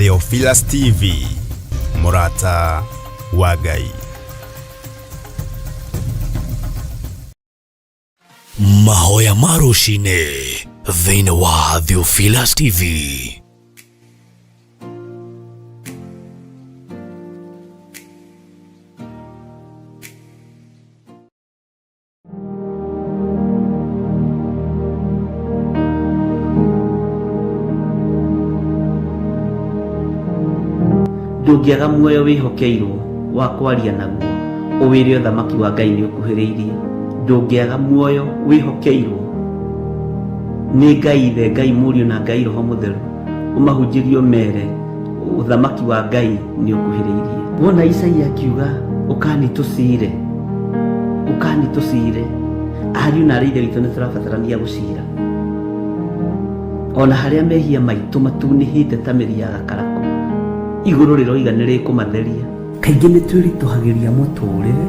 Theophilus TV, mũrata wa Ngai. Mahoya ma rũcinĩ thĩinĩ wa Theophilus TV. Ndũngĩaga muoyo wĩhokeirwo wa kwaria naguo ũwĩre ũthamaki wa Ngai nĩ ũkuhĩrĩirie. Ndũngĩaga muoyo wĩhokeirwo nĩ Ngai Ithe, Ngai Mũriũ na Ngai Roho Mũtheru, ũmahunjĩrie ũmere ũthamaki wa Ngai nĩ ũkuhĩrĩirie. Wona Isaia akiuga ũkani tũcire, ũkani tũcire, ariũ na arĩ ithe witũ nĩ tũrabatarania gũcira ona harĩa mehia maitũ matunĩhĩte ta mĩri ya gakarakũ, igũrũ rĩroiga nĩ rĩkũmatheria. Kaingĩ nĩ twĩritũhagĩria mũtũrĩre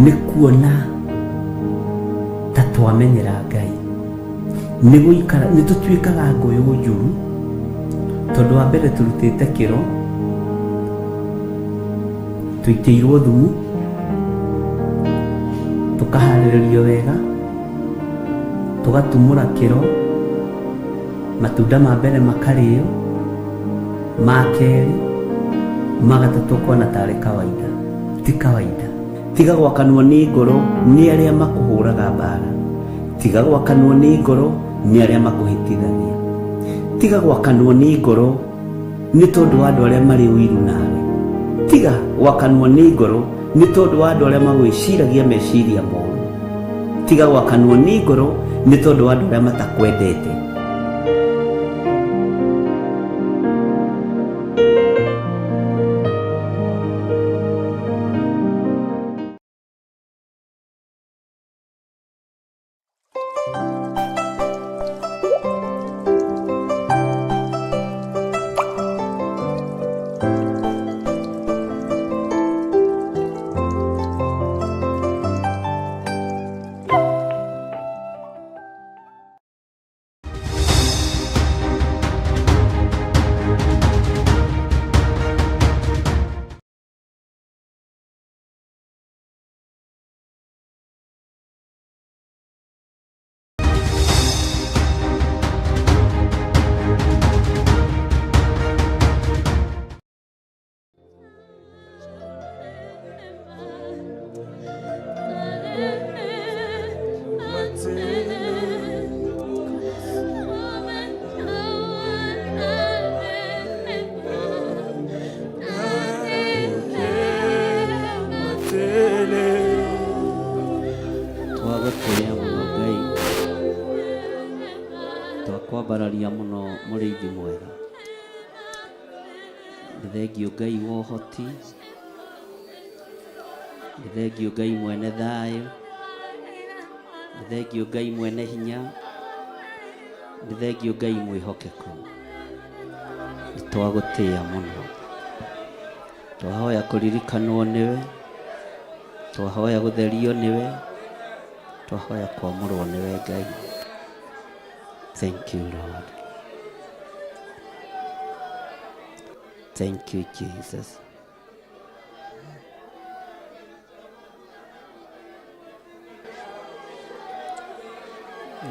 nĩ kuona ta twamenyera Ngai, nĩ gũikara nĩ tũtuĩkaga ngũyũ njũru, tondũ wa mbere tũrutĩte kĩro, tũitĩirwo thumu, tũkaharĩrĩrio wega, tũgatumũra kĩro, matunda ma mbere makarĩo, ma kerĩ, ma gatatũ ũkona tarĩ kawaida. Ti kawaida. Tiga gwakanwo nĩ ngoro nĩ arĩa makũhũraga mbara. Tiga gwakanwo nĩ ngoro nĩ arĩa makũhĩtithagia. Tiga gwakanwo nĩ ngoro nĩ tondũ wa andũ arĩa marĩ ũiru nawe. Tiga gwakanwo nĩ ngoro nĩ tondũ wa andũ arĩa magwĩciragia meciria moru. Tiga gwakanwo nĩ ngoro nĩ tondũ wa andũ arĩa matakwendete. Twagũtĩĩa mũno Ngai, twakwambararia mũno mũrĩithi mwega. Nĩ thengiũ Ngai wa ũhoti, nĩ thengiũ Ngai mwene thayũ, nĩ thengiũ Ngai mwene hinya, nĩ thengiũ Ngai mwĩhokeku. Nĩ twagũtĩĩa mũno. Twahoya kũririkanwo nĩwe, twahoya gũtherio nĩwe, twahoya kwamũrwo nĩwe Ngai. Thank you Lord. Thank you Jesus.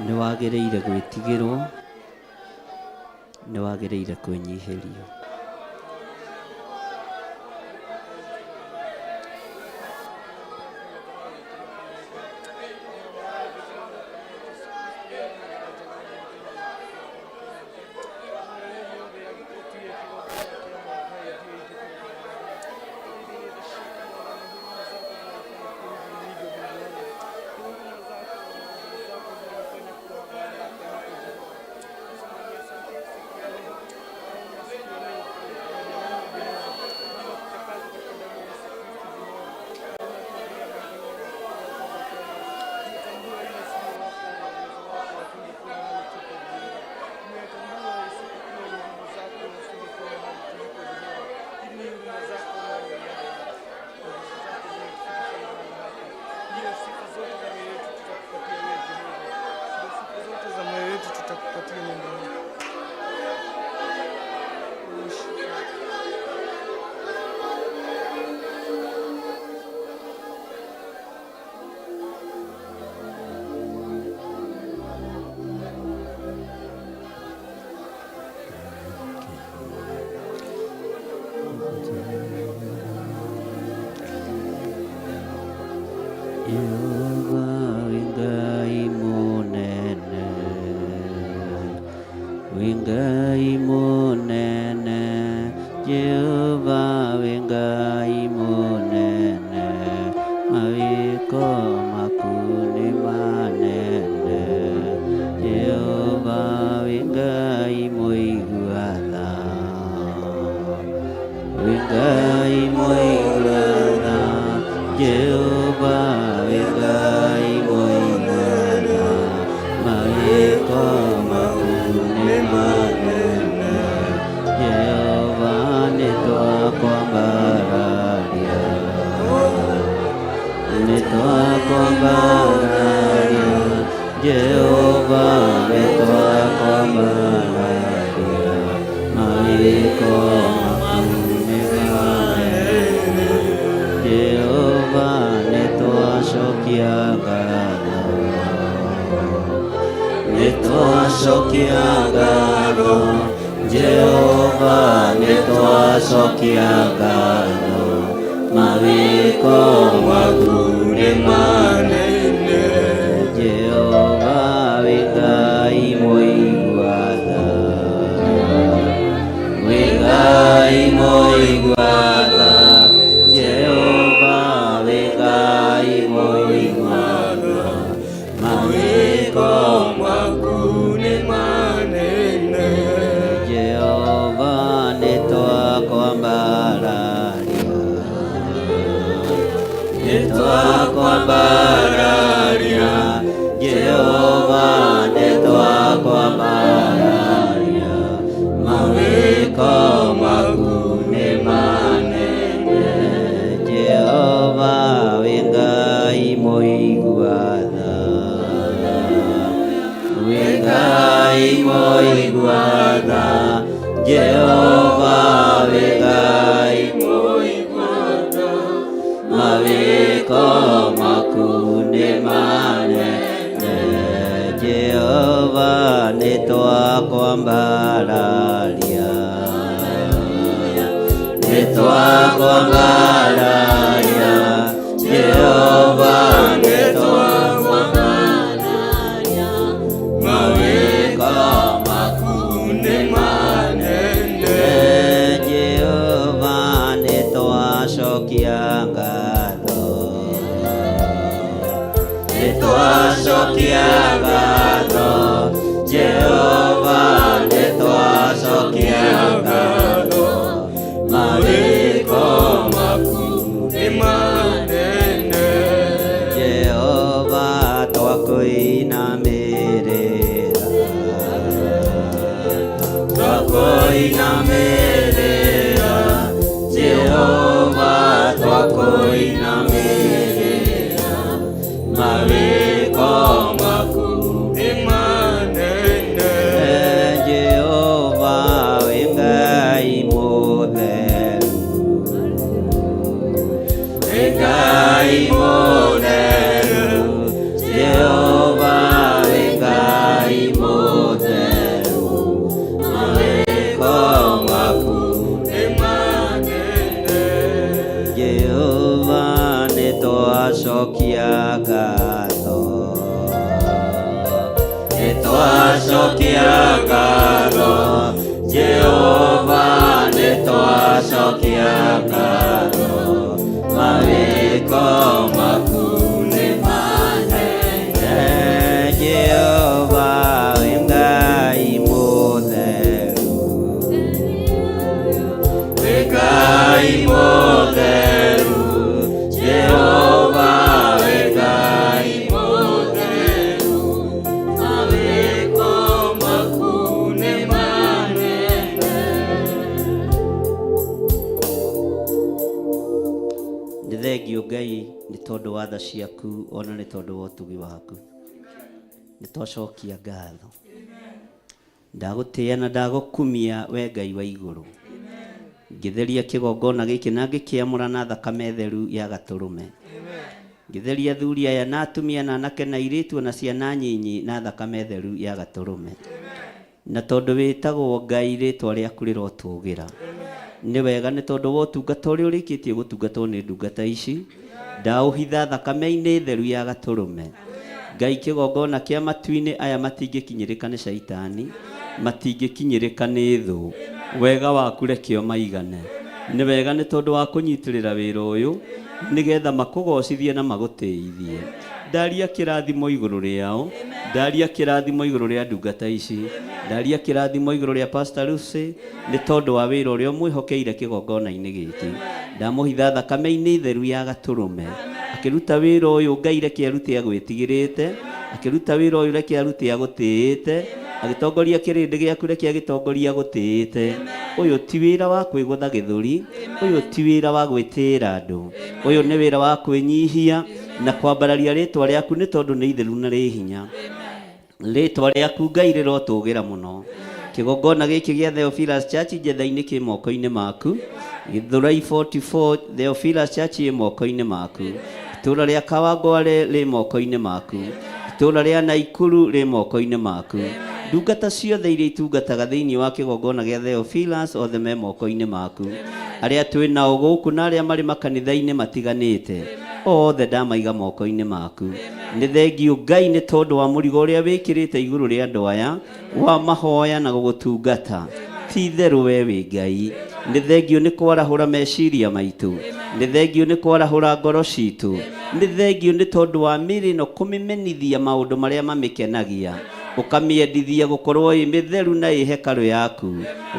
Nĩ wagĩrĩire gwĩtigĩrwo, nĩ wagĩrĩire kwĩnyihĩrio. Ngai mũnene, Jehova wĩ Ngai mũnene, mawĩko maku nĩ manene. Jehova wĩ Ngai mũigua tha, wĩ Ngai mũigua tha, Jehova wĩ Ngai mũigua tha, mawĩko maku nĩ manene. Jehova nĩ twakwambararia, nĩ twakwambararia, Jehova nĩ twakwambararia, mawĩko maku nĩ manene. Jehova nĩ twacokia ngatho, nĩ twacokia ngatho, Jehova nĩ twacokia ngatho, mawĩko maku nĩ manene. Jehova wĩ Ngai mũigua tha, wĩ Ngai mũigua tha, Jehova wĩ Ngai mũigua tha, mawĩko maku nĩ manene. Jehova nĩ twakwambararia, nĩ twakwambararia, Jehova nĩ twakwambararia, mawĩko maku nĩ manene. Jehova wĩ Ngai mũigua tha, wĩ Ngai mũigua tha, Jehova wĩ Ngai mũigua tha, mawĩko maku nĩ manene. Jehova nĩ twakwambararia, nĩ twakwambararia, Jehova nĩ twakwambararia, mawĩko maku nĩ manene. Jehova nĩ twacokia ngatho, nĩ twacokia ngatho, Jehova nĩ twacokia ngatho, mawĩko maku nĩ manene. Jehova twakwinamĩrĩra, twakwinamĩrĩra, Jehova twakwinamĩrĩra, mawĩko maku nĩ manene. Jehova wĩ Ngai mũtheru, wĩ Ngai mũtheru, Jehova wĩ Ngai mũtheru, mawĩko maku nĩ manene. Jehova nĩ twacokia ngatho, nĩ twacokia ngatho, Jehova nĩ twacokia ngatho, mawĩko maku nĩ manene. Jehova wĩ Ngai mũtheru, wĩ Ngai mũtheru, Jehova wĩ Ngai mũtheru, mawĩko maku nĩ manene. Nĩ thengio Ngai nĩ tondũ wa tha ciaku ona nĩ tondũ wa ũtugi waku, nĩ twacokia ngatho. Ndagũtĩĩa na ndagũkumia we Ngai wa igũrũ, ngĩtheria kĩgongona gĩkĩ na ngĩkĩamũra na thakame theru ya gatũrũme, ngĩtheria athuri aya na atumia na anake na airĩtu na ciana nyinyi na thakame theru ya gatũrũme. Na tondũ wĩtagwo Ngai, rĩtwa rĩaku rĩrotũgĩra. Nĩ wega nĩ tondũ wa ũtungata ũrĩa ũrĩkĩtie gũtungatwo nĩ ndungata ici, ndaũhitha thakame-inĩ theru ya gatũrũme. Ngai, kĩgongona kĩa matu-inĩ aya matingĩkinyĩrĩka nĩ caitani. Matingĩkinyĩrĩka nĩ thũ. Wega waku reke ũmaigane. Nĩ wega nĩ tondũ wa kũnyitĩrĩra wĩra ũyũ, nĩgetha makũgocithie na magũtĩithie. Ndaria kĩrathimo igũrũ rĩao, ndaria kĩrathimo igũrũ rĩa ndungata ici, ndaria kĩrathimo igũrũ rĩa Pastor Lucy, nĩ tondũ wa wĩra ũrĩa ũmwĩhokeire kĩgongona-inĩ gĩkĩ. Ndamũhitha thakame-inĩ theru ya Gatũrũme. Akĩruta wĩra ũyũ, Ngai reke arute agwĩtigĩrĩte, akĩruta wĩra ũyũ reke arute agũtĩĩte, agĩtongoria kĩrĩndĩ gĩaku reke agĩtongoria agũtĩĩte. Ũyũ ti wĩra wa kwĩgũtha gĩthũri, ũyũ ti wĩra wa gwĩtĩĩra andũ, ũyũ nĩ wĩra wa kwĩnyihia na kwambararia rĩtwa rĩaku nĩ tondũ nĩ itheru na rĩ hinya. Rĩtwa rĩaku Ngai rĩrotũgĩra mũno. Kĩgongona gĩkĩ gĩa Theophilus Church Njetha-inĩ kĩ moko-inĩ maku. Gĩthũrai 44 Theophilus Church ĩ moko-inĩ maku. Itũũra rĩa Kawangware rĩ moko-inĩ maku. Itũũra rĩa Naikuru rĩ moko-inĩ maku. Ndungata ciothe iria itungataga thĩinĩ wa kĩgongona gĩa Theophilus othe me moko-inĩ maku. Arĩa twĩ nao gũkũ na arĩa marĩ makanitha-inĩ matiganĩte, othe ndamaiga moko-inĩ maku. Nĩ thengiũ Ngai nĩ tondũ wa mũrigo ũrĩa wĩkĩrĩte igũrũ rĩa andũ aya wa mahoya na gũgũtungata. Ti itherũ we wĩ Ngai. Nĩ thengiũ nĩ kwarahũra meciria maitũ. Nĩ thengiũ nĩ kwarahũra ngoro citũ. Nĩ thengiũ nĩ tondũ wa mĩĩrĩ ĩno kũmĩmenithia maũndũ marĩa mamĩkenagia. Ũkamĩendithia gũkorwo ĩ mĩtheru na ĩ hekarũ yaku.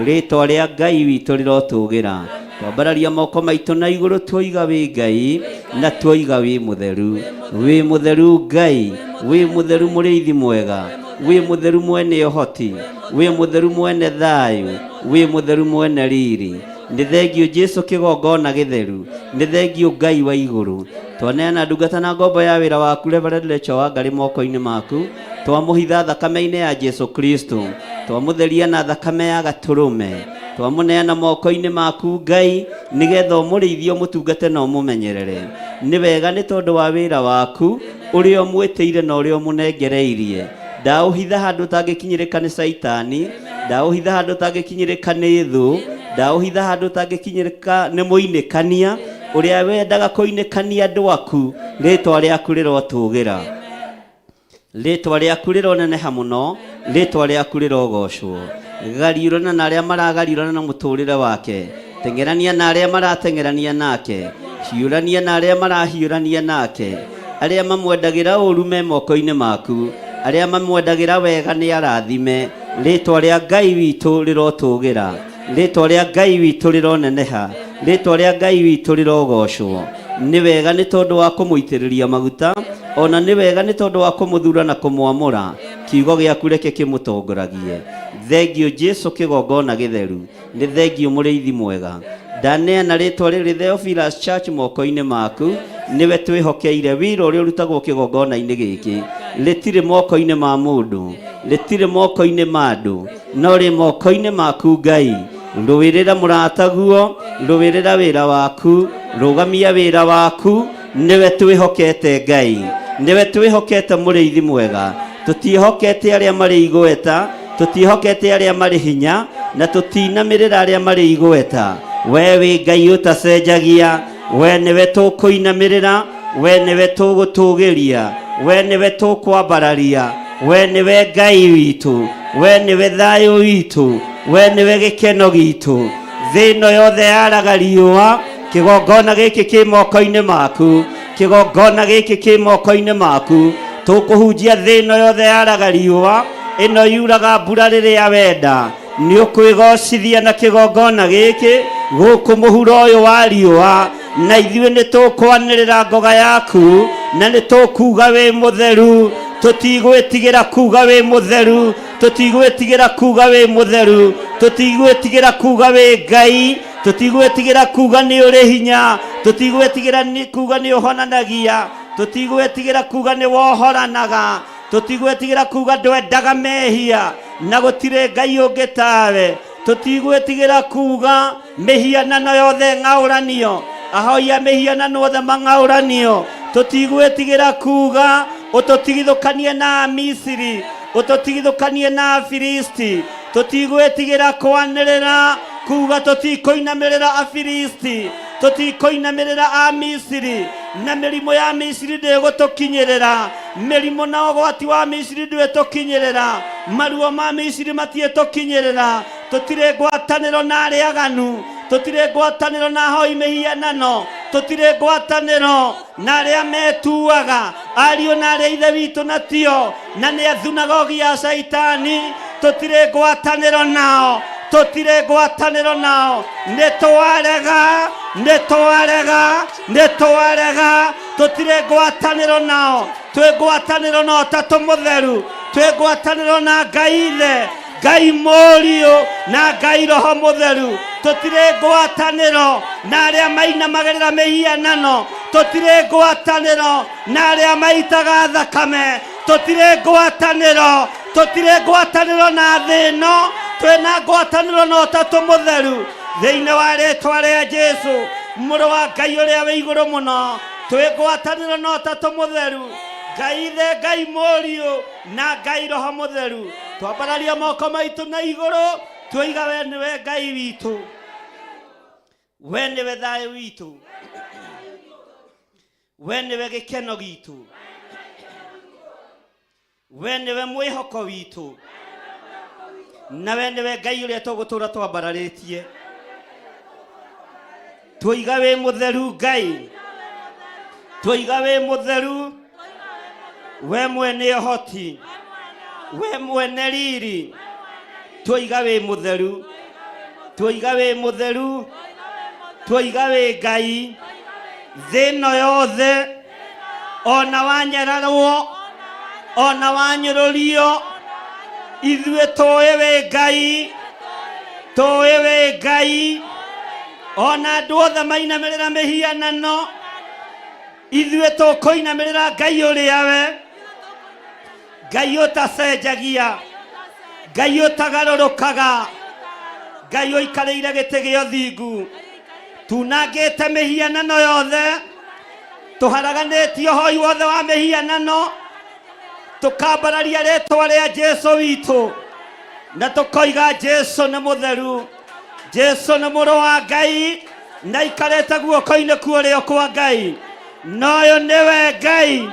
Rĩtwa rĩa Ngai witũ rĩrotũgĩra. Twambararia moko maitũ na igũrũ tuoiga wĩ Ngai na tuoiga wĩ mũtheru. Wĩ mũtheru Ngai, wĩ mũtheru mũrĩithi mwega, wĩ mũtheru mwene ũhoti, wĩ mũtheru mwene thayũ, wĩ mũtheru mwene riri. Nĩ thengiũ Jesu kĩgongona gĩtheru, nĩ thengiũ Ngai wa igũrũ. Twaneana ndungata na ngombo ya wĩra waku Reverend Rachel Wangari moko-inĩ maku. Twamũhitha thakame-inĩ ya Jesu Kristo. Twamũtheria na thakame ya Gatũrũme. Twamũneana moko-inĩ maku Ngai, nĩgetha ũmũrĩithie, ũmũtungate na ũmũmenyerere. Nĩ wega nĩ tondũ wa wĩra waku ũrĩa ũmwĩtĩire na ũrĩa ũmũnengereirie. Ndaũhitha handũ ũtangĩkinyĩrĩka nĩ Caitani, ndaũhitha handũ ũtangĩkinyĩrĩka nĩ thũ, ndaũhitha handũ ũtangĩkinyĩrĩka nĩ mũinĩkania ũrĩa wendaga kũinĩkania andũ aku. Rĩtwa rĩaku rĩrotũgĩra. Rĩtwa rĩaku rĩroneneha mũno, rĩtwa rĩaku rĩrogocwo. Gariũrana na arĩa maragariũrana na mũtũrĩre wake, teng'erania na arĩa marateng'erania nake, hiũrania na arĩa marahiũrania nake. Arĩa mamwendagĩra ũru me moko-inĩ maku, arĩa mamwendagĩra wega nĩ arathime. Rĩtwa rĩa Ngai witũ rĩrotũgĩra, rĩtwa rĩa Ngai witũ rĩroneneha, rĩtwa rĩa Ngai witũ rĩrogocwo. Nĩ wega nĩ tondũ wa kũmũitĩrĩria maguta, o na nĩ wega nĩ tondũ wa kũmũthura na kũmwamũra. Kiugo gĩaku reke kĩmũtongoragie. Thengiũ Jesu kĩgongona gĩtheru. Nĩ thengiũ mũrĩithi mwega. Ndaneana rĩtwa rĩrĩ Theophilus Church moko-inĩ maku. Nĩwe twĩhokeire wĩra ũrĩa ũrutagwo kĩgongona-inĩ gĩkĩ. Rĩtirĩ moko-inĩ ma mũndũ, rĩtirĩ moko-inĩ ma andũ, no rĩ moko-inĩ maku Ngai. Rũĩrĩra mũrataguo, rũĩrĩra wĩra waku, rũgamia wĩra waku. Nĩwe twĩhokete Ngai, nĩwe twĩhokete mũrĩithi mwega. Tũtiĩhokete arĩa marĩ igweta, tũtiĩhokete arĩa marĩ hinya, na tũtinamĩrĩra arĩa marĩ igweta. We wĩ Ngai ũtacenjagia, we nĩwe tũkũinamĩrĩra, we nĩwe tũgũtũgĩria, we nĩwe tũkwambararia, we nĩwe Ngai witũ, we nĩwe thayũ witũ, we nĩwe gĩkeno gitũ. Thĩ ĩno yothe yaraga riũa, kĩgongona gĩkĩ kĩ moko-inĩ maku, kĩgongona gĩkĩ kĩ moko-inĩ maku. Tũkũhunjia thĩ ĩno yothe yaraga riũa, ĩno yuraga mbura rĩrĩa wenda. Nĩ ũkwĩgocithia na kĩgongona gĩkĩ gũkũ mũhuro ũyũ wa riũa, na ithuĩ nĩ tũkwanĩrĩra ngoga yaku, na nĩ tũkuga wĩ mũtheru. Tũtigwĩtigĩra kuga wĩ mũtheru, tũtigwĩtigĩra kuga wĩ mũtheru, tũtigwĩtigĩra kuga wĩ Ngai, tũtigwĩtigĩra kuga nĩ ũrĩ hinya, tũtigwĩtigĩra kuga nĩ ũhonanagia, tũtigwĩtigĩra kuga nĩ wohoranaga, tũtigwĩtigĩra kuga ndwendaga mehia na gũtirĩ Ngai ũngĩ tawe, tũtigwĩtigĩra kuga mĩhianano yothe ng'aũranio, ahoi a mĩhianano othe mang'aũranio, tũtigwĩtigĩra kuga ũtũtigithũkanie na Amisiri, ũtũtigithũkanie na Afilisti, tũtigwĩtigĩra kwanĩrĩra kuga tũtikũinamĩrĩra Afilisti, Tũtikũinamĩrĩra a Misiri, na mĩrimũ ya Misiri ndĩgũtũkinyĩrĩra. Mĩrimũ na ũgwati wa Misiri ndwĩtũkinyĩrĩra. Maruo ma Misiri matiĩtũkinyĩrĩra. Tũtirĩ ngwatanĩro na arĩa aganu, tũtirĩ ngwatanĩro na ahoi mĩhianano, tũtirĩ ngwatanĩro na arĩa metuaga ariũ na arĩa ithe witũ na tio, na nĩ a thunagogi ya Shaitani. Tũtirĩ ngwatanĩro nao, tũtirĩ ngwatanĩro nao. Nĩ twarega, nĩ twarega, nĩ twarega. Tũtirĩ ngwatanĩro nao. Twĩ ngwatanĩro na Ũtatũ Mũtheru, twĩ ngwatanĩro na Ngai Ithe, Ngai Mũriũ na Ngai Roho Mũtheru. Tũtirĩ ngwatanĩro na arĩa mainamagĩrĩra mĩhianano, tũtirĩ ngwatanĩro na arĩa maitaga thakame, tũtirĩ ngwatanĩro, tũtirĩ ngwatanĩro na thĩ ĩno. Twĩna ngwatanĩro na Ũtatũ Mũtheru. Thĩinĩ wa rĩtwa rĩa Jesu, Mũrũ wa Ngai ũrĩa wĩ igũrũ mũno, twĩ ngwatanĩro na Ũtatũ Mũtheru, Ngai Ithe, Ngai Mũriũ na Ngai Roho Mũtheru. Twambararia moko maitũ na igũrũ, twoiga we nĩwe Ngai witũ, we nĩwe thayũ witũ, we nĩwe gĩkeno gitũ, we nĩwe mwĩhoko witũ, na we nĩwe Ngai ũrĩa tũgũtũra twambararĩtie. Twoiga wĩ mũtheru Ngai, twoiga wĩ mũtheru, we mwene ũhoti, we mwene riri. Twoiga wĩ mũtheru, twoiga wĩ mũtheru, twoiga wĩ Ngai. Thĩ ĩno yothe, ona wanyararwo, ona wanyũrũrio, ithuĩ tũĩ wĩ Ngai, tũĩ wĩ Ngai. Ona andũ othe mainamĩrĩra mĩhianano, ithuĩ tũkũinamĩrĩra Ngai ũrĩa we Ngai ũtacenjagia, Ngai ũtagarũrũkaga, Ngai ũikarĩire gĩtĩ gĩa ũthingu. Tunangĩte mĩhianano yothe, tũharaganĩtie ũhoi wothe wa mĩhianano, tũkambararia rĩtwa rĩa Jesu witũ, na tũkoiga Jesu nĩ mũtheru, Jesu nĩ mũrũ wa Ngai na aikarĩte guoko-inĩ kwa ũrĩo kwa Ngai. Na ũyũ nĩwe Ngai,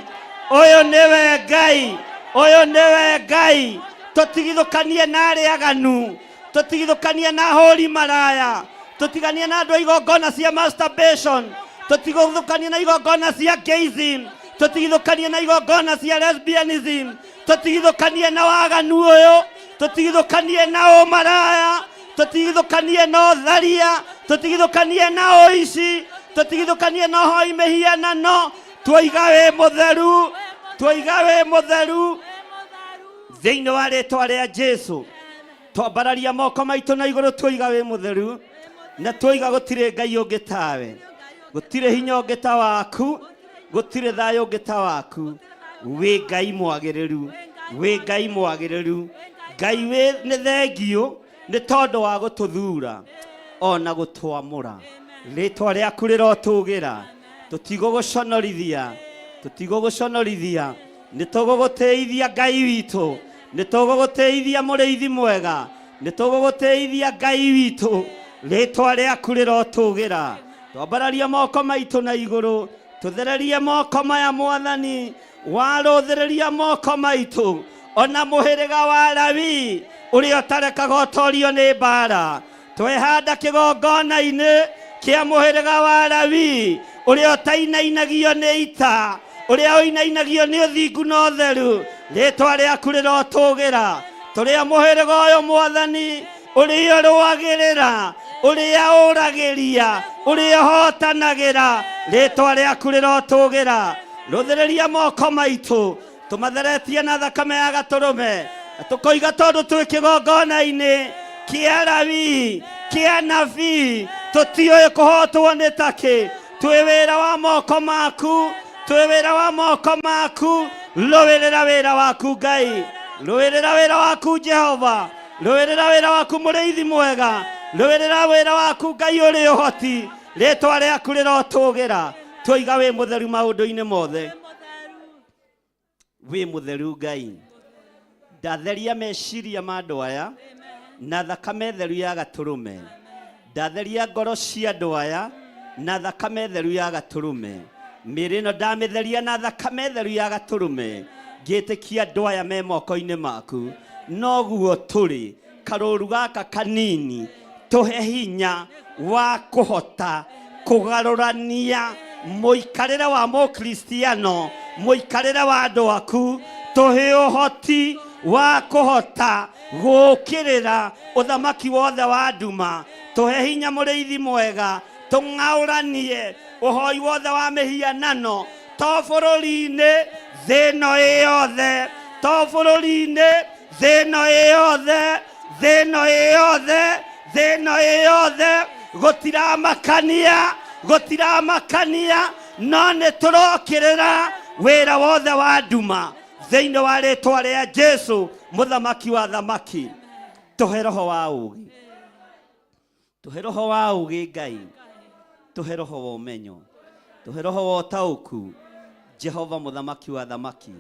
ũyũ nĩwe Ngai, ũyũ nĩwe Ngai. Tũtigithũkanie na arĩa aganu, tũtigithũkanie na ahũri maraya, tũtiganie na andũ a igongona cia masturbation, tũtigithũkanie na igongona cia gayism, tũtigithũkanie na igongona cia lesbianism, tũtigithũkanie na waganu ũyũ, tũtigithũkanie na ũmaraya, tũtigithũkanie na ũtharia, tũtigithũkanie na ũici, tũtigithũkanie na ũhoi mĩhianano. Twoiga wĩ mũtheru, twoiga wĩ mũtheru. Thĩinĩ wa rĩtwa rĩa Jesu, twambararia moko maitũ na igũrũ, twoiga wĩ mũtheru, na twoiga gũtirĩ Ngai ũngĩ tawe, gũtirĩ hinya ũngĩ ta waku, gũtirĩ thayũ ũngĩ ta waku. Wĩ Ngai mwagĩrĩru, wĩ Ngai mwagĩrĩru. Ngai wĩ nĩ thengiũ nĩ tondũ wa gũtũthura ona gũtwamũra. Rĩtwa rĩaku rĩrotũgĩra. Tũtigũgũconorithia, tũtigũgũconorithia. Nĩ tũgũgũtĩithia Ngai witũ, nĩ tũgũgũtĩithia mũrĩithi mwega, nĩ tũgũgũtĩithia Ngai witũ. Rĩtwa rĩaku rĩrotũgĩra. Twambararia moko maitũ na igũrũ, tũthererie moko maya Mwathani. Warũthĩrĩria moko maitũ, ona mũhĩrĩga wa Lawi ũrĩa ũtarekaga ũtorio nĩ mbara. Twehanda kĩgongona-inĩ kĩa mũhĩrĩga wa Lawi ũrĩa ũtainainagio nĩ ita, ũrĩa ũinainagio nĩ ũthingu na ũtheru. Rĩtwa rĩaku rĩrotũgĩra. Tũrĩa mũhĩrĩga ũyũ Mwathani, ũrĩa ũrũagĩrĩra, ũrĩa ũragĩria, ũrĩa ũhotanagĩra. Rĩtwa rĩaku rĩrotũgĩra. Rũthĩrĩria moko maitũ, tũmatheretie na thakame ya gatũrũme, na tũkoiga tondũ twĩ kĩgongona-inĩ kĩa Lawi, kĩa nabii, tũtiũĩ kũhotwo nĩ takĩ. Twĩ wĩra wa moko maku, twĩ wĩra wa moko maku. Rũĩrĩra wĩra waku Ngai, rũĩrĩra wĩra waku Jehova, rũĩrĩra wĩra waku mũrĩithi mwega, rũĩrĩra wĩra waku Ngai ũrĩ ũhoti. Rĩtwa rĩaku rĩrotũgĩra. Twoiga wĩ mũtheru maũndũ-inĩ mothe, wĩ mũtheru Ngai. Ndatheria meciria ma andũ aya na thakame theru ya gatũrũme. Ndatheria ngoro cia andũ aya Na thakame theru ya gatũrũme. Mĩĩrĩ ĩno ndamĩtheria na thakame theru ya gatũrũme, ngĩtĩkia andũ aya me moko-inĩ maku. Noguo tũrĩ karũru gaka kanini, tũhe hinya wa kũhota kũgarũrania mũikarĩre wa mũkristiano, mũikarĩre wa andũ aku. Tũhe ũhoti wa kũhota gũũkĩrĩra ũthamaki wothe wa nduma. Tũhe hinya, mũrĩithi mwega, tũng'aũranie ũhoi wothe wa mĩhianano, to bũrũri-inĩ, thĩ ĩno ĩ yothe, to bũrũri-inĩ, thĩ ĩno ĩ yothe, thĩ ĩno ĩ yothe, thĩ ĩno ĩ yothe. Gũtiramakania, gũtiramakania, no nĩ tũrokĩrĩra wĩra wothe wa nduma thĩinĩ wa rĩtwa rĩa Jesu, mũthamaki wa thamaki. Tũhe roho wa ũũgĩ, tũhe roho wa ũũgĩ Ngai, tũhe roho wa ũmenyo, tũhe roho wa ũtaũku. Jehova, mũthamaki wa thamaki,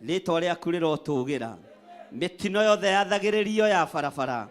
rĩtwa rĩaku rĩrotũgĩra. Mĩtino yothe yathagĩrĩrio ya barabara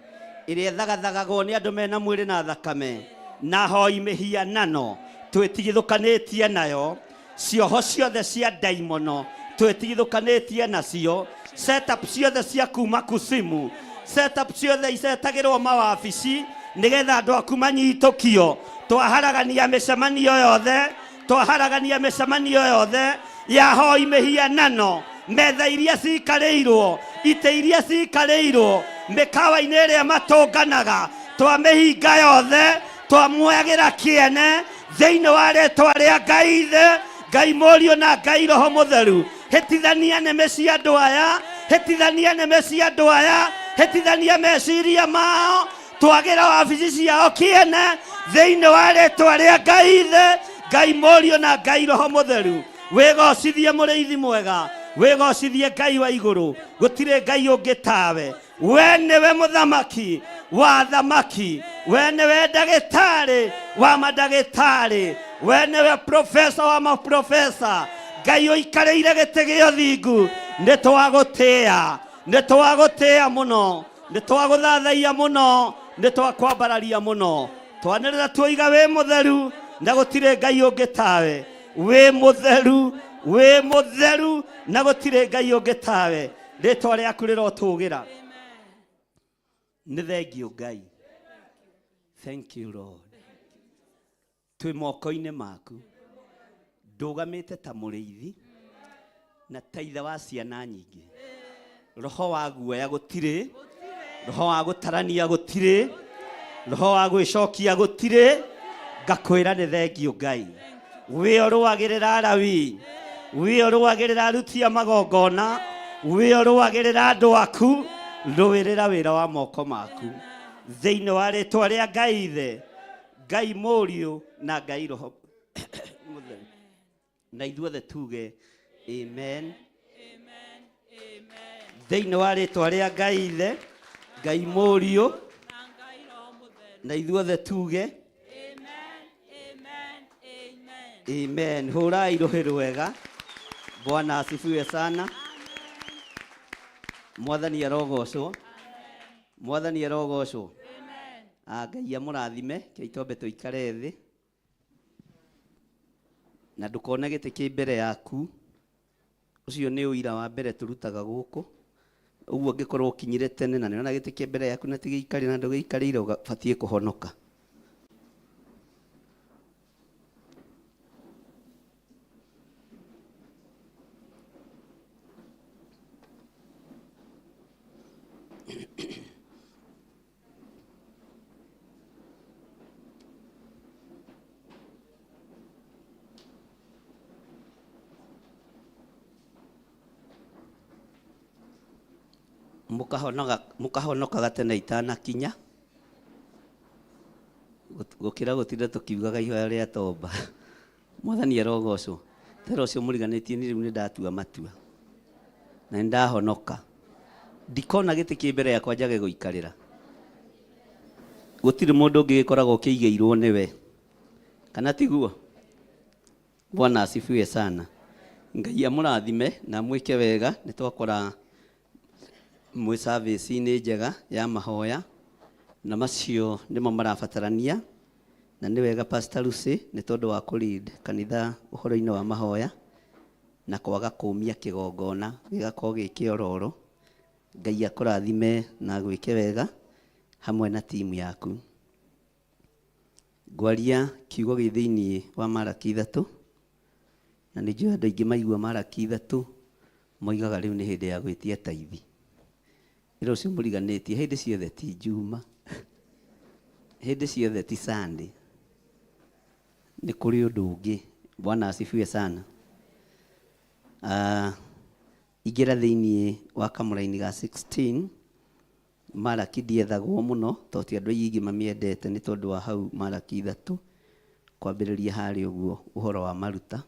ĩrĩa ĩthagathagagwo nĩ andũ mena mwĩrĩ na thakame na hoi mĩhianano, twĩtigithũkanĩtie nayo. Cioho ciothe cia ndaimono twĩtigithũkanĩtie nacio. Setup ciothe cia kuma kusimu, setup ciothe icetagĩrwo mawabici nĩgetha andũ aku manyitũkio, twaharagania mĩcemanio yothe, twaharagania mĩcemanio yothe ya hoi mĩhianano. Metha iria cikarĩirwo, itĩ iria cikarĩirwo mĩkawa-inĩ ĩrĩa matũnganaga, twamĩhinga yothe, twamuoyagĩra kĩene thĩinĩ wa rĩtwa rĩa Ngai Ithe, Ngai Mũriũ na Ngai Roho Mũtheru. Hĩtithania nĩmĩ cia andũ aya, hĩtithania nĩmĩ cia andũ aya, hĩtithania meciria mao. Twagĩra wabici ciao kĩene thĩinĩ wa rĩtwa rĩa Ngai Ithe, Ngai Mũriũ na Ngai Roho Mũtheru. Wĩgocithie, mũrĩithi mwega, wĩgocithie, Ngai wa igũrũ. Gũtirĩ Ngai ũngĩ tawe. We nĩwe mũthamaki wa thamaki, we nĩwe ndagĩtarĩ wa mandagĩtarĩ, we nĩwe profesa wa maprofesa. Ngai ũikarĩire gĩtĩ gĩa ũthingu, nĩ twagũtĩĩa, nĩ twagũtĩĩa mũno, nĩ twagũthathaiya mũno, nĩ twakwambararia mũno. Twanĩrĩra tuoiga wĩ mũtheru na gũtirĩ Ngai ũngĩ tawe. Wĩ mũtheru, wĩ mũtheru na gũtirĩ Ngai ũngĩ tawe. Rĩtwa rĩaku rĩrotũgĩra. Nĩ thengio, Ngai. Thank you, Lord. Twĩ moko-inĩ maku. Ndũgamĩte ta mũrĩithi na ta ithe wa ciana nyingĩ. Roho wa guoya gũtirĩ, roho wa gũtarania gũtirĩ, roho wa gwĩcokia gũtirĩ. Ngakwĩra nĩ thengio, Ngai. Wĩ ũrũagĩrĩra Arawi, wĩ ũrũagĩrĩra aruti a magongona, wĩ ũrũagĩrĩra andũ aku. Rũĩrĩra wĩra wa moko maku thĩinĩ wa rĩtwa rĩa Ngai Ithe, Ngai Mũriũ na Ngai Roho Mũtheru. Na ithuothe tuge amen thĩinĩ wa rĩtwa rĩa Ngai Ithe, Ngai Mũriũ na ithuothe tuge amen. Hũrai rũhĩ rwega. Bwana asifiwe sana. Mwathani arogocwo, Mwathani arogocwo. Ah, Ngai amũrathime. Kei twambe tũikare thĩ na ndũkone gĩtĩ kĩ mbere yaku. Ũcio nĩ ũira wa mbere tũrutaga gũkũ ũguo. Ũngĩkorwo ũkinyire tene na nĩona gĩtĩ kĩ mbere yaku na ti gĩikarĩre na ndũgĩikarĩire, ũbatiĩ kũhonoka. Mũkahonokaga tene itanakinya gũkĩra gũtinda tũkiugaga ihoya rĩa tomba. Mwathani arogocwo. Tera ũcio mũriganĩtie ni rĩu nĩ ndatua matua na nĩ ndahonoka. Ndikona gĩtĩ kĩ mbere yakwa njage gũikarĩra. Gũtirĩ mũndũ ũngĩ gĩkoragwo kĩigĩirwo nĩwe, kana tiguo? Bwana asifiwe sana. Ngai amũrathime na amwĩke wega. Nĩ twakora mwĩ service-inĩ njega ya mahoya, na macio nĩmo marabatarania. Na nĩ wega Pastor Lucy nĩ tondũ wa kũ lead kanitha ũhoro-inĩ wa mahoya na kwaga kũmia kĩgongona gĩgakorwo gĩ kĩororo. Ngai akũrathime na agwĩke wega hamwe na timu yaku. Ngwaria kiugo gĩ thĩinĩ wa Maraki ithatũ, na nĩ njũĩ andũ aingĩ maigua Maraki ithatũ moigaga rĩu nĩ hĩndĩ ya gwĩtia taithi. Ĩra ũcio mũriganĩtie hĩndĩ ciothe ti Njuma, hĩndĩ ciothe ti Sunday, nĩ kũrĩ ũndũ ũngĩ. Bwana asifiwe sana. Uh, ingĩra thĩinĩ wa kamũraini ga 16 Maraki ndiethagwo mũno tondũ ti andũ aingĩ mamĩendete nĩ tondũ wa hau Maraki ithatũ kwambĩrĩria harĩa ũguo ũhoro wa maruta,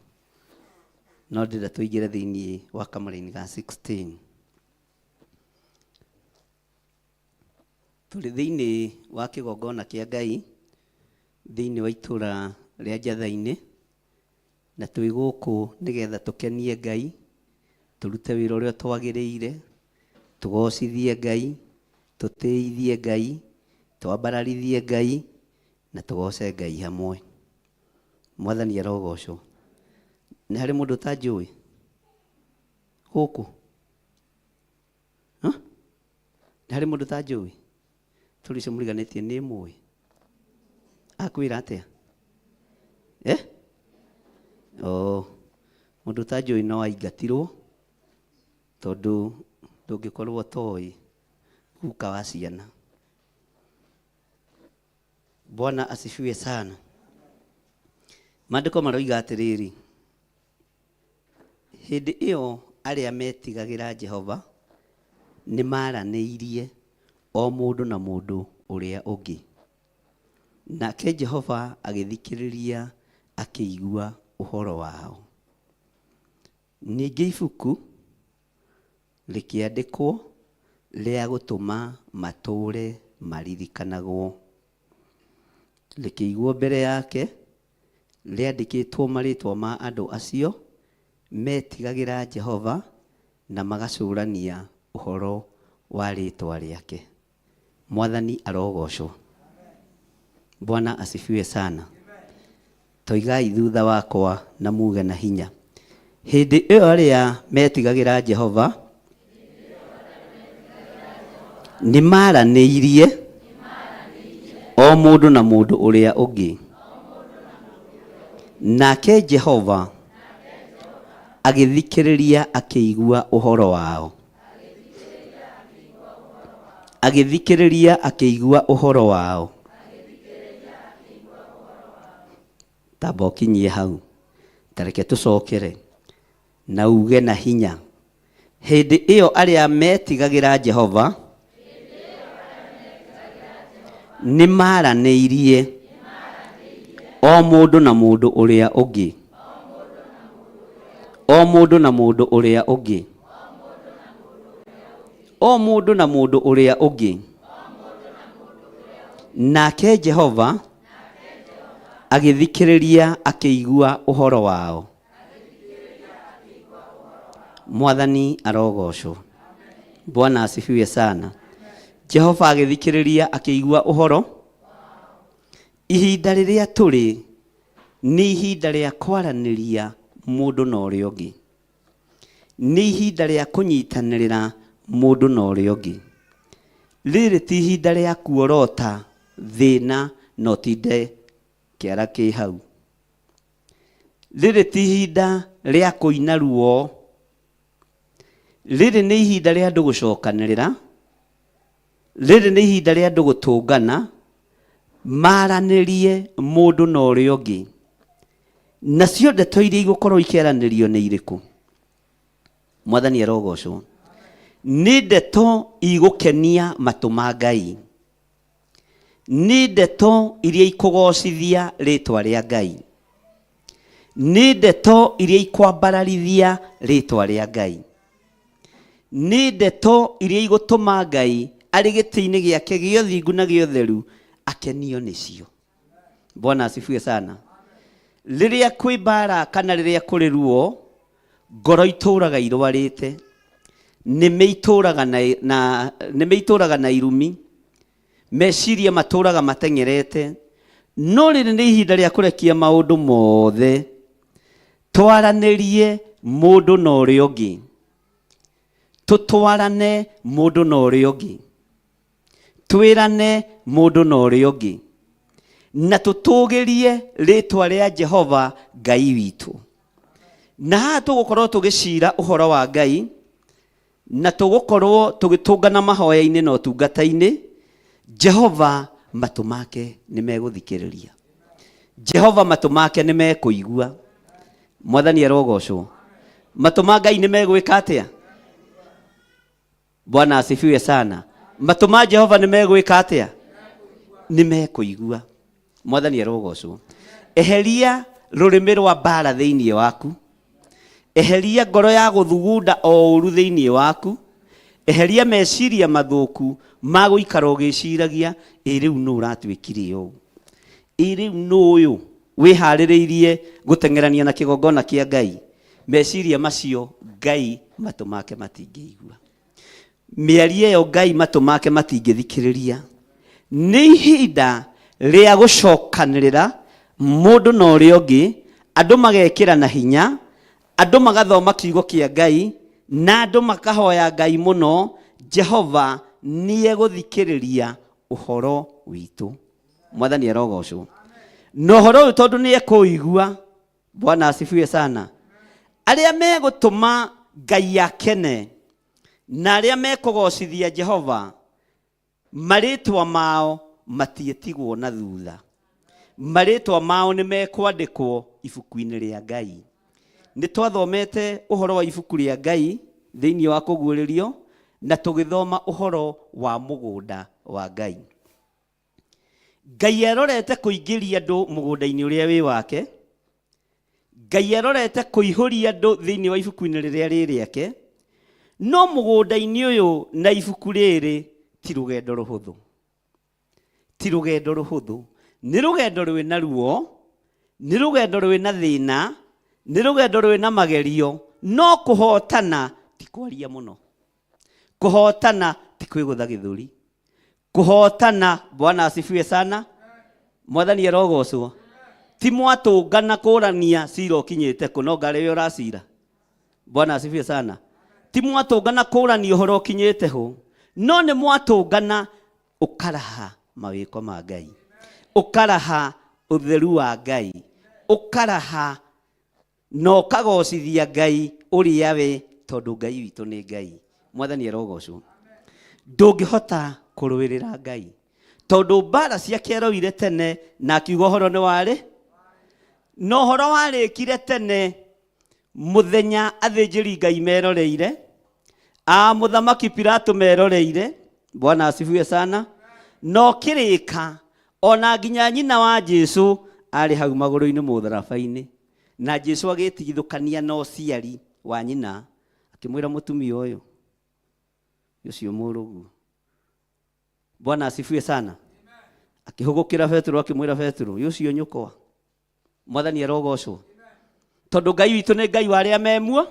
no ndĩrenda tũingĩre thĩinĩ wa kamũraini ga 16. Tũrĩ thĩinĩ wa kĩgongona kĩa Ngai thĩinĩ wa itũra rĩa Njatha-inĩ, na twĩ gũkũ nĩgetha tũkenie Ngai, tũrute wĩra ũrĩa twagĩrĩire, tũgocithie Ngai, tũtĩithie Ngai, twambararithie Ngai, na tũgoce Ngai hamwe. Mwathani arogocwo. Nĩ harĩ mũndũ ũtanjũĩ gũkũ? Huh? Nĩ harĩ mũndũ ũtanjũĩ? Tũrĩ icio mũriganĩtie nĩ mũĩ. Akwĩra atĩa? Eh? Oh, mũndũ ũtanjũĩ no aingatirwo tondũ ndũngĩkorwo ũtoĩ guka wa ciana. Bwana asifiwe sana. Maandĩko maroiga atĩrĩrĩ, Hĩndĩ ĩyo arĩa meetigagĩra Jehova nĩmaranĩirie o mũndũ na mũndũ ũrĩa ũngĩ, nake Jehova agĩthikĩrĩria akĩigua ũhoro wao. Ningĩ ibuku rĩkĩandĩkwo rĩa gũtũma matũũre maririkanagwo, rĩkĩigwo mbere yake rĩandĩkĩtwo marĩĩtwa ma andũ acio meetigagĩra Jehova na magacũũrania ũhoro wa rĩĩtwa rĩake. Mwathani arogoocwo. Bwana asifiwe sana. Toigai thutha wakwa na muuge na hinya. Hĩndĩ ĩyo arĩa meetigagĩra Jehova nĩ maaranĩirie o mũndũ na mũndũ ũrĩa ũngĩ, nake Jehova agĩthikĩrĩria akĩigua ũhoro wao. Agĩthikĩrĩria akĩigua ũhoro wao. Tamba ũkinyie hau. Ta reke tũcokere na uge na hinya. Hĩndĩ ĩyo arĩa metigagĩra Jehova nĩ maaranĩirie o mũndũ na mũndũ ũrĩa ũngĩ, o mũndũ na mũndũ ũrĩa ũngĩ, o mũndũ na mũndũ ũrĩa ũngĩ. Nake Jehova agĩthikĩrĩria akĩigua ũhoro wao. Mwathani arogocwo. Bwana asifiwe sana. Jehova agĩthikĩrĩria akĩigua ũhoro. Ihinda rĩrĩa tũrĩ nĩ ihinda rĩa kwaranĩria mũndũ na ũrĩa ũngĩ. Nĩ ihinda rĩa kũnyitanĩrĩra mũndũ na ũrĩa ũngĩ. Rĩrĩ ti ihinda rĩa kuorota thĩna na ũtinde kĩara kĩ hau. Rĩrĩ ti ihinda rĩa kũina ruo. Rĩrĩ nĩ ihinda rĩa andũ gũcokanĩrĩra. Rĩrĩ nĩ ihinda rĩa andũ gũtũngana, maranĩrie mũndũ na ũrĩa ũngĩ. Nacio ndeto iria igũkorwo ikĩaranĩrio nĩ irĩkũ? Mwathani arogocwo. Nĩ ndeto igũkenia matũ ma Ngai. Nĩ ndeto iria ikũgocithia rĩtwa rĩa Ngai. Nĩ ndeto iria ikwambararithia rĩtwa rĩa Ngai. Nĩ ndeto iria igũtũma Ngai arĩ gĩtĩ-inĩ gĩake gĩa ũthingu na gĩa ũtheru akenio nĩcio. Bwana asifiwe sana. Rĩrĩa kwĩ mbara kana rĩrĩa kũrĩ ruo, ngoro itũraga irwarĩte, nĩmĩ itũraga na, na, nĩmĩ itũraga na irumi, meciria matũraga mateng'erete, No rĩrĩ nĩ ihinda rĩa kũrekia maũndũ mothe, twaranĩrie mũndũ na ũrĩa ũngĩ, tũtwarane mũndũ na ũrĩa ũngĩ, twĩrane mũndũ na ũrĩa ũngĩ, na tũtũgĩrie rĩtwa rĩa Jehova Ngai witũ. Na haha tũgũkorwo tũgĩcira ũhoro wa Ngai, na tũgũkorwo tũgĩtũngana mahoya-inĩ na ũtungata-inĩ. Jehova matũ make nĩ megũthikĩrĩria, Jehova matũ make nĩ mekũigua. Mwathani arogocwo. Matũ ma Ngai nĩ megwĩka atĩa? Bwana asifiwe sana. Matũ ma Jehova nĩ megwĩka atĩa? Nĩ mekũigua. Mwathani arogocwo. Eheria rũrĩmĩ rwa mbara thĩinĩ waku, eheria ngoro ya gũthugunda o ũru thĩinĩ waku, eheria meciria mathũku ma gũikara ũgĩciragia, ĩ rĩu nũ ũratuĩkire ũũ, ĩ rĩu nũ ũyũ wĩharĩrĩirie gũteng'erania na kĩgongona kĩa Ngai. Meciria macio Ngai matũ make matingĩigua, mĩario ĩyo Ngai matũ make matingĩthikĩrĩria. Nĩ ihinda rĩa gũcokanĩrĩra mũndũ na ũrĩa ũngĩ, andũ magekĩrana hinya, andũ magathoma kiugo kĩa Ngai, na andũ makahoya Ngai mũno. Jehova nĩ egũthikĩrĩria ũhoro witũ. Mwathani arogocwo. Na ũhoro ũyũ tondũ nĩ ekũũigua, Bwana asifiwe sana, arĩa megũtũma Ngai akene na arĩa mekũgocithia Jehova, marĩtwa mao matiĩtigwo na thutha, marĩtwa mao nĩ mekwandĩkwo ibuku-inĩ rĩa Ngai. Nĩ twathomete ũhoro wa ibuku rĩa Ngai thĩinĩ wa kũguũrĩrio, na tũgĩthoma ũhoro wa mũgũnda wa Ngai. Ngai arorete kũingĩria andũ mũgũnda-inĩ ũrĩa wĩ wake, Ngai arorete kũihũria andũ thĩinĩ wa ibuku-inĩ rĩrĩa rĩ rĩake, no mũgũnda-inĩ ũyũ na ibuku rĩrĩ ti rũgendo rũhũthũ. Ti rũgendo rũhũthũ, nĩ rũgendo rwĩna ruo, nĩ rũgendo rwĩna thĩna, nĩ rũgendo rwĩna magerio, no kũhotana ti kwaria mũno. Kũhotana ti kwĩgũtha gĩthũri. Kũhotana, Bwana asifiwe sana, Mwathani arogocwo, ti mwatũngana kũrania cira ũkinyĩte kũ, no ngarĩ we ũracira. Bwana asifiwe sana. Ti mwatũngana kũrania ũhoro ũkinyĩte hũ, no nĩ mwatũngana ũkaraha mawĩko ma Ngai, ũkaraha ũtheru wa Ngai, ũkaraha na ũkagocithia Ngai ũrĩa we, tondũ Ngai witũ nĩ Ngai. Mwathani arogocwo. Ndũngĩhota kũrũĩrĩra Ngai, tondũ mbara ciake aroire tene na akiuga ũhoro nĩ warĩ na ũhoro warĩkire tene, mũthenya athĩnjĩri Ngai meroreire, a mũthamaki Pilato meroreire. Bwana asifiwe sana. Na ũkĩrĩka ona nginya nyina wa Jesu arĩ hau magũrũ-inĩ mũtharaba-inĩ, na Jesu agĩtigithũkania na ũciari wa nyina, akĩmwĩra mũtumia ũyũ ũcio mũrũguo. Bwana asifiwe sana. Akĩhũgũkĩra Petero akĩmwĩra, Petero, ũcio nyũkwa. Mwathani arogocwo, tondũ Ngai witũ nĩ Ngai wa arĩa memuo.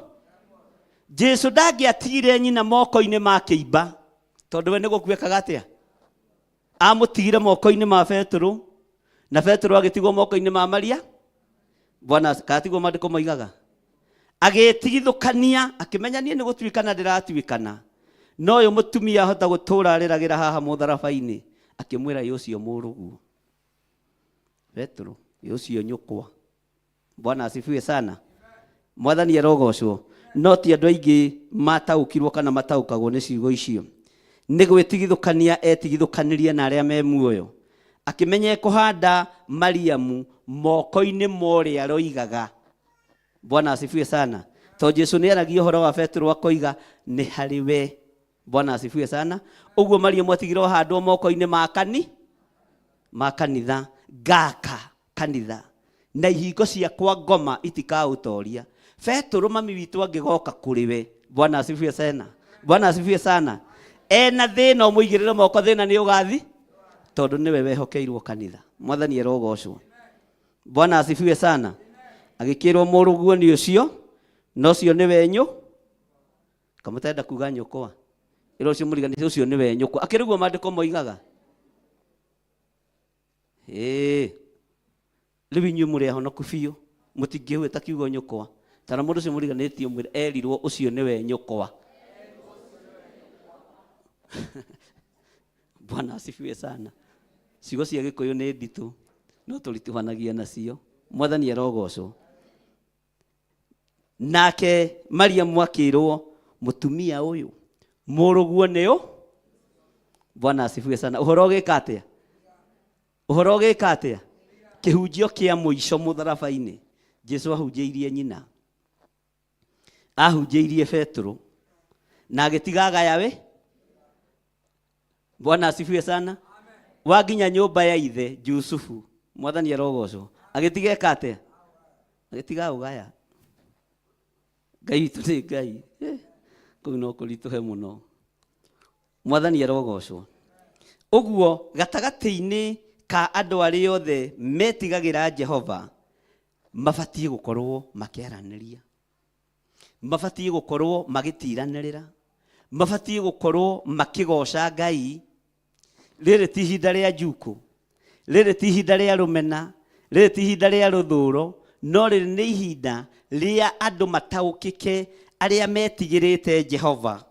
Jesu ndangĩatigire nyina moko-inĩ ma kĩimba, tondũ we nĩ gũkuĩkaga atĩa, amũtigire moko-inĩ ma Petero, na Petero agĩtigwo moko-inĩ ma Maria. Bwana, katigwo maandĩko moigaga agĩtigithũkania, akĩmenya niĩ nĩ gũtuĩkana ndĩratuĩkana, no ũyũ mũtumia ahota gũtũra arĩragĩra haha mũtharaba-inĩ. Akĩmwĩra, ĩ ũcio mũrũguo Petero, ĩ ũcio nyũkwa. Bwana asifiwe sana. Mwathani arogocwo. No ti andũ aingĩ mataũkirwo kana mataũkagwo nĩ ciugo icio. Nĩ gwĩtigithũkania etigithũkanirie na arĩa me muoyo, akĩmenya ekũhanda Mariamu moko-inĩ ma ũrĩa aroigaga. Bwana asifiwe sana. To Jesu nĩ aragia ũhoro wa Petero akoiga nĩ harĩ we. Bwana asifiwe sana. Ũguo Mariamu atigirwo handwo moko-inĩ ma kani ma kanitha. Ngaka kanitha na ihingo ciakwa ngoma itikaũtoria. Petero mami witũ angĩgoka kũrĩ we, Bwana asifiwe sana, Bwana asifiwe sana, ena thĩna ũmũigĩrĩre moko, thĩna nĩ ũgathi, tondũ nĩwe wehokeirwo kanitha. Mwathani arogocwo. Bwana asifiwe sana. Agĩkĩrwo mũrũguo nĩ ũcio, na ũcio nĩwe nyũ kamũtenda kuga nyũkwa, ĩra ũcio mũriganĩtie ũcio nĩwe nyũkwa, akĩrĩguo maandĩko moigaga. Ĩĩ. Rĩu inyuĩ mũrĩ ahonoku biũ, mũtingĩhwĩta kiugo nyũkwa. Tara mũndũ ũcio mũriganĩtie mwĩre erirwo ũcio nĩwe nyũkwa. Bwana asifiwe sana. Ciugo cia Gĩkũyũ nĩ nditũ, no tũritũhanagia nacio. Mwathani arogocwo. Nake Mariamu akĩrwo, mũtumia ũyũ mũrũguo nĩ ũ? Bwana asifiwe sana. Ũhoro ũgĩka atĩa? Ũhoro ũgĩka atĩa? Kĩhunjio kĩa mũico mũtharaba-inĩ, Jesu ahunjĩirie nyina, ahunjĩirie Petero, na agĩtiga agayawe. Bwana asifiwe sana. Waginya nyũmba ya ithe Jusufu, Mwathani arogocwo, agĩtiga eka atĩa? Agĩtiga ũgaya. Ngai witũ nĩ Ngai. Kũu no kũritũhe mũno. Mwathani arogocwo. Ũguo gatagatĩ-inĩ ka andũ arĩa othe metigagĩra Jehova, mabatiĩ gũkorwo makĩaranĩria, mabatiĩ gũkorwo magĩtiranĩrĩra, mabatiĩ gũkorwo makĩgoca Ngai. Rĩrĩ ti ihinda rĩa njukũ, rĩrĩ ti ihinda rĩa rũmena, rĩrĩ ti ihinda rĩa rũthũro, no rĩrĩ nĩ ihinda rĩa andũ mataũkĩke arĩa metigĩrĩte Jehova,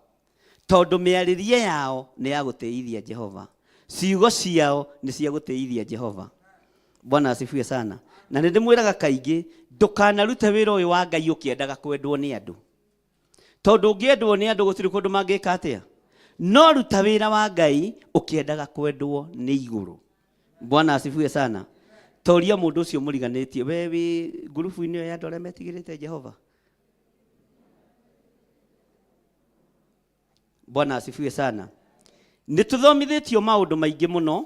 tondũ mĩarĩrie yao nĩ ya gũtĩithia Jehova, ciugo ciao nĩ cia gũtĩithia Jehova. Bwana asifiwe sana. Na nĩ ndĩmwĩraga kaingĩ, ndũkanarute wĩra ũyũ wa Ngai ũkĩendaga kwendwo nĩ andũ, tondũ ũngĩendwo nĩ andũ gũtirĩ kũndũ mangĩka atĩa. No ruta wĩra wa Ngai ũkĩendaga kwendwo nĩ igũrũ. Bwana asifiwe sana. Toria mũndũ ũcio mũriganĩtie, we wĩ ngurubu-inĩ ĩyo ya andũ arĩa metigĩrĩte Jehova? Bwana asifiwe sana. Nĩ tũthomithĩtio maũndũ maingĩ mũno,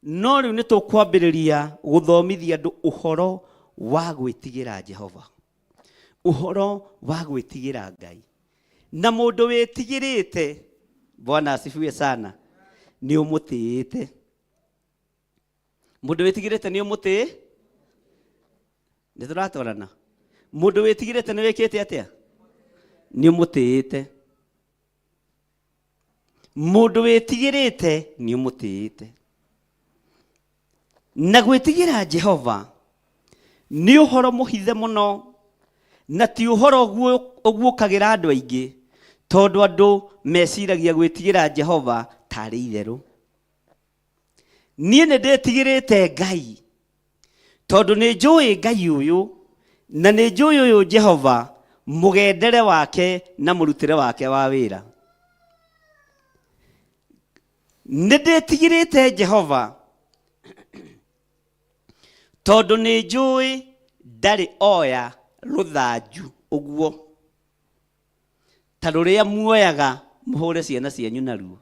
no rĩu nĩ tũkwambĩrĩria gũthomithia andũ ũhoro wa gwĩtigĩra Jehova, ũhoro wa gwĩtigĩra Ngai. Na mũndũ wĩtigĩrĩte, Bwana asifiwe sana, nĩ ũmũtĩĩte. Mũndũ wĩtigĩrĩte nĩ ũmũtĩĩ. Nĩ tũratwarana? Mũndũ wĩtigĩrĩte nĩ wĩkĩte atĩa? Nĩ ũmũtĩĩte. Mũndũ wĩtigĩrĩte nĩ ũmũtĩĩte. Na gwĩtigĩra Jehova nĩ ũhoro mũhithe mũno, na ti ũhoro ũguũkagĩra andũ aingĩ, tondũ andũ meciragia gwĩtigĩra Jehova tarĩ itherũ. Niĩ nĩ ndĩtigĩrĩte Ngai, tondũ nĩ njũĩ Ngai ũyũ, na nĩ njũĩ ũyũ Jehova, mũgendere wake na mũrutĩre wake wa wĩra. Nĩ ndĩtigĩrĩte Jehova, tondũ nĩ njũĩ ndarĩ oya rũthanju ũguo ta rũrĩa muoyaga mũhũre ciana cianyu naruo.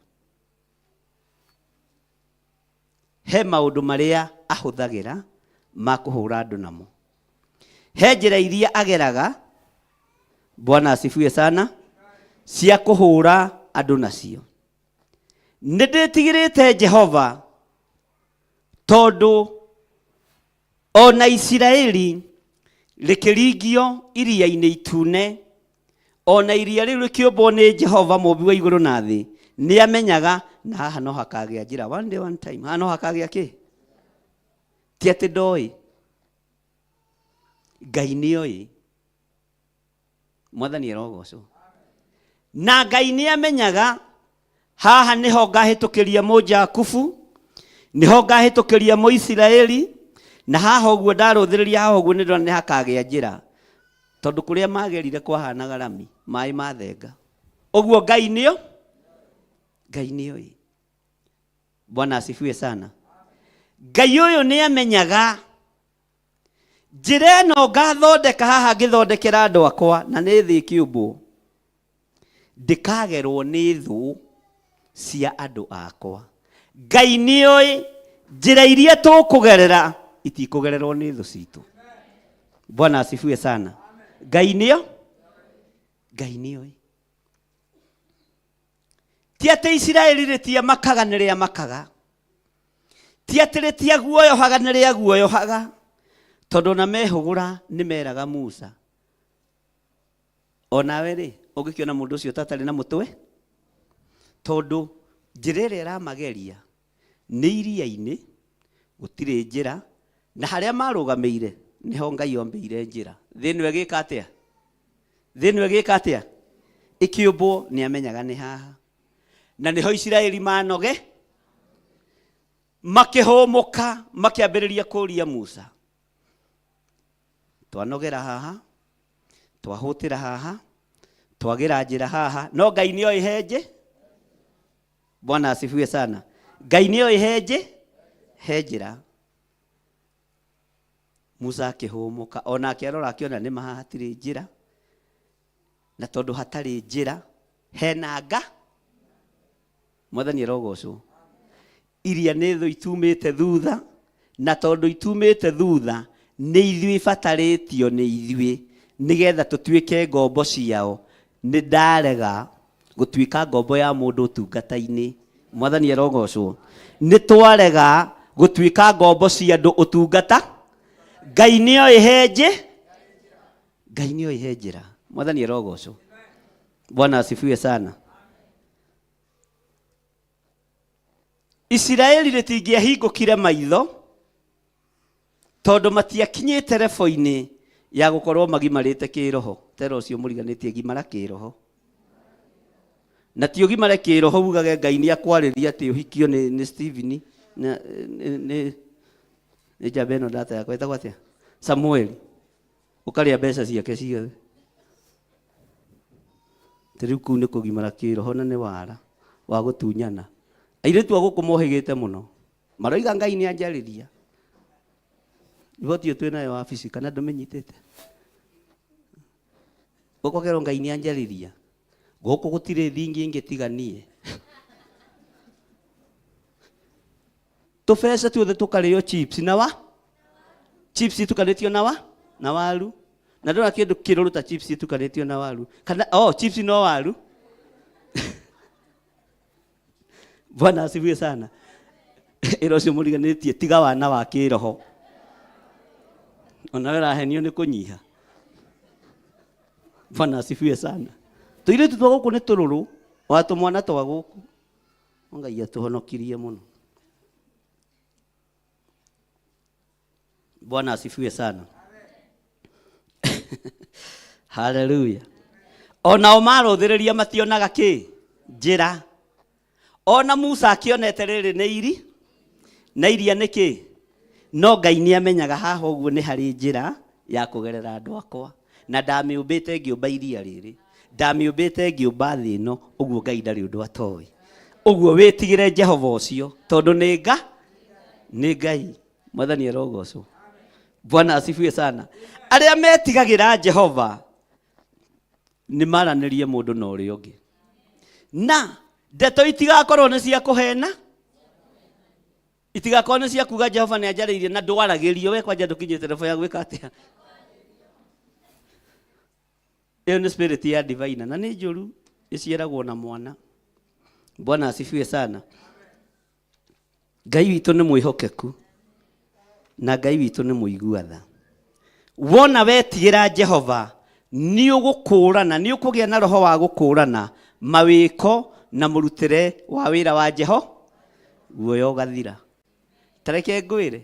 He maũndũ marĩa ahũthagĩra ma kũhũra andũ namo. He njĩra iria ageraga, Bwana asifiwe sana, cia kũhũra andũ nacio. Nĩ ndĩtigĩrĩte Jehova, tondũ ona Isiraeli rĩkĩringio iria-inĩ itune, ona iria rĩu rĩkĩũmbwo nĩ Jehova mũmbi wa igũrũ na thĩ, nĩ amenyaga na haha no hakagĩa njĩra. One day, one time, haha no hakagĩa kĩ? Ti atĩ ndoĩ, Ngai nĩ oĩ. Mwathani arogocwo. Na Ngai nĩ amenyaga haha nĩho ngahĩtũkĩria Mũjakubu, nĩho ngahĩtũkĩria Mũisiraeli, na haha ũguo ndarũthĩrĩria haha ũguo nĩ ndĩrona nĩ hakagĩa njĩra, tondũ kũrĩa magerire kwahanaga rami, maĩ mathenga ũguo. Ngai nĩo, Ngai nĩoĩ. Bwana asifiwe sana. Ngai ũyũ nĩ amenyaga njĩra ĩno ngathondeka haha ngĩthondekera andũ akwa, na nĩ thĩ ĩkĩũmbwo, ndĩkagerwo nĩ thũ cia andũ akwa. Ngai nĩoĩ njĩra iria tũkũgerera itikũgererwo nĩ thũ citũ. Bwana asifiwe sana. Ngai nĩo, Ngai nĩoĩ. Ti atĩ Isiraeli rĩtiamakaga, nĩ rĩamakaga. Ti atĩ rĩtiaguoyohaga, nĩ rĩaguoyohaga, tondũ ona mehũgũra nĩ meraga Musa, onawe rĩ, ũngĩkĩona mũndũ ũcio tatarĩ na mũtwe, tondũ njĩra ĩrĩa ĩramageria nĩ iria-inĩ, gũtirĩ njĩra. Na harĩa marũgamĩire nĩho Ngai ombĩire njĩra. Thĩ ĩno ĩgĩka atĩa? Thĩ ĩno ĩgĩka atĩa? Ĩkĩũmbwo nĩ amenyaga nĩ haha. Na nĩho Isiraeli manoge makĩhũmũka makĩambĩrĩria kũria Musa, twanogera haha, twahũtĩra haha, twagĩra njĩra haha, no Ngai nĩoĩ he njĩ. Bwana asifiwe sana. Ngai nĩoĩ he njĩ, he njĩra. Musa akĩhũmũka, onake arora akĩona nĩ ma haha hatirĩ njĩra, na tondũ hatarĩ njĩra hena nga. Mwathani arogocwo. Iria nĩ thũ itumĩte thutha, na tondũ itumĩte thutha nĩ ithuĩ ibatarĩtio nĩ ithuĩ nĩgetha tũtuĩke ngombo ciao. Nĩ ndarega gũtuĩka ngombo ya mũndũ ũtungata-inĩ. Mwathani arogocwo. Nĩ twarega gũtuĩka ngombo cia andũ ũtungata. Ngai nĩoĩ he njĩ, Ngai nĩoĩ he njĩra. Mwathani arogocwo. Bwana asifiwe sana. Isiraeli rĩtingĩahingũkire maitho tondũ matiakinyĩte rebo-inĩ ya gũkorwo magimarĩte kĩroho. Tera ũcio mũriganĩtie gimara kĩroho. Na ti ũgimare kĩroho ugage Ngai nĩ akwarĩria atĩ ũhikio nĩ, nĩ Stephen na nĩ, nĩ, nĩ njamba ĩno ndata yakwa ĩtagwo atĩa? Samueli. Ũkarĩa mbeca ciake ciothe. Atĩ rĩu kũu nĩ kũgimara kĩroho na nĩ wara wa gũtunyana. Airĩtu a gũkũ mohĩgĩte mũno. Maroiga Ngai nĩ anjarĩria. Riboti ĩyo twĩ nayo wabici kana ndũmĩnyitĩte? Gũkũ Ngai nĩ anjarĩria. Gũkũ gũtirĩ thingi ĩngĩ tiga niĩ. Tũbeca tuothe tũkarĩo chips na wa? Chips itukanĩtio na wa? Na waru. Na ndona kĩndũ kĩrũrũ ta chips itukanĩtio na waru. Kana, oh, chips no waru. Bwana asifiwe sana. Ĩra ũcio mũriganĩtie tiga wana wa kĩroho. Ona we ũrahenio nĩ kũnyiha. Bwana asifiwe sana. Tũirĩtu twa gũkũ nĩ tũrũrũ, wa tũmwana twa gũkũ. Ngai atũhonokirie mũno. Bwana asifiwe sana. Haleluya. Onao marũthĩrĩria mationaga kĩ? Njĩra. Ona Musa akĩonete rĩrĩ nĩ iri na iria nĩ kĩ? No Ngai nĩ amenyaga haha ũguo nĩ harĩ njĩra ya kũgerera andũ akwa. Na ndamĩũmbĩte ngĩũmba iria rĩrĩ. Ndamĩũmbĩte ngĩũmba thĩ ĩno, ũguo Ngai ndarĩ ũndũ atoĩ. Ũguo wĩtigĩre Jehova ũcio, tondũ nĩ nga nĩ Ngai. Mwathani arogocwo. Bwana asifiwe sana. Arĩa metigagĩra Jehova nĩ maranĩrie mũndũ na ũrĩa ũngĩ. Na ndeto itigakorwo nĩ cia kũhena, itigakorwo nĩ cia kuga Jehova nĩ anjarĩirie na ndwaragĩrio we kwanja ndũkinyĩte level ya gwĩka atĩa. Ĩyo nĩ spirit ya divina na nĩ njũru ĩciaragwo na mwana. Bwana asifiwe sana. Ngai witũ nĩ mwĩhokeku na Ngai witũ nĩ mũigua tha. Wona wetigĩra Jehova nĩ ũgũkũrana, nĩ ũkũgĩa na roho wa gũkũrana mawĩko na mũrutĩre wa wĩra wa Jeho, guoya ũgathira. Ta reke ngwĩre,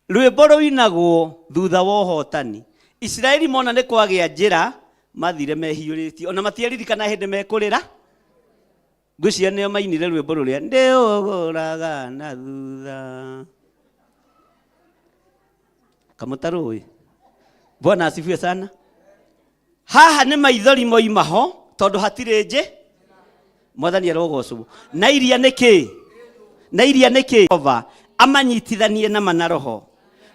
rwĩmbo rũinagwo thutha wa ũhotani. Isiraeli mona nĩ kwagĩa njĩra, mathire mehiũrĩtie, ona matiaririkana hĩndĩ mekũrĩra. Ngwĩciria nĩo mainire rwĩmbo rũrĩa ndĩũgũraga na thutha. Kamũtarũĩ. Bwana asifiwe sana. Haha nĩ maithori moima ho tondũ hatirĩ njĩ. Mwathani arogocwo. Na iria nĩ kĩ? Na iria nĩ kĩ? Jehova amanyitithanie na mana roho.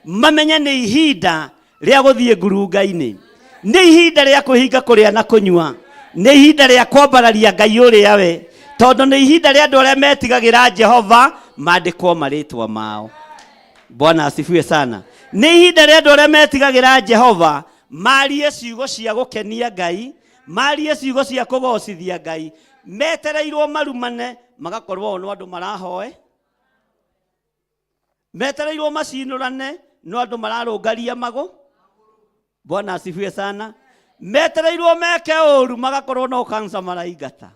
Mamenye nĩ ihinda rĩa gũthiĩ ngurunga-inĩ. Nĩ ihinda rĩa kwĩhinga kũrĩa na kũnyua. Nĩ ihinda rĩa kwambararia Ngai ũrĩa we. Tondũ nĩ ihinda rĩa andũ arĩa metigagĩra Jehova mandĩkwo marĩtwa mao. Bwana asifiwe sana. Nĩ ihinda rĩa andũ arĩa metigagĩra Jehova marie ciugo cia gũkenia Ngai, marie ciugo cia kũgocithia Ngai, metereirwo marumane magakorwo o no andũ marahoe, metereirwo macinũrane no andũ mararũngaria magũ. Bwana asifiwe sana. Metereirwo meke ũru magakorwo no kansa maraingata.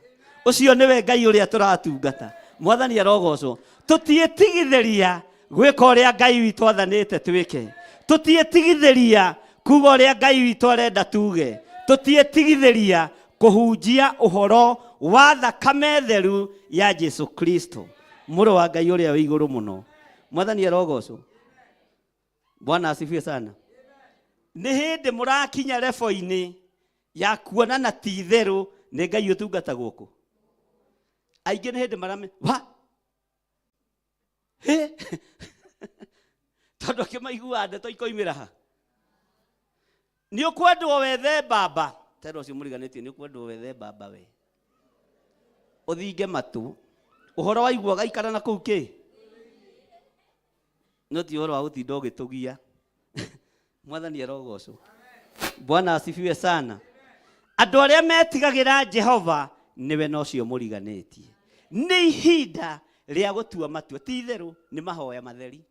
Ũcio nĩwe Ngai ũrĩa tũratungata. Mwathani arogocwo. Tũtiĩtigithĩria Gwĩka ũrĩa Ngai witũ athanĩte twĩke. Tũtiĩtigithĩria kuga ũrĩa Ngai witũ arenda tuge. Tũtiĩtigithĩria kũhunjia ũhoro wa thakame theru ya Jesu Kristo, mũrũ wa Ngai ũrĩa wĩ igũrũ mũno. Mwathani arogocwo. Bwana asifiwe sana. Nĩ hĩndĩ mũrakinya rebo-inĩ ya kuonana ti itherũ nĩ Ngai ũtungatagwo kũ. Aingĩ nĩ hĩndĩ marame wa Hĩ! Tondũ akĩmaiguaga ndeto ikoimĩra ha. Nĩ ũkwendwo wethe mbamba. Tera ũcio mũriganĩtie nĩ ũkwendwo wethe mbamba we. Ũthinge matũ. Ũhoro waigua ũgaikara na kũu kĩ? No ti ũhoro wa gũtinda ũgĩtũgia. Mwathani arogocwo. Bwana asifiwe sana. Andũ arĩa metigagĩra Jehova nĩwe na ũcio mũriganĩtie. Nĩ ihinda rĩa gũtua matua. Ti itherũ nĩ mahoya matheri.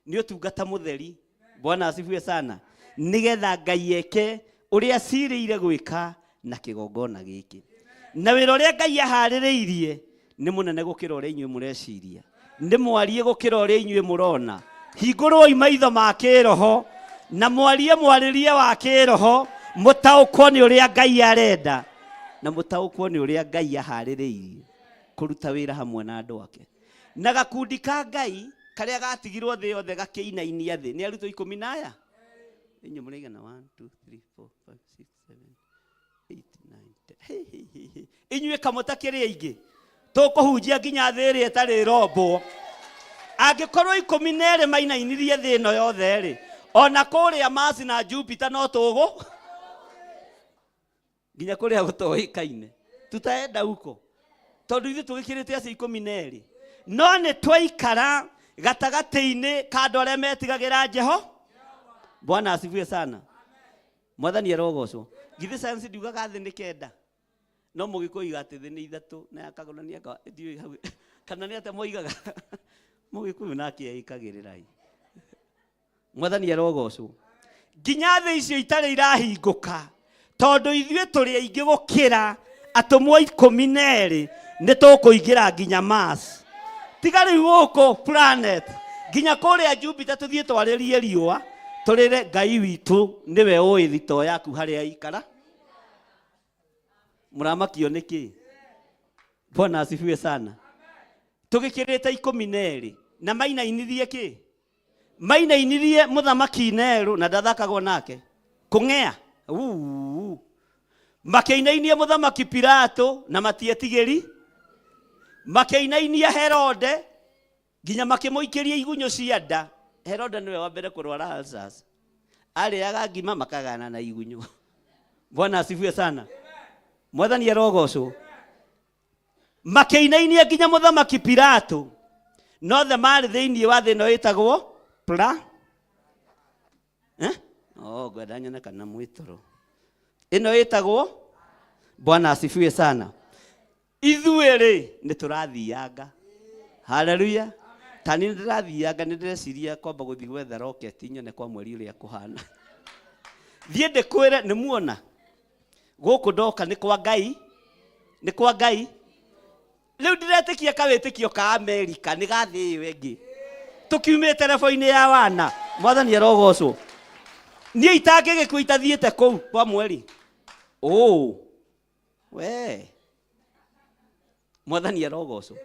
Nĩ ũtungata mũtheri. Bwana asifiwe sana. Nĩgetha Ngai eke ũrĩa acirĩire gwĩka na kĩgongona gĩkĩ. Na wĩra ũrĩa Ngai aharĩrĩirie nĩ mũnene gũkĩra ũrĩa inyuĩ mũreciria. Nĩ mwariĩ gũkĩra ũrĩa inyuĩ mũrona. Hingũrwoi maitho ma kĩroho na mwarie mwarĩrie wa kĩroho, mũtaũkwo nĩ ũrĩa Ngai arenda na mũtaũkwo nĩ ũrĩa Ngai aharĩrĩirie kũruta wĩra hamwe na andũ ake. Na gakundi ka Ngai karĩa gatigirwo thĩ yothe gakĩinainia thĩ nĩ arutwo ikũmi na aya. Inyuĩ mũraigana 1 2 3 4 5 6 7 8 9 10. Hey, hey, hey, hey. Inyuĩ kamũtakĩrĩ aingĩ tũkũhunjia nginya thĩ ĩrĩa ĩtarĩ ĩrombwo. Angĩkorwo 12 mainainirie thĩ ĩno yothe rĩ, ona kũrĩa Mars na Jupiter no tũgũ nginya kũrĩa gũtoĩkaine tutaenda huko, tondũ ithuĩ tũgĩkĩrĩte acio 12. No nĩ twaikara gatagatĩ-inĩ ka andũ arĩa metigagĩra Jeho. Bwana asifiwe sana. Mwathani arogocwo. Githĩ science ndiugaga thĩ nĩ 9? No mũgĩkũyũ iga atĩ thĩ nĩ 3 na yakagũrania ndiũĩ hau kana nĩ atĩa moigaga. Mũgĩkũyũ nake eĩkagĩrĩra ĩ. Mwathani arogocwo. Nginya thĩ icio itarĩ irahingũka, tondũ ithuĩ tũrĩ aingĩ gũkĩra atũmwo 12, nĩ tũkũingĩra nginya Mars. Tiga rĩu gũkũ planet, nginya kũrĩa Jupiter tũthiĩ twarĩrie riũa, tũrĩre Ngai witũ nĩwe ũĩ thitoo yaku harĩa ikara. Mũramakio nĩ kĩ? Bwana asifiwe sana. Tũgĩkĩrĩte 12 na mainainirie kĩ? Mainainirie mũthamaki Neru na ndathakagwo nake. Kũng'ea. Uu. Makĩinainia mũthamaki Pilato na matietigĩri. Makĩinainia Herode nginya makĩmũikĩria igunyũ cia nda. Herode nĩwe wa mbere kũrwara ulcers. Arĩaga ngima makagana na igunyũ. Bwana asifiwe sana. Mwathani arogocwo. Makĩinainia nginya mũthamaki Pilato. Nothe marĩ thĩinĩ wa thĩ ĩno ĩtagwo Pla. Oh, ngwenda nyone kana mwĩtoro. Ĩno ĩtagwo Bwana asifiwe sana. Ithuĩ rĩ nĩ tũrathianga. Haleluya. Ta niĩ nĩ ndĩrathianga, nĩ ndĩreciria kwamba gũthiĩ gwetha rocket nyone kwa mweri ũrĩa kũhana. Thiĩ ndĩkwĩre nĩ muona. Gũkũ ndoka nĩ kwa Ngai. Nĩ kwa Ngai. Rĩu ndĩretĩkia kawĩtĩkio ka Amerika nĩ ga thĩ ĩyo ĩngĩ. Tũkiumĩte rebo-inĩ ya wana. Mwathani arogocwo. Niĩ itangĩgĩkua itathiĩte kũu kwa mweri. Oh. We. Mwathani arogocwo.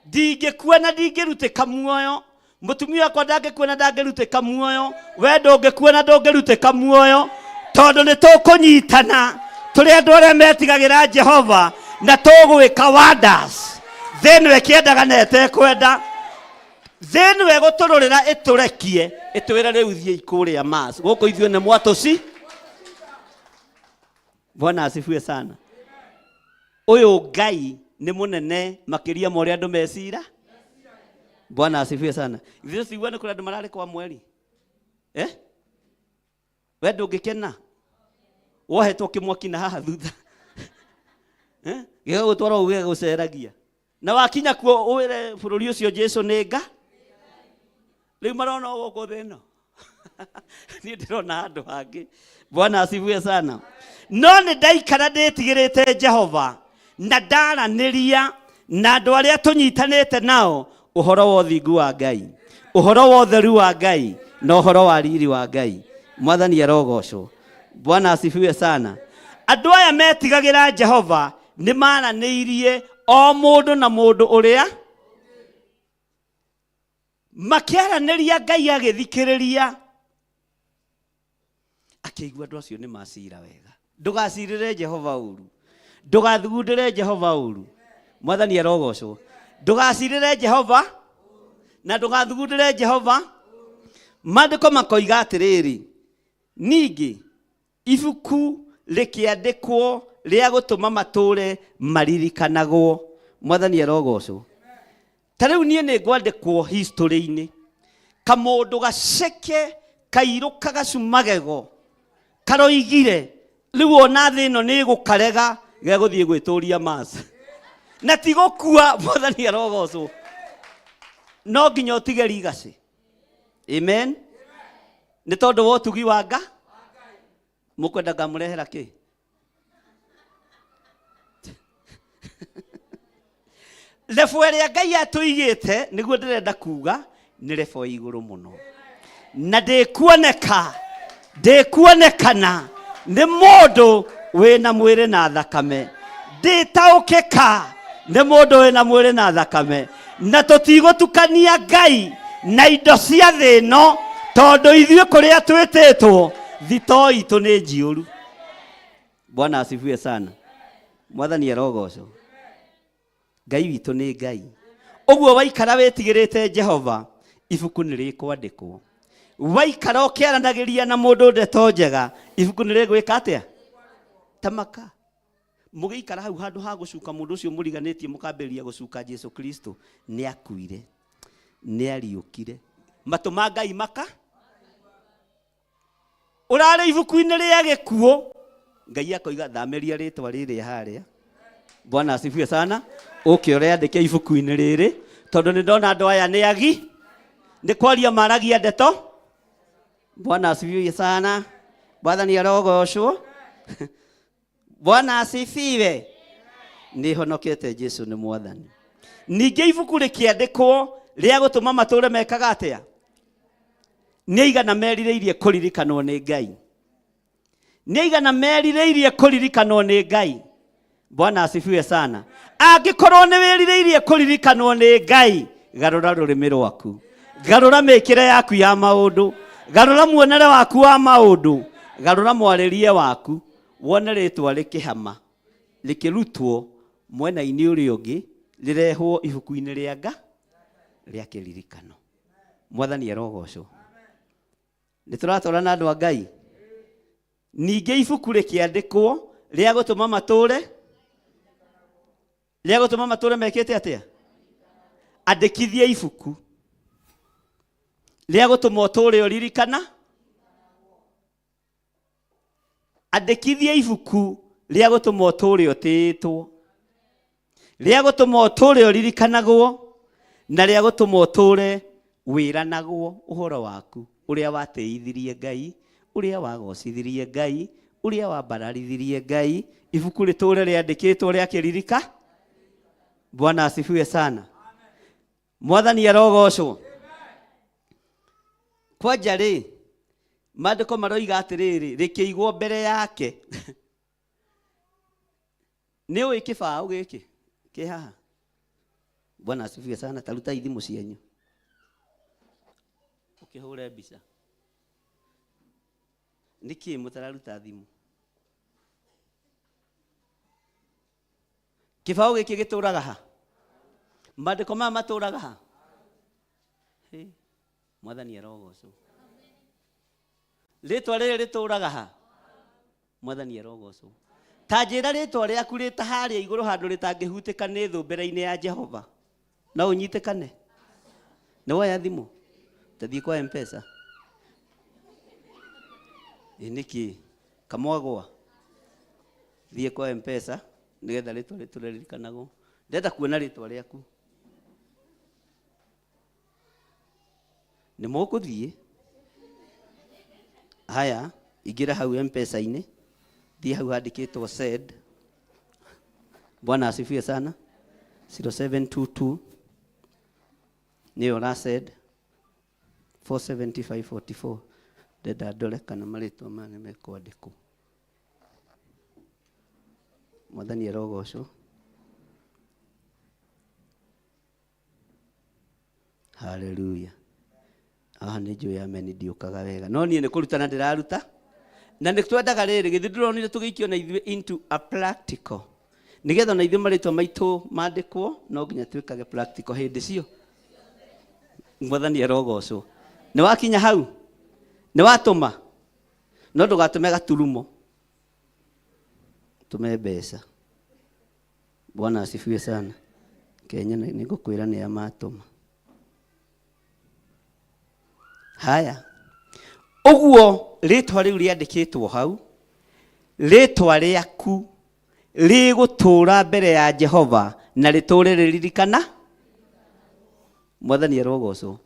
Ndingĩkua na ndingĩrutĩka muoyo. Mũtumia wakwa ndangĩkua na ndangĩrutĩka muoyo. We ndũngĩkua na ndũngĩrutĩka muoyo. Tondũ nĩ tũkũnyitana tũrĩ andũ arĩa metigagĩra Jehova na tũgwĩka wonders. Thĩ ĩno ĩkĩendaga na ĩtekwenda. Thĩ ĩno ĩgũtũrũrĩra ĩtũrekie, ĩtwĩre rĩu thiĩi kũrĩa Mars. Gũkũ ithuĩ nĩ mwatũci. Bwana asifiwe sana. Ũyũ Ngai nĩ mũnene makĩria ma ũrĩa andũ mecira. Bwana asifiwe sana. Ithuĩ tũtigua nĩ kũrĩ andũ mararĩ kwa mweri. We ndũngĩkena? Wohetwo kĩmwaki na haha thutha. Gĩgagũtwara ũguo gĩgagũceragia. Na wakinya kuo ũwĩre bũrũri ũcio Jesu nĩ nga. Rĩu marona o gũkũ thĩ ĩno. Niĩ ndĩrona handũ hangĩ. Bwana asifiwe sana. No nĩ ndaikara ndĩtigĩrĩte Jehova na ndaranĩria na andũ arĩa tũnyitanĩte nao ũhoro wa ũthingu wa Ngai. Ũhoro wa ũtheru wa Ngai na ũhoro wa riri wa Ngai. Mwathani arogocwo. Bwana asifiwe sana. Andũ aya metigagĩra Jehova nĩ maranĩirie o mũndũ na mũndũ ũrĩa makĩaranĩria, Ngai agĩthikĩrĩria, akĩigua andũ acio nĩ macira wega. Ndũgacirĩre Jehova ũru, ndũgathugundĩre Jehova ũru. Mwathani arogocwo. Ndũgacirĩre Jehova na ndũgathugundĩre Jehova. Maandĩko makoiga atĩrĩrĩ, ningĩ ibuku rĩkĩandĩkwo rĩa gũtũma matũũre maririkanagwo. Mwathani arogocwo. Ta rĩu niĩ nĩ ngwandĩkwo history-inĩ, kamũndũ gaceke kairũ kagacu magego karoigire rĩu ona thĩ ĩno nĩ ĩgũkarega, gegũthiĩ gwĩtũria Mars na ti gũkua. Mwathani arogocwo. No nginya ũtige legacy. Amen. Nĩ tondũ wa ũtugi wa nga mũkwenda ngamũrehera kĩ lebo ĩrĩa Ngai atũigĩte, nĩguo ndĩrenda kuga, nĩ lebo ya igũrũ mũno, na ndĩkuoneka, ndĩkuonekana nĩ mũndũ wĩna mwĩrĩ na thakame, ndĩtaũkĩka nĩ mũndũ wĩna mwĩrĩ na thakame, na tũtigũtukania Ngai na indo cia thĩ ĩno, tondũ ithuĩ kũrĩa twĩtĩtwo thitoo itũ nĩ njiũru. Bwana asifiwe sana. Mwathani arogocwo. Ngai witũ nĩ Ngai. Ũguo waikara wĩtigĩrĩte Jehova, ibuku nĩ rĩkwandĩkwo. Waikara ũkĩaranagĩria na mũndũ ndeto njega, ibuku nĩ rĩgwĩka atĩa? Tamaka mũgĩikara hau, handũ ha gũcuka mũndũ ũcio mũriganĩtie, mũkambĩrĩria gũcuka Jesu Kristo. Nĩ akuire, nĩ ariũkire, matũ ma Ngai maka ũrarĩ ibuku-inĩ rĩa gĩkuũ. Ngai akoiga, thamĩria rĩtwa rĩrĩ harĩa. Bwana asifiwe sana. Ũke ũrĩandĩke ibuku-inĩ rĩrĩ, tondũ nĩ ndona andũ aya nĩ agi nĩ kwaria maragia ndeto. Bwana asifiwe sana. Mwathani arogocwo. Bwana asifiwe. Nĩ honokete, Jesu nĩ Mwathani. Ningĩ ibuku rĩkĩandĩkwo rĩa gũtũma matũũre mekaga atĩa? Nĩ aigana merirĩirie kũririkanwo nĩ Ngai? Nĩ aigana merirĩirie kũririkanwo nĩ Ngai? Bwana asifiwe sana. Angĩkorwo nĩ wĩrirĩirie kũririkanwo nĩ Ngai, garũra rũrĩmĩ rwaku, garũra mĩkĩre yaku ya maũndũ, garũra muonere waku wa maũndũ, garũra mwarĩrie waku, wone rĩtwa rĩkĩhama, rĩkĩrutwo mwena-inĩ ũrĩa ũngĩ, rĩrehwo ibuku-inĩ rĩa nga rĩa kĩririkano. Mwathani arogocwo. Nĩ tũratwarana, andũ a Ngai? Ningĩ ibuku rĩkĩandĩkwo rĩa gũtũma matũũre, rĩa gũtũma matũũre mekĩte atĩa? Andĩkithie ibuku rĩa gũtũma ũtũũre ũririkana. Andĩkithie ibuku rĩa gũtũma ũtũũre ũtĩĩtwo, rĩa gũtũma ũtũũre ũririkanagwo, na rĩa gũtũma ũtũũre wĩranagwo ũhoro waku, ũrĩa watĩithirie Ngai, ũrĩa wagocithirie Ngai, ũrĩa wambararithirie Ngai. Ibuku rĩtũũre rĩandĩkĩtwo rĩa kĩririka. Bwana asifiwe sana. Mwathani arogocwo. Kwanja rĩ, maandĩko maroiga atĩrĩrĩ, rĩkĩigwo mbere yake. Nĩ ũĩ kĩbaũ gĩkĩ kĩ haha? Bwana asifiwe sana. Tarutai thimũ cianyu ũkĩhũre mbica. Nĩkĩ mũtararuta thimũ? Kĩbaũ gĩkĩ gĩtũraga ha? Maandĩko maya matũraga ha? Hĩ, Mwathani arogocwo. Rĩtwa rĩrĩ rĩtũraga ha? Mwathani arogocwo. Ta njĩra, rĩtwa rĩaku rĩta harĩa igũrũ handũ rĩtangĩhutĩka nĩ thũ mbere-inĩ ya Jehova, no ũnyitĩkane? Nĩ woya thimũ, tathiĩ kwa Mpesa. Ĩ nĩkĩ kamwagwa? Thiĩ kwa Mpesa nĩgetha rĩtwa rĩtũre ririkanagwo. Ndenda kuona rĩtwa rĩaku. Nĩ mũkũthiĩ haya, ingĩra hau Mpesa-inĩ, thiĩ hau handĩkĩtwo send. Bwana asifiwe sana. 0722 nĩyo ũra send. 475 44. Ndenda ndore kana marĩtwa maya nĩ mekwandĩkwo. Mwathani arogocwo. Haleluya. Haha nĩ njũĩ ameni ndiũkaga wega, no niĩ nĩ kũrutana ndĩraruta, na nĩ twendaga rĩrĩ, githĩ ndũronire tũgĩikio na ithuĩ into a practical, nĩgetha na ithuĩ marĩtwa maitũ mandĩkwo, no nginya twĩkage practical hĩndĩ cio. Mwathani arogocwo. Nĩ wakinya hau, nĩ watũma, no ndũgatũme gaturumo, tũme mbeca. Bwana asifiwe sana. Kenya nĩ ngũkwĩra nĩ amatũma. Haya, ũguo rĩtwa rĩu rĩandĩkĩtwo hau, rĩtwa rĩaku rĩgũtũũra mbere ya Jehova na rĩtũũre rĩririkana. Mwathani arogocwo.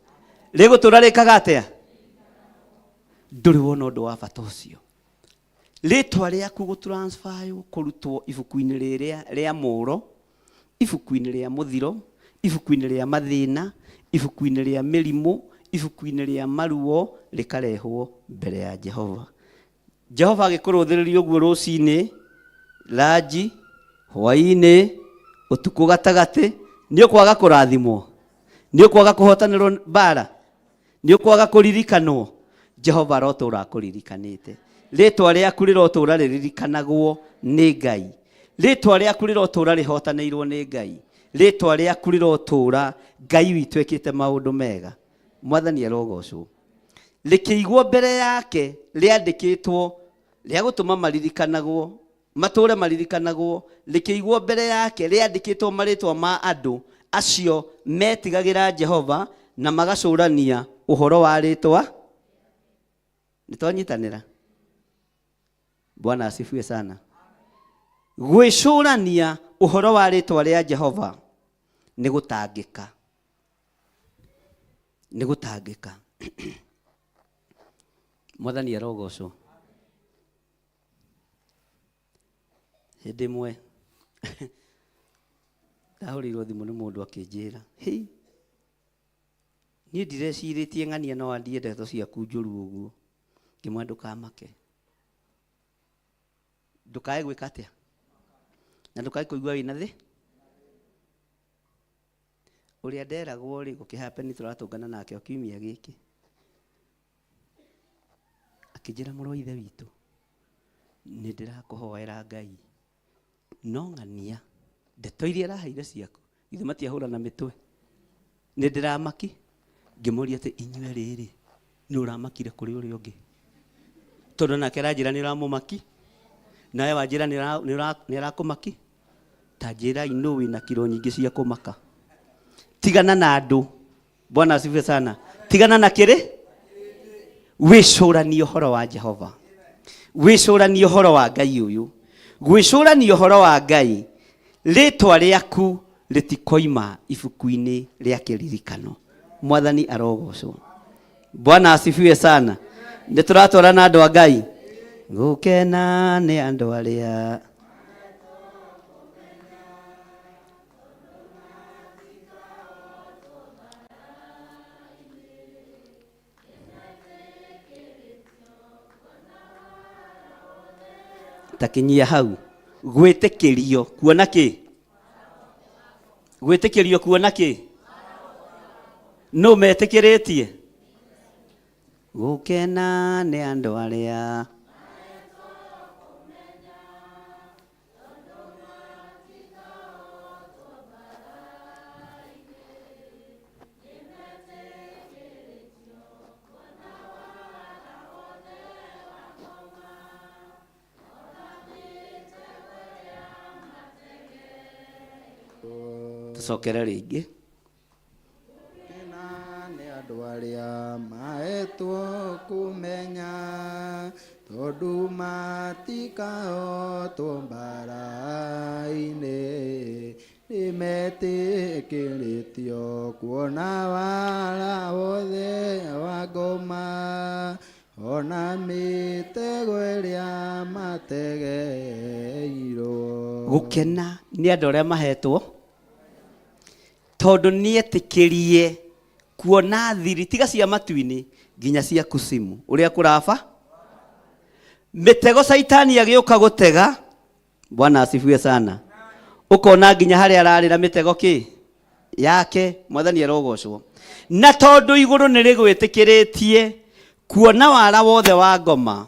Rĩgũtũũra rĩkaga atĩa? Ndũrĩ wona ũndũ wa bata ũcio. Rĩtwa rĩaku gũtransferwo kũrutwo ibuku-inĩ rĩrĩa rĩa mũro, ibuku-inĩ rĩa mũthiro, ibuku-inĩ rĩa mathĩna, ibuku-inĩ rĩa mĩrimũ, ibuku-inĩ rĩa maruo, rĩkarehwo mbere ya Jehova. Jehova agĩkũrũthĩrĩria ũguo rũcinĩ, ranji, hwaĩ-inĩ, ũtukũ gatagatĩ, nĩ ũkwaga kũrathimwo, nĩ ũkwaga kũhotanĩrwo mbara, nĩ ũkwaga kũririkanwo. Jehova arotũra akũririkanĩte. Rĩtwa rĩaku rĩrotũra rĩririkanagwo nĩ Ngai. Rĩtwa rĩaku rĩrotũra rĩhotanĩirwo nĩ Ngai. Rĩtwa rĩaku rĩrotũra Ngai witũ ekĩte maũndũ mega. Mwathani arogocwo. Rĩkĩigwo mbere yake rĩandĩkĩtwo rĩa gũtũma maririkanagwo, matũũre maririkanagwo, rĩkĩigwo mbere yake rĩandĩkĩtwo marĩtwa ma andũ acio metigagĩra Jehova na magacũrania ũhoro wa rĩtwa. Nĩ twanyitanĩra? Bwana asifiwe sana. Gwĩcũrania ũhoro wa rĩtwa rĩa Jehova nĩ gũtangĩka, nĩ gũtangĩka. Mwathani arogocwo. Hĩndĩ ĩmwe ndahũrĩirwo thimũ nĩ mũndũ akĩnjĩra, hĩ, niĩ ndirecirĩtie ng'ania no andie ndeto ciaku njũru ũguo. Ngĩmwĩra ndũkamake, ndũkae gwĩka atĩa, na ndũkae kũigua wĩna thĩ. Ũrĩa nderagwo rĩ, gũkĩhappen tũratũngana nake o kiumia gĩkĩ, akĩnjĩra, mũrũ wa ithe witũ, nĩ ndĩrakũhoera Ngai, no ng'ania ndeto iria araheire ciaku ithe matiahũra na mĩtwe, nĩ ndĩramaki. Ngĩmũria atĩ inyuĩ rĩrĩ, nĩ ũramakire kũrĩ ũrĩa ũngĩ, tondũ nake aranjĩra nĩ ũramũmaki, nawe wanjĩra nĩ arakũmaki. Ta njĩrai nũ wĩna kiro nyingĩ cia kũmaka. Tigana na andũ. Bwana asifiwe sana. Tigana na kĩrĩ, wĩcũranie ũhoro wa Jehova, wĩcũranie ũhoro wa Ngai ũyũ, gwĩcũrania ũhoro wa Ngai. Rĩtwa rĩaku rĩtikoima ibuku-inĩ rĩa kĩririkano. Mwathani arogocwo. Bwana asifiwe sana. Nĩ tũratwarana andũ a Ngai? Gũkena nĩ andũ arĩa takinyia hau. Gwĩtĩkĩrio kuona kĩ? Gwĩtĩkĩrio kuona kĩ? Nũ metĩkĩrĩtie? Gũkena nĩ andũ arĩa tũcokere rĩngĩ. Gũkena nĩ andũ arĩa mahetwo kũmenya, tondũ matikahotwo mbara-inĩ, nĩ metĩkĩrĩtio kuona wara wothe wa ngoma, ona mĩtego ĩrĩa mategeirwo. Gũkena nĩ andũ arĩa mahetwo, tondũ nĩetĩkĩrie Kuona thiri tiga cia matu-inĩ nginya cia kusimu ũrĩa kũraba mĩtego caitani agĩũka gũtega. Bwana asifiwe sana. Ũkona nginya harĩa ararĩra mĩtego kĩ yake. Mwathani arogocwo. Na tondũ igũrũ nĩ rĩgwĩtĩkĩrĩtie kuona wara wothe wa ngoma,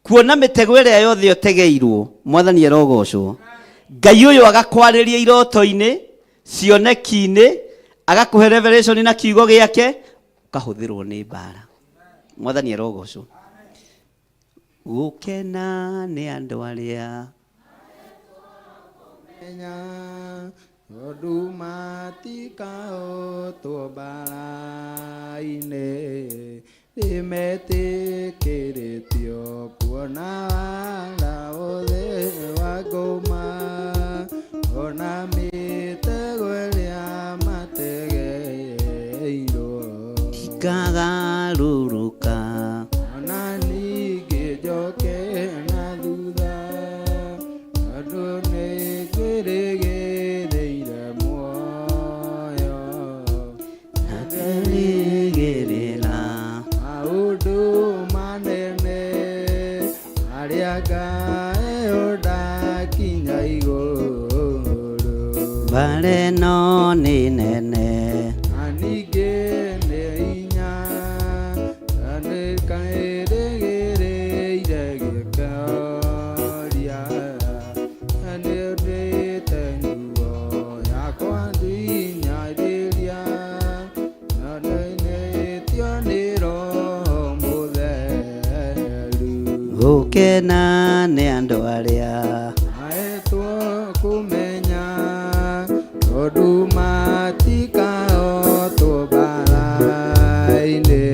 kuona mĩtego ĩrĩa yothe ũtegeirwo, mwathani arogocwo. Ngai ũyũ agakwarĩria iroto-inĩ, cioneki-inĩ, agakũhe revelation na kiugo gĩake, ũkahũthĩrwo nĩ mbara. Mwathani arogocwo. Gũkena nĩ andũ arĩa Menya tondũ matikaotwo mbara-inĩ, nĩmetĩkĩrĩtio kuona wara wothe wa ngoma, ona mĩtego ĩrĩa mategeirwo Ikagarũrũka. Ona ningĩ njoke na thutha, tondũ nĩngwĩrĩgĩrĩire muoyo. Na ngerĩgĩrĩra maũndũ manene marĩa ngaheo ndakinya igũrũ. Mbara ĩno nĩ nene. Na ningĩ nĩ hinya, na nĩkaĩrĩgĩrĩire gĩkoria, na nĩndĩte nguo yakwa ndinyairĩria, na nĩinĩtio nĩ Roho Mũtheru. Gũkena nĩ andũ arĩa Maetwo kũmenya, tondũ matikaotwo mbara-inĩ,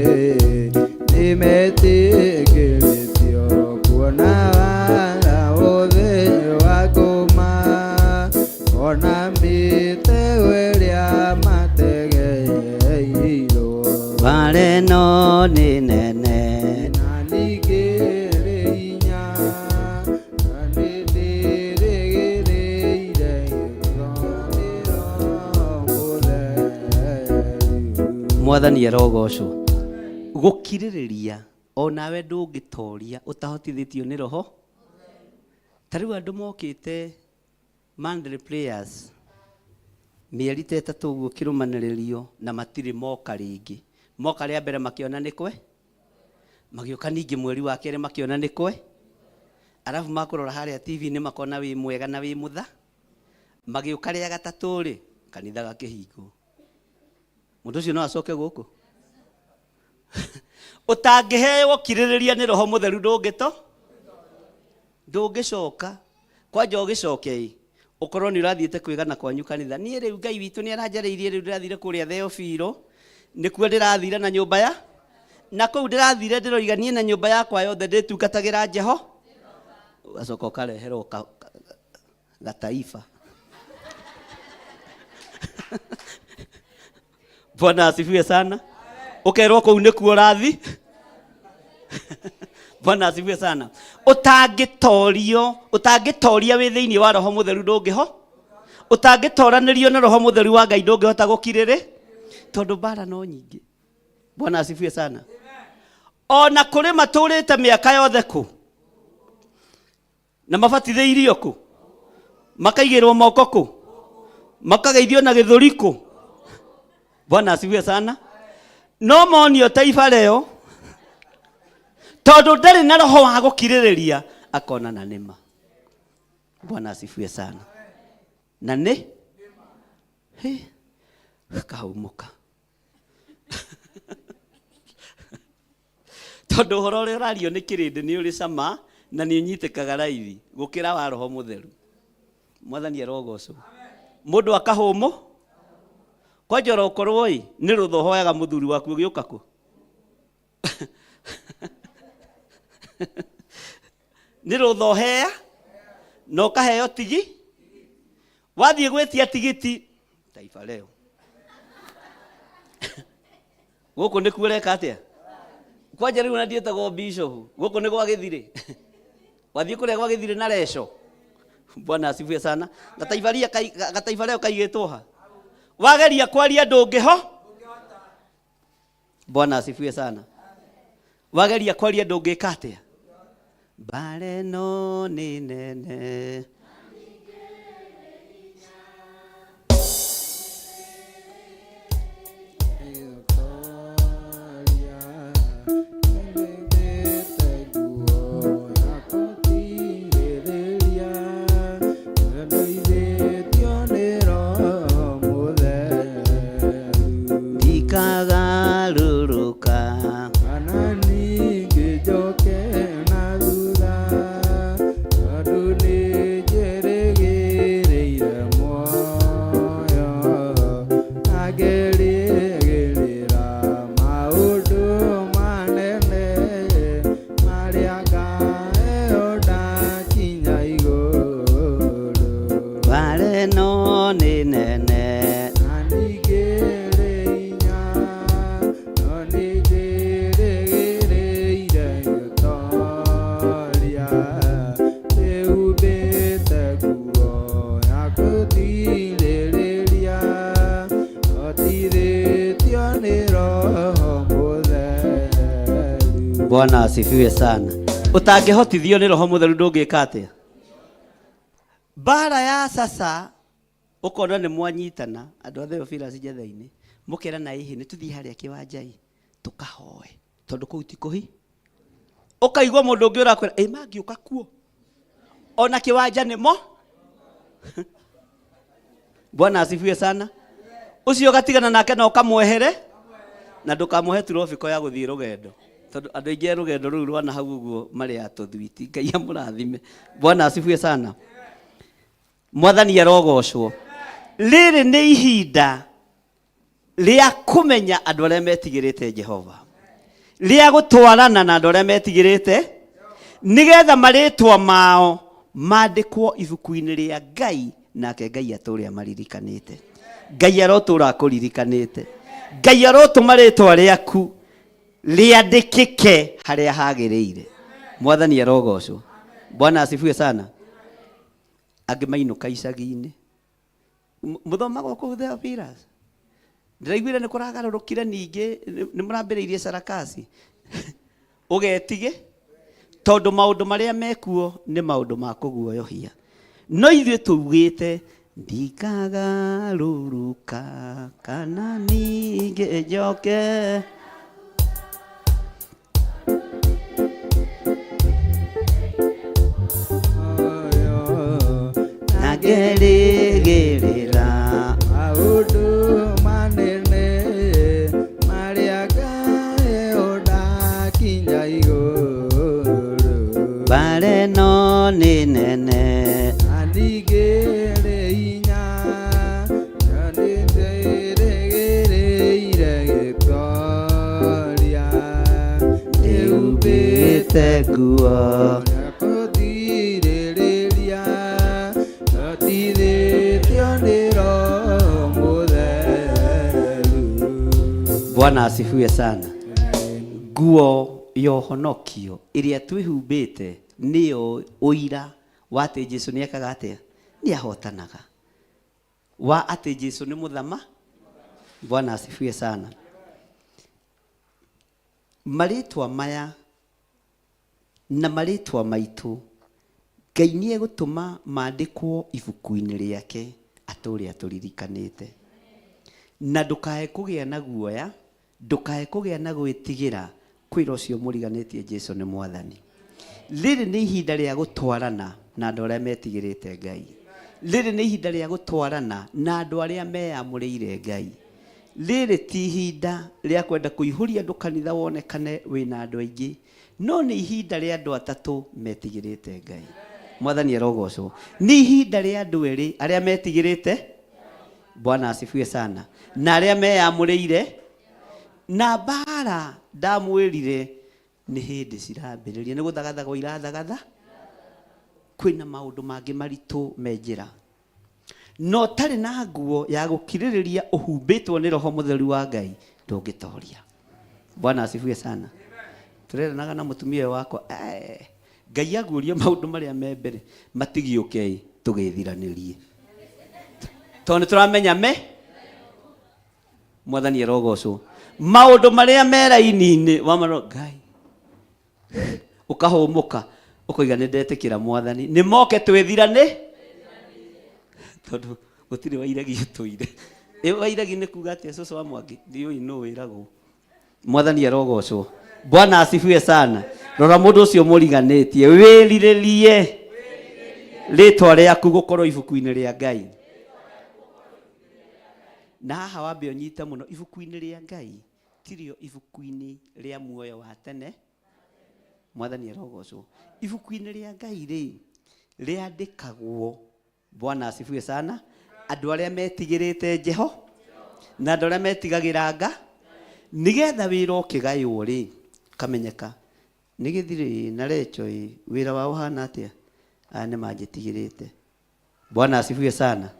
nĩmetĩkĩrĩtio kuona wara wothe wa ngoma, ona mĩtego ĩrĩa mategeirwo. Mbara ĩno nĩ nene. Na ningĩ rĩ hinya, na nĩndĩrĩgĩrĩire gĩko nĩ Roho Mũtheru. Mwathani arogocwo. Gũkirĩrĩria onawe ndũngĩtoria ũtahotithĩtio nĩ roho. Ta rĩu andũ mokĩte Monthly prayers mĩeri ta ĩtatũ ũguo kĩrũmanĩrĩrio na matirĩ moka rĩngĩ. Moka rĩa mbere makĩona nĩ kwe, magĩũka ningĩ mweri wa kerĩ makĩona nĩ kwe, arabu makũrora harĩa TV-inĩ makona wĩ mwega na wĩ mũtha, magĩũka rĩa gatatũ rĩ, kanitha gakĩhingwo. Mũndũ ũcio no acoke gũkũ? Ũtangĩheo kirĩrĩria nĩ roho mũtheru ndũngĩto ndũngĩcoka. Kwanja ũgĩcoke ĩ ũkorwo nĩ ũrathiĩte kwĩgana kwanyu kanitha. Niĩ rĩu Ngai witũ nĩ aranjarĩirie, rĩu ndĩrathire kũrĩa Theofilo, nĩkuo ndĩrathire na nyũmba ya na kũu ndĩrathire, ndĩroiga niĩ na nyũmba yakwa yothe ndĩtungatagĩra Jeho. Ũgacoka ũkareherwo gataifa. Bwana asifiwe sana. Ũkerwo kũu nĩkuo ũrathi. Bwana asifiwe sana. Ũtangĩtorio, ũtangĩtoria wĩ thĩinĩ wa roho mũtheru ndũngĩho, ũtangĩtoranĩrio na roho mũtheru wa Ngai ndũngĩhota gũkirĩrĩ, tondũ mbara no nyingĩ. Bwana asifiwe sana. Ona kũrĩ matũrĩte mĩaka yothe kũ na mabatithĩirio kũ, makaigĩrwo moko kũ, makageithio na gĩthũri kũ. Bwana asifiwe sana. No monio taifa leo, tondũ ndarĩ na roho wa gũkirĩrĩria, akona na nĩma. Bwana asifiwe sana. Na nĩ Hĩ, kahũmũka, tondũ ũhoro ũrĩa ũrario nĩ kĩrĩndĩ nĩ ũrĩ cama na nĩ ũnyitĩkaga raithi gũkĩra wa roho mũtheru. Mwathani arogocwo. Mũndũ akahũmũ kwanja orokorwo ĩ nĩ rũtha ũhoyaga mũthuri waku ũgĩũka kũ nĩ rũtha ũhea na ũkaheo tigi, wathiĩ gwĩtia tigiti Taifa Leo gũkũ nĩkuo ũreka atĩa? Kwanja rĩu ona ndiĩtagwo bishop, gũkũ nĩ gwa gĩthirĩ, wathiĩ kũrĩa gwa gĩthirĩ na reco. Bwana asifiwe sana. Gataifa Leo kaigĩtwo ha, wageria kwaria ndũngĩho. Bwana asifiwe sana. Wageria kwaria ndũngĩka atĩa? Mbara ĩno nĩ nene. Ndikagarũrũka. Kana ningĩ njoke na thutha, tondũ nĩ njĩrĩgĩrĩire muoyo, na ngerĩgĩrĩra maũndũ manene marĩa ngaheo ndakinya igũrũ. Mbara ĩno nĩ nene. Na ningĩrĩ hinya, no nĩ njĩrĩgĩrĩire gũtooria. Ndĩhumbĩte nguo ya gũtirĩrĩria, hotithĩtio nĩ Roho Mũtheru. Bwana asifiwe sana. Ũtangĩhotithio nĩ Roho Mũtheru ndũngĩka atĩa? Mbara ya sasa ũkona nĩ mwanyitana andũ a Theophilus Njetha-inĩ mũkerana ĩhĩ nĩ tũthiĩ harĩa kĩwanja-ĩ tũkahoe tondũ kũu ti kũhi. Ũkaigua mũndũ ũngĩ ũrakwĩra ĩ mangĩũka kuo ona kĩwanja nĩmo. Bwana asifiwe sana. Ũcio ũgatigana nake na ũkamwehere na ndũkamũhe turobiko ya gũthiĩ rũgendo tondũ andũ aingĩ a rũgendo rũu rwa na hau ũguo marĩ a tũthwiti. Ngai amũrathime. Bwana asifiwe sana. Mwathani arogocwo. Rĩrĩ nĩ ihinda rĩa kũmenya andũ arĩa metigĩrĩte Jehova, rĩa gũtwarana na andũ arĩa metigĩrĩte, nĩgetha marĩtwa mao mandĩkwo ibuku-inĩ rĩa Ngai, nake Ngai atũre amaririkanĩte. Ngai arotũra akũririkanĩte. Ngai arotũma rĩtwa rĩaku rĩandĩkĩke harĩa hagĩrĩire. Mwathani arogocwo. Bwana asifiwe sana. Angĩ mainũka icagi-inĩ. Mũthomaga o kũu Theophilus? Ndĩraiguire nĩ kũragarũrũkire ningĩ, nĩ mũrambĩrĩirie sarakasi. Ũgetige, tondũ maũndũ marĩa mekuo nĩ maũndũ ma kũguoyohia. No ithuĩ tugĩte ndikagarũrũka kana ningĩ njoke. Na ngerĩgĩrĩra maũndũ manene marĩa ngaheo ndakinya igũrũ. Mbara ĩno nĩ nene. Na ningĩrĩ hinya, na nĩ njĩrĩgĩrĩire gĩtoria. Ndĩhumbĩte nguo ya gũtirĩrĩria, hotithĩtio nĩ Roho Mũtheru. Bwana asifiwe sana. Nguo ya ũhonokio ĩrĩa twĩhumbĩte nĩyo ũira wa atĩ Jesũ nĩ ekaga atĩa? Nĩ ahotanaga. Wa atĩ Jesũ nĩ mũthama. Bwana asifiwe sana. Marĩtwa maya na marĩtwa maitũ Ngai nĩ egũtũma mandĩkwo ibuku-inĩ rĩake atũre atũririkanĩte. Na ndũkae kũgĩa na guoya, ndũkae kũgĩa na gwĩtigĩra kwĩra ũcio mũriganĩtie Jesũ nĩ Mwathani. Rĩrĩ nĩ ihinda rĩa gũtwarana na andũ arĩa metigĩrĩte Ngai. Rĩrĩ nĩ ihinda rĩa gũtwarana na andũ arĩa meyamũrĩire Ngai. Rĩrĩ ti ihinda rĩa kwenda kũihũria andũ kanitha wonekane wĩna andũ aingĩ, no nĩ ihinda rĩa andũ atatũ metigĩrĩte Ngai. Mwathani arogocwo. Nĩ ihinda rĩa andũ erĩ arĩa metigĩrĩte, Bwana asifiwe sana, na arĩa meyamũrĩire. Na mbara ndamwĩrire nĩ hĩndĩ cirambĩrĩria, nĩ gũthagathagwo irathagatha, kwĩna maũndũ mangĩ maritũ me njĩra. No ũtarĩ na nguo ya gũkirĩrĩria ũhumbĩtwo nĩ Roho Mũtheru wa Ngai ndũngĩtoria. Bwana asifiwe sana. Tũreranaga na mũtumia ũyũ wakwa, Ngai aguũrie maũndũ marĩa me mbere matigĩũke tũgĩthiranĩrie, tondũ nĩ tũramenya me Mwathani arogocwo. Maũndũ marĩa me raini-inĩ wamarora Ngai ũkahũmũka ũkoiga nĩ ndetĩkĩra mwathani nĩ moke twĩthirane tondũ gũtirĩ wairegi ũtũire. Ĩ wairegi nĩ kuga atĩa cũcũ wa Mwangi? Ndiũĩ nũ wĩragwo. Mwathani arogocwo. Bwana asifiwe sana. Rora mũndũ ũcio mũriganĩtie, wĩrirĩrie rĩtwa rĩaku gũkorwo ibuku-inĩ rĩa Ngai. Na haha wambe ũnyite mũno, ibuku-inĩ rĩa Ngai tirio ibuku-inĩ rĩa muoyo wa tene. Mwathani arogocwo. Ibuku-inĩ rĩa Ngai rĩ, rĩandĩkagwo Bwana asifiwe sana. Andũ arĩa metigĩrĩte Jeho na andũ arĩa metigagĩra nga nĩgetha wĩra ũkĩgaywo rĩ kamenyeka nĩ gĩthirĩ na Recho ĩ wĩra wao ũhana atĩa? Aya nĩ manjĩtigĩrĩte. Bwana asifiwe sana.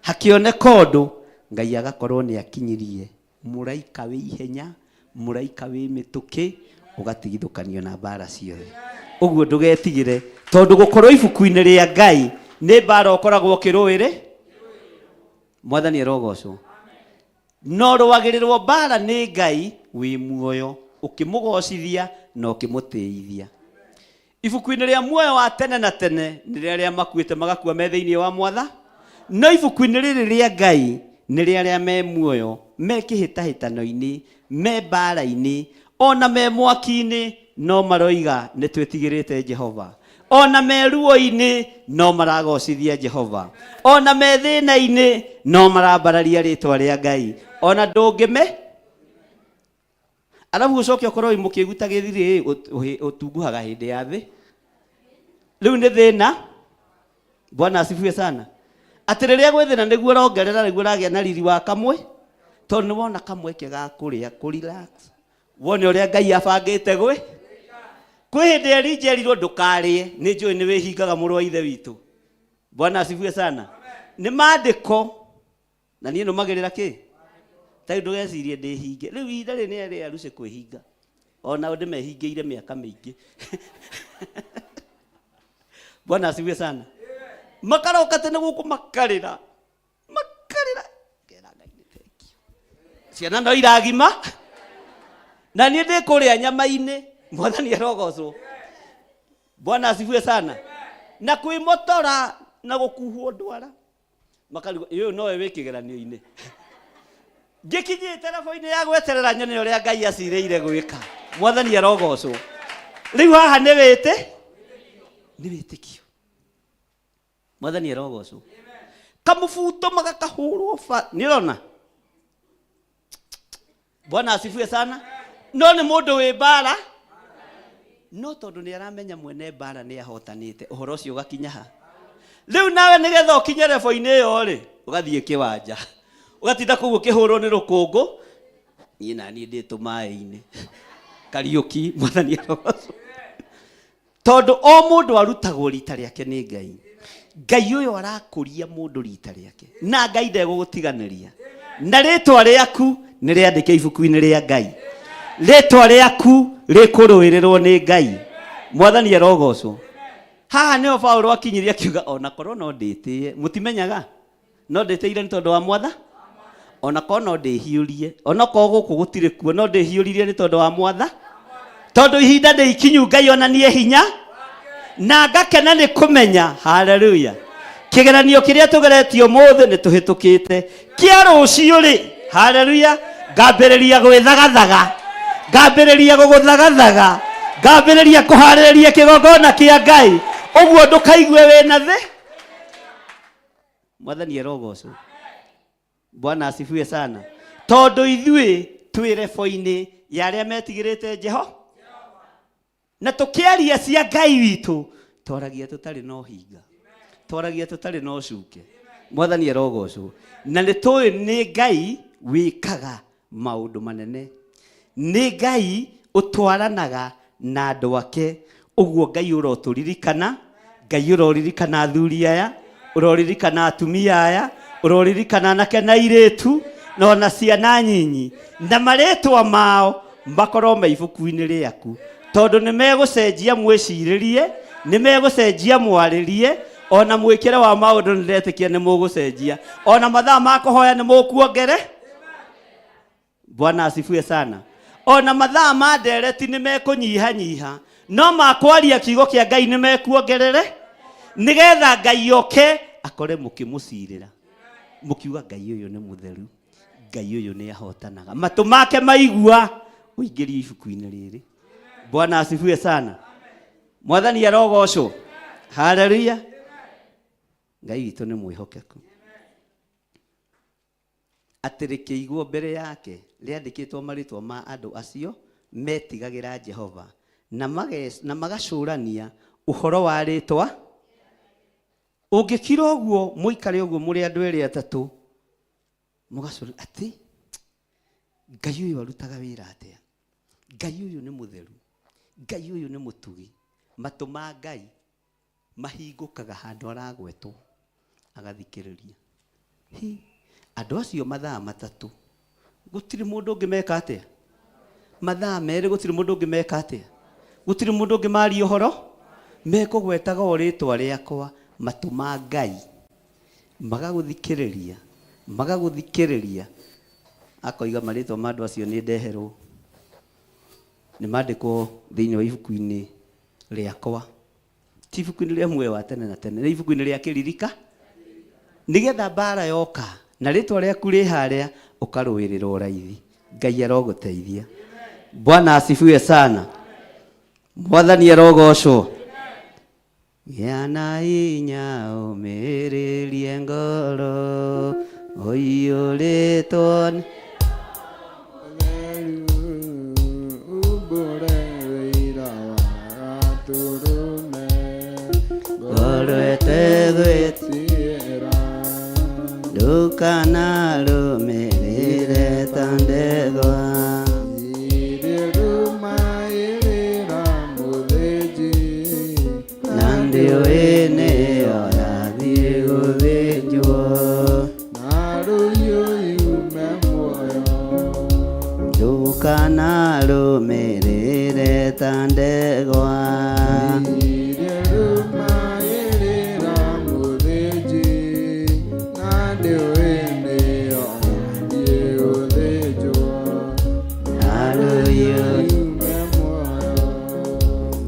Hakĩoneka ũndũ Ngai agakorwo nĩ akinyirie mũraika wĩ ihenya, mũraika wĩ mĩtũkĩ, ũgatigithũkanio na mbara ciothe. Ũguo ndũgetigĩre, tondũ gũkorwo ibuku-inĩ rĩa Ngai nĩ mbara ũkoragwo ũkĩrũĩrĩ. Mwathani arogocwo. No rũagĩrĩrwo mbara nĩ Ngai wĩ muoyo, ũkĩmũgocithia na ũkĩmũtĩithia. Ibuku-inĩ rĩa muoyo wa tene na tene nĩ rĩa arĩa makuĩte magakua me thĩinĩ wa mwatha, no ibuku-inĩ rĩrĩ rĩa Ngai nĩ rĩa arĩa me muoyo, me kĩhĩtahĩtano-inĩ, me mbaara-inĩ, o na me mwaki-inĩ, no maroiga nĩ twĩtigĩrĩte Jehova. O na me ruo-inĩ, no maragocithia Jehova. O na me thĩna-inĩ, no marambararia rĩtwa rĩa Ngai. O na ndũngĩme Arabu ũcoke ũkorwo wĩ mũkĩgu ta gĩthirĩ ũtunguhaga hĩndĩ ya thĩ. Rĩu nĩ thĩna. Bwana asifiwe sana. Atĩ rĩrĩa gwĩ thĩna nĩguo ũrongerera nĩguo ũragĩa na riri wa kamwe tondũ nĩ wona kamweke ga kũrĩa kũ relax. Wone ũrĩa Ngai abangĩte gwĩ. Kwĩ hĩndĩ Elija erirwo ndũkarĩe, nĩ njũĩ nĩ wĩhingaga mũrũ wa ithe witũ. Bwana asifiwe sana. Nĩ maandĩko Na niĩ nũmagĩrĩra kĩ? Ta rĩu ndũgecirie ndĩhinge. Rĩu ihinda rĩrĩ nĩ rĩa Lucy kwĩhinga. O nao ndĩmehingĩire mĩaka mĩingĩ. Bwana asifiwe sana. Makaroka tene gũkũ makarĩra. Makarĩra. Ngera Ngai nĩ thengiũ. Ciana no iragima. Na niĩ ndĩ kũrĩa nyama-inĩ. Mwathani arogocwo. Bwana asifiwe sana. Na kwĩmotora na gũkuhwo ndwara. Makarigwo ĩ ũyũ nowe wĩ kĩgeranio-inĩ. Ngĩkinyĩte rabo-inĩ ya gweterera nyone ũrĩa Ngai acirĩire gwĩka. Mwathani arogocwo. Rĩu haha nĩ wĩtĩ nĩ wĩtĩkio. Mwathani arogocwo. Kamũbuto magakahũrwo ba nĩ ũrona? Bwana asifiwe sana. No nĩ mũndũ wĩ mbara no tondũ nĩ aramenya mwene mbara nĩ ahotanĩte ũhoro ũcio ũgakinya ha rĩu nawe nĩgetha ũkinye rebo-inĩ ĩyo rĩ ũgathiĩ kĩwanja ũgatinda kũu ũkĩhũrwo nĩ rũkũngũ niĩ na niĩ ndĩ tũmaĩ-inĩ Kariũki mwathani arogocwo Tondũ o mũndũ arutagwo rita rĩake nĩ Ngai. Ngai ũyũ arakũria mũndũ rita rĩake. Na Ngai ndegũgũtiganĩria. Na rĩtwa rĩaku nĩ rĩandĩke ibuku-inĩ rĩa Ngai. Rĩtwa rĩaku rĩkũrũĩrĩrwo nĩ Ngai. Mwathani arogocwo. Haha nĩho Paulo akinyirie akiuga ona korwo no ndĩtĩe. Mũtimenyaga? No ndĩtĩire nĩ tondũ wa mwatha? Ona korwo no ndĩhiũrie, ona korwo gũkũ gũtirĩ kuo, no ndĩhiũririe nĩ tondũ wa mwatha? Tondũ ihinda nĩ ikinyu Ngai onanie hinya na ngakena nĩ kũmenya. Haleluya! Kĩgeranio kĩrĩa tũgeretio ũmũthĩ nĩ tũhĩtũkĩte, kĩa rũciũ rĩ, haleluya, ngambĩrĩria gwĩthagathaga, ngambĩrĩria gũgũthagathaga, ngambĩrĩria kũharĩrĩria kĩgongona kĩa Ngai, ũguo ndũkaigue wĩna thĩ. Mwathani arogocwo. Bwana asifiwe sana. Tondũ ithuĩ twĩ rebo-inĩ ya arĩa metigĩrĩte Jeho na tũkĩaria cia Ngai witũ twaragia tũtarĩ na ũhinga, twaragia tũtarĩ na ũcuke. Mwathani arogocwo. Na nĩ tũĩ nĩ Ngai wĩkaga maũndũ manene. Nĩ Ngai ũtwaranaga na andũ ake. Ũguo Ngai ũrotũririkana, Ngai ũroririkana athuri aya, ũroririkana atumia aya, ũroririkana anake na airĩtu, na ona ciana nyinyi, na marĩtwa mao makorwo me ibuku-inĩ rĩaku, tondũ nĩ megũcenjia mwĩcirĩrie, nĩ megũcenjia mwarĩrie, ona mwĩkĩre wa maũndũ nĩ ndetĩkia nĩ mũgũcenjia, ona mathaa ma kũhoya nĩ mũkuongere. Bwana asifiwe sana. Ona mathaa ma ndereti nĩ mekũnyihanyiha, no makwaria kiugo kĩa Ngai nĩ mekuongerere, nĩgetha Ngai oke akore mũkĩmũcirĩra, mũkiuga Ngai ũyũ nĩ mũtheru, Ngai ũyũ nĩ ahotanaga. Matũ make maigua ũingĩrio ibuku-inĩ rĩrĩ. Bwana asifiwe sana. Mwathani arogocwo. Haleluya. Ngai witũ nĩ mwĩhokeku. Atĩ rĩkĩigwo mbere yake rĩandĩkĩtwo marĩĩtwa ma andũ acio metigagĩra Jehova, na magacũrania ũhoro wa rĩĩtwa. Ũngĩkira ũguo, mũikare ũguo mũrĩ andũ erĩ atatũ, mũgacũrania atĩ Ngai ũyũ arutaga wĩra atĩa? Ngai ũyũ nĩ mũtheru, Ngai ũyũ nĩ mũtugi. Matũ ma Ngai mahingũkaga handũ aragwetwo agathikĩrĩria. Hi, andũ acio mathaa matatũ gũtirĩ mũndũ ũngĩ meka atĩa? Mathaa merĩ gũtirĩ mũndũ ũngĩ meka atĩa? Gũtirĩ mũndũ ũngĩ maria ũhoro? Mekũgwetaga o rĩtwa rĩakwa, matũ ma Ngai magagũthikĩrĩria, magagũthikĩrĩria. Akoiga marĩtwa ma andũ acio nĩ ndeherwo, nĩ mandĩkwo thĩinĩ wa ibuku-inĩ rĩakwa. Ti ibuku-inĩ rĩa muoyo wa tene na tene, nĩ ibuku-inĩ rĩa kĩririka, nĩgetha mbara yoka na rĩtwa rĩaku rĩ harĩa ũkarũĩrĩrwo raithi. Ngai arogũteithia. Bwana asifiwe sana. Mwathani arogocwo. Gĩa na hinya ũmĩrĩrie ngoro ũiyũrĩtwo nĩ ngoro ĩtegwĩtigĩra, ndũkanarũmĩrĩre ta ndegwa. Na ndĩũĩ nĩyo yathiĩ gũthĩnjwo, ndũkanarũmĩrĩre ta ndegwa.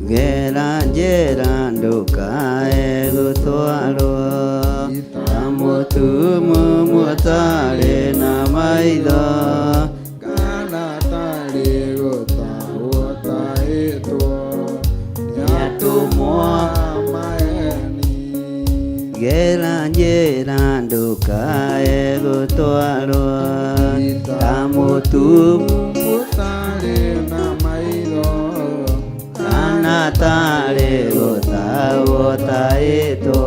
Gera njĩra ndũkae gũtwarwo ta mũtumumu ũtarĩ na maitho. Kana tarĩ gũtahwo tahĩtwo nĩ atũmwo a maheni. Gera njĩra ndũkae gũtwarwo ta mũtumumu ũtarĩ na maitho. Kana tarĩ gũtahwo tahĩtwo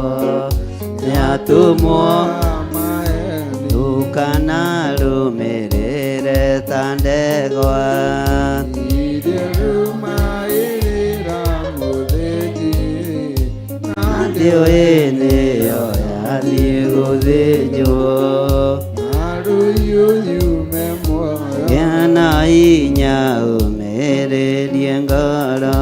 nĩ atũmwo a maheni. Ndũkanarũmĩrĩre ta ndegwa. Na ndĩũĩ nĩyo yathiĩ gũthĩnjwo. Gĩa na hinya ũmĩrĩrie ngoro.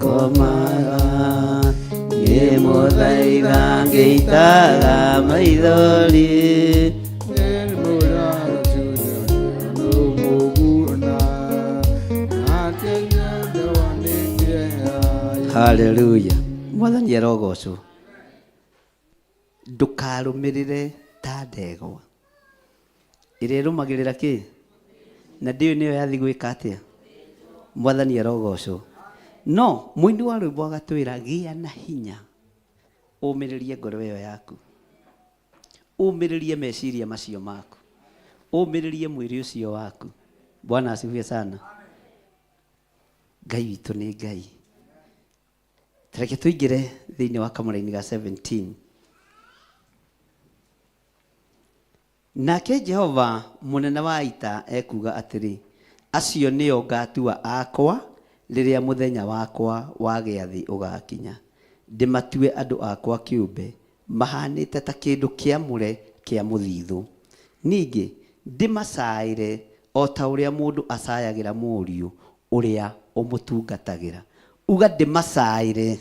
Komaga ngĩmũthaitha ngĩitaga maithori. Haleluya. Mwathani arogocwo. Ndũkarũmĩrĩre ta ndegwa ĩrĩa ĩrũmagĩrĩra kĩ na ndĩũĩ nĩyo yathi gwĩka atĩa. Mwathani arogocwo. No mũini wa rwĩmbo agatwĩra gĩa na hinya, ũmĩrĩrie ngoro ĩyo yaku, ũmĩrĩrie meciria macio maku, ũmĩrĩrie mwĩrĩ ũcio waku. Bwana asifiwe sana. Ngai witũ nĩ Ngai. Tareke tũingĩre thĩinĩ wa kamũraini ga 17. Nake Jehova mũnene wa ita ekuuga atĩrĩ, acio nĩo ngatua akwa rĩrĩa mũthenya wakwa wa gĩathĩ ũgaakinya, ndĩmatue andũ akwa kĩũmbe, mahaanĩte ta kĩndũ kĩamũre kĩa mũthithũ. Ningĩ ndĩmacaĩre o ta ũrĩa mũndũ acayagĩra mũriũ ũrĩa ũmũtungatagĩra. Uga ndĩmacaĩre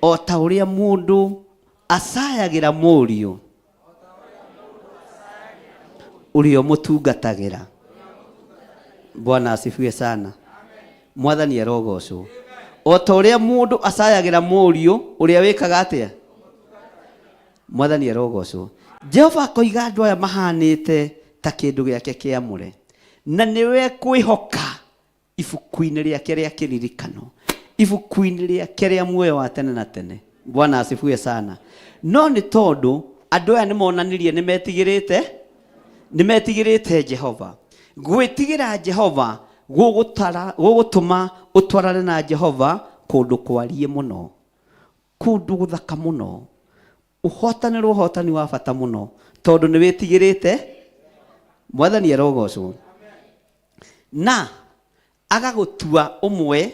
o ta ũrĩa mũndũ acayagĩra mũriũ ũrĩa ũmũtungatagĩra. Bwana asifiwe sana. Mwathani arogocwo. O ta ũrĩa mũndũ acayagĩra mũriũ ũrĩa wĩkaga atĩa? Mwathani arogocwo. Jehova akoiga andũ aya mahanĩte ta kĩndũ gĩake kĩamũre, na nĩwe kwĩhoka ibuku-inĩ rĩake rĩa kĩririkano, ibuku-inĩ rĩake rĩa muoyo wa tene na tene. Bwana asifiwe sana. No nĩ tondũ andũ aya nĩ monanirie nĩ metigĩrĩte, nĩ metigĩrĩte Jehova. Gwĩtigĩra Jehova gũgũtara, gũgũtũma ũtwarane na Jehova kũndũ kwariĩ mũno, kũndũ gũthaka mũno, ũhotanĩrwo ũhotani wa bata mũno, tondũ nĩ wĩtigĩrĩte Mwathani arogocwo. Na agagũtua ũmwe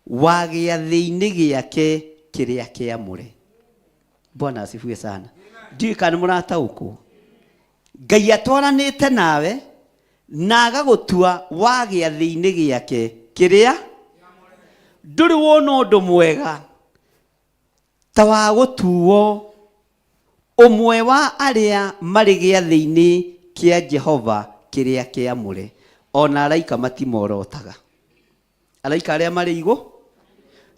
wa gĩathĩ-inĩ gĩake kĩrĩa kĩamũre. Bwana asifiwe sana. Ndiũĩ kana nĩ mũrataũkwo. Ngai atwaranĩte nawe na agagũtua wa gĩathĩ-inĩ gĩake kĩrĩa ndũrĩ wona ũndũ mwega ta wa gũtuo ũmwe wa arĩa marĩ gĩathĩ-inĩ kĩa Jehova kĩrĩa kĩamũre. Ona araika matimorotaga. Araika arĩa marĩ igũ,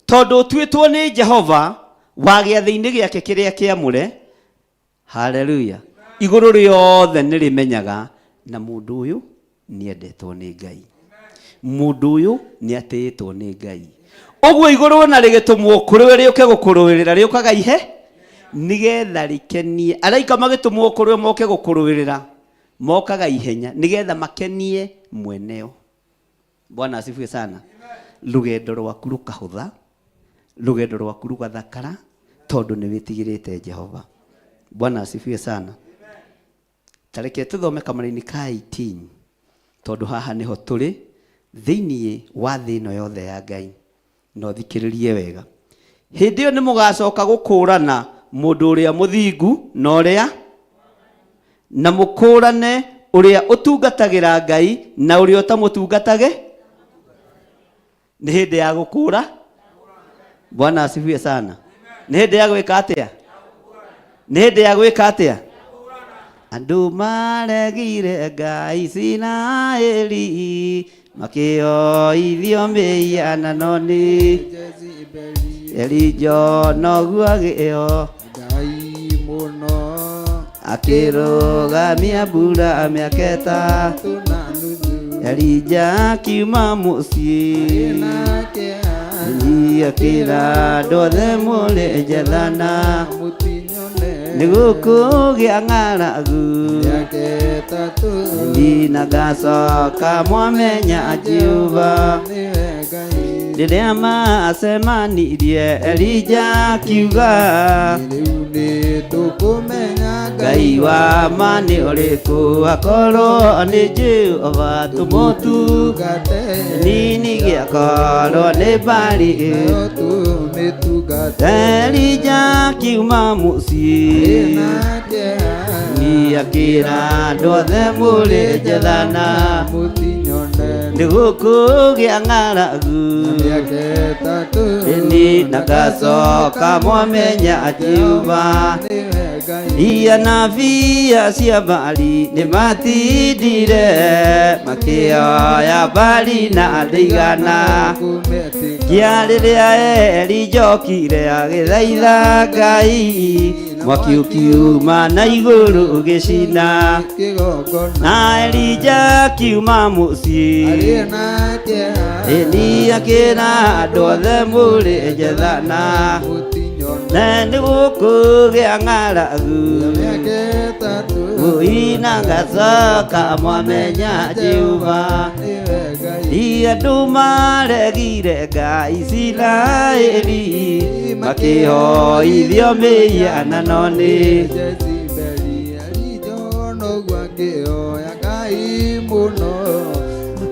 tondũ ũtuĩtwo nĩ Jehova wa gĩathĩ-inĩ gĩake kĩrĩa kĩamũre. Haleluya. Igũrũ rĩothe nĩ rĩmenyaga na mũndũ ũyũ nĩ endetwo nĩ Ngai, mũndũ ũyũ nĩ atĩĩtwo nĩ Ngai. Ũguo igũrũ na rĩgĩtũmwo kũrĩ we rĩũke gũkũrũĩrĩra, rĩũkaga ihe nĩgetha rĩkenie araika. Magĩtũmwo kũrĩ we moke gũkũrũĩrĩra, mokaga ihenya nĩgetha makenie mweneo. Bwana asifiwe sana. Rũgendo rwaku rũkahũtha, rũgendo rwaku rũgathakara, tondũ nĩ wĩtigĩrĩte Jehova. Bwana asifiwe sana. Tareke tũthome kamũra-inĩ ka 18, tondũ haha nĩho tũrĩ thĩinĩ wa thĩ ĩno yothe ya Ngai. Na ũthikĩrĩrie wega. Hĩndĩ ĩyo nĩ mũgacoka gũkũũrana mũndũ ũrĩa mũthingu na ũrĩa, na mũkũũrane ũrĩa ũtungatagĩra Ngai na ũrĩa ũtamũtungatage. Nĩ hĩndĩ ya gũkũũra. Bwana asifiwe sana. Nĩ hĩndĩ ya gwĩka atĩa? Nĩ hĩndĩ ya gwĩka atĩa? Andũ maregire Ngai Isiraeli makĩoithio mĩhianano nĩ Jezebeli. Elijo noguo agĩo Ngai mũno akĩrũgamia mbura mĩaka ĩtatũ. Tũ na nuthu. Elija akiuma mũciĩ Nake akĩra andũ othe mũrĩ njethana mũtinyone nĩ gũkũgĩa ng'aragu mĩaka ĩtatũ na ngacoka mwamenya Jehova. Nĩwe Ngai. Rĩrĩa macemanirie Elija akiuga rĩu nĩ tũkũmenya Ngai wa ma nĩ ũrĩkũ, akorwo nĩ Jehova tũmũtu tũmũtungate nini gĩakorwo nĩ Bali nayo tũmĩtungate. Elija akiuma mũciĩ Nake akĩra andũ othe mũrĩ njethana mũtinyone nĩ gũkũgĩa ng'aragu mĩaka ĩtatũ ĩni na ngacoka mwamenya Jehova. Nĩwe Ngai. Ia nabii cia Bali nĩ matindire makĩoya Bali na ndĩigana Kũmetĩka kia rĩrĩa Elija okire agĩthaitha Ngai, mwaki ũkiuma na igũrũ ũgĩcina kĩgongona. Na Elija akiuma mũciĩ Arĩ nake ĩni akĩra andũ othe mũrĩ njethana mũtinyone na nĩ gũkũgĩa ng'aragu mĩaka ĩtatũ Ũina ngacoka mwamenya Jehova. Nĩwe Ngai. Andũ maregire Ngai Isiraeli makĩhoithio mĩhianano nĩ Jezebeli. Elija noguo akĩhoya Ngai mũno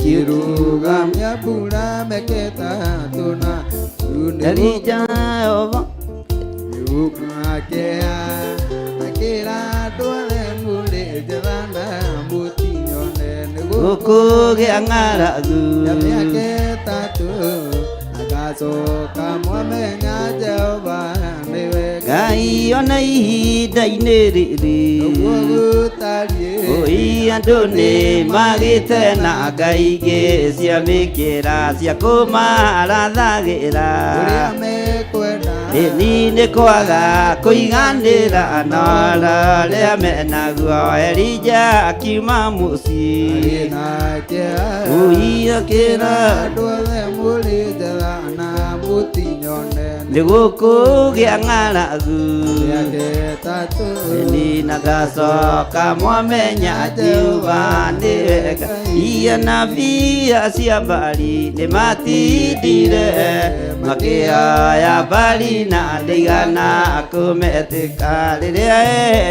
kĩrũgamia mbura mĩaka ĩtatũ na Elija Jehova akĩra andũ othe mũrĩ Gũkũgĩa ng'aragu. Na mĩaka ĩtatũ agacoka mwamenya Jehova nĩwe Ngai ona ihinda-inĩ rĩrĩ. Ũguo gũtariĩ. Oi andũ nĩ magĩte na ngai ingĩ cia mĩkĩra cia kũmarathagĩra. Ũrĩa mekwenda. Ĩni nĩ kwaga kũiganĩra na ũrĩa menaguo. Elija akiuma mũciĩ. Arĩ nake. Oi akĩra andũ othe mũrĩ njara na mũtinyone. Nĩ gũkũgĩa ng'aragu. Mĩaka ĩtatũ. Ĩni na ngacoka mwamenya Jehova nĩwe Ngai. Ia nabii acia Baali nĩ matindire makĩoya Baali na ndaigana kũmetĩka. Rĩrĩa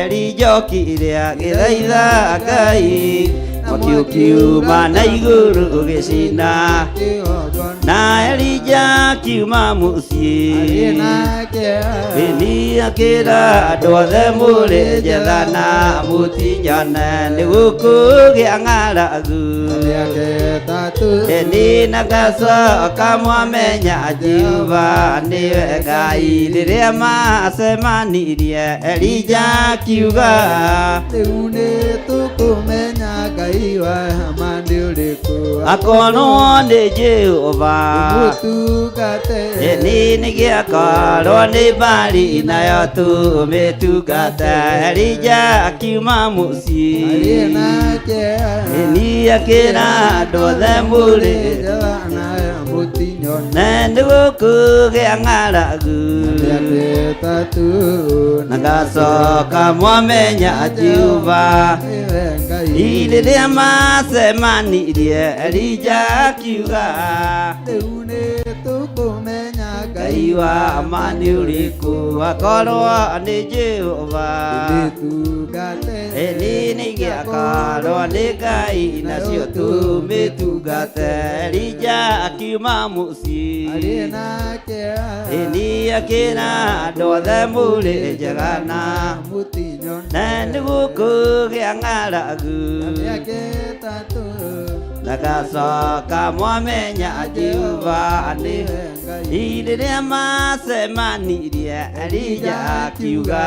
Elija okire agĩthaitha Ngai, mwaki ũkiuma na igũrũ ũgĩcina. Kĩgongona. Na Elija akiuma mũciĩ. Arĩ nake. Ĩni akĩra andũ othe mũrĩ njetha na mũtinyone nĩ gũkũgĩa ng'aragu. Mĩaka ĩtatũ. Ĩni na ngacoka mwamenya Jehova nĩwe Ngai. Rĩrĩa macemanirie Elija akiuga Rĩu nĩ tũkũmenya Ngai wa ma nĩ ũrĩkũ. Akorwo nĩ Jehova. Mũtungate. Ĩni nĩgĩakorwo nĩ Baali nayo tũmĩtungate. Elija akiuma mũciĩ. Arĩ nake. Ĩni akĩra andũ othe mũrĩ njara na mũtinyone. Na nĩ gũkũgĩa ng'aragu. Mĩaka ĩtatũ. Na ngacoka mwamenya Jehova. Nĩwe Ngai. Rĩrĩa macemanirie Elija akiuga Rĩu nĩ tũkũmenya Ngai wa ma nĩ ũrĩkũ akorwo nĩ Jehova. Tũmĩtungate. Ĩni nĩgĩakorwo nĩ Ngai nacio tũmĩtungate. Elija akiuma mũciĩ. Arĩ nake. Ĩni akĩra andũ othe mũrĩ njega na mũtinyone. Na nĩ gũkũgĩa ng'aragu. Mĩaka ĩtatũ. Na ngacoka mwamenya Jehova nĩ Ngai. Rĩrĩa macemanirie Elija akiuga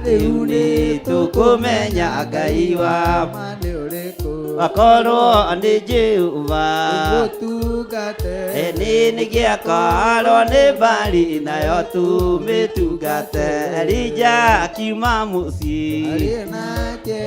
rĩu nĩ tũkũmenya Ngai wa Ma nĩ ũrĩkũ. akorwo nĩ Jehova. Mũtungate. Ĩni nĩgĩakorwo nĩ Baali nayo tũmĩtungate. Elija akiuma mũciĩ. Arĩ nake.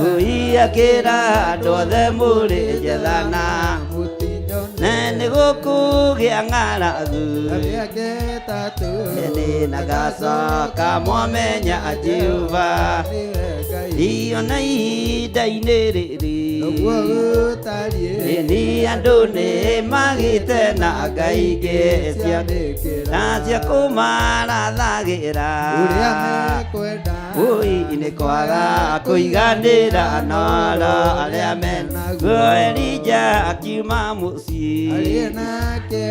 Oi akĩra andũ othe mũrĩ njetha na mũtinyone. Na nĩ gũkũgĩa ng'aragu. Mĩaka ĩtatũ. Ĩni na ngacoka mwamenya Jehova. Nĩwe Ngai. Iyo na ihinda-inĩ rĩrĩ. Ũguo gũtariĩ. Ĩni andũ nĩ magĩte na ngai ingĩ cia mĩkĩra. na cia kũmarathagĩra. Ũrĩa mekwenda. Oi nĩ kwaga kũiganĩra na arĩa menaguo. Elija akiuma mũciĩ. Arĩ nake.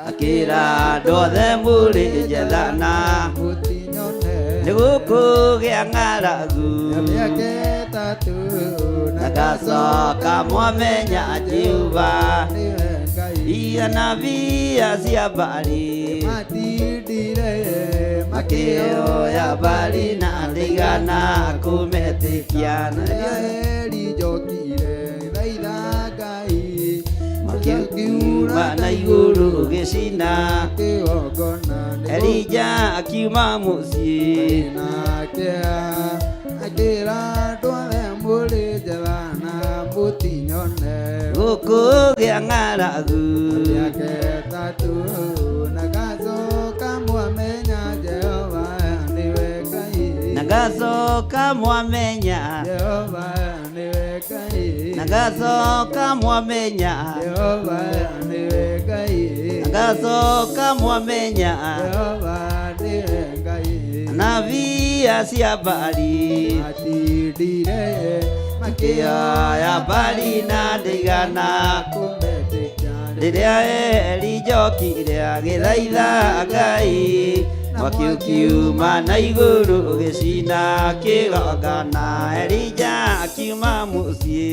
Akĩra andũ othe mũrĩ njetha na mũtinyone. Nĩ gũkũgĩa ng'aragu. Mĩaka ĩtatũ. Na ngacoka mwamenya Jehova. Nĩwe Ngai. Ia nabii acia Baali Matindire. makĩoya Baali na ndaigana kũmetĩkia. Rĩrĩa Elija okire thaitha Ngai. Makiuma na igũrũ gĩcina. Kĩgongona. Elija akiuma mũciĩ. Nake akĩra andũ othe mũrĩ njara na mũtinyone. Gũkũgĩa ng'aragu. Mĩaka ĩtatũ. Na ngacoka mwamenya Jehova nĩwe Ngai. Na ngacoka mwamenya. Jehova nĩwe Ngai. Na ngacoka mwamenya. Jehova nĩwe Ngai. Na ngacoka mwamenya. Jehova nĩwe Ngai. Nabii acia Baali Matindire. makĩoya Baali na ndaigana kũmetĩkia. Rĩrĩa Elija okire agĩthaitha Ngai. Mwaki ũkiuma na igũrũ ũgĩcina kĩgongona. Elija akiuma mũciĩ.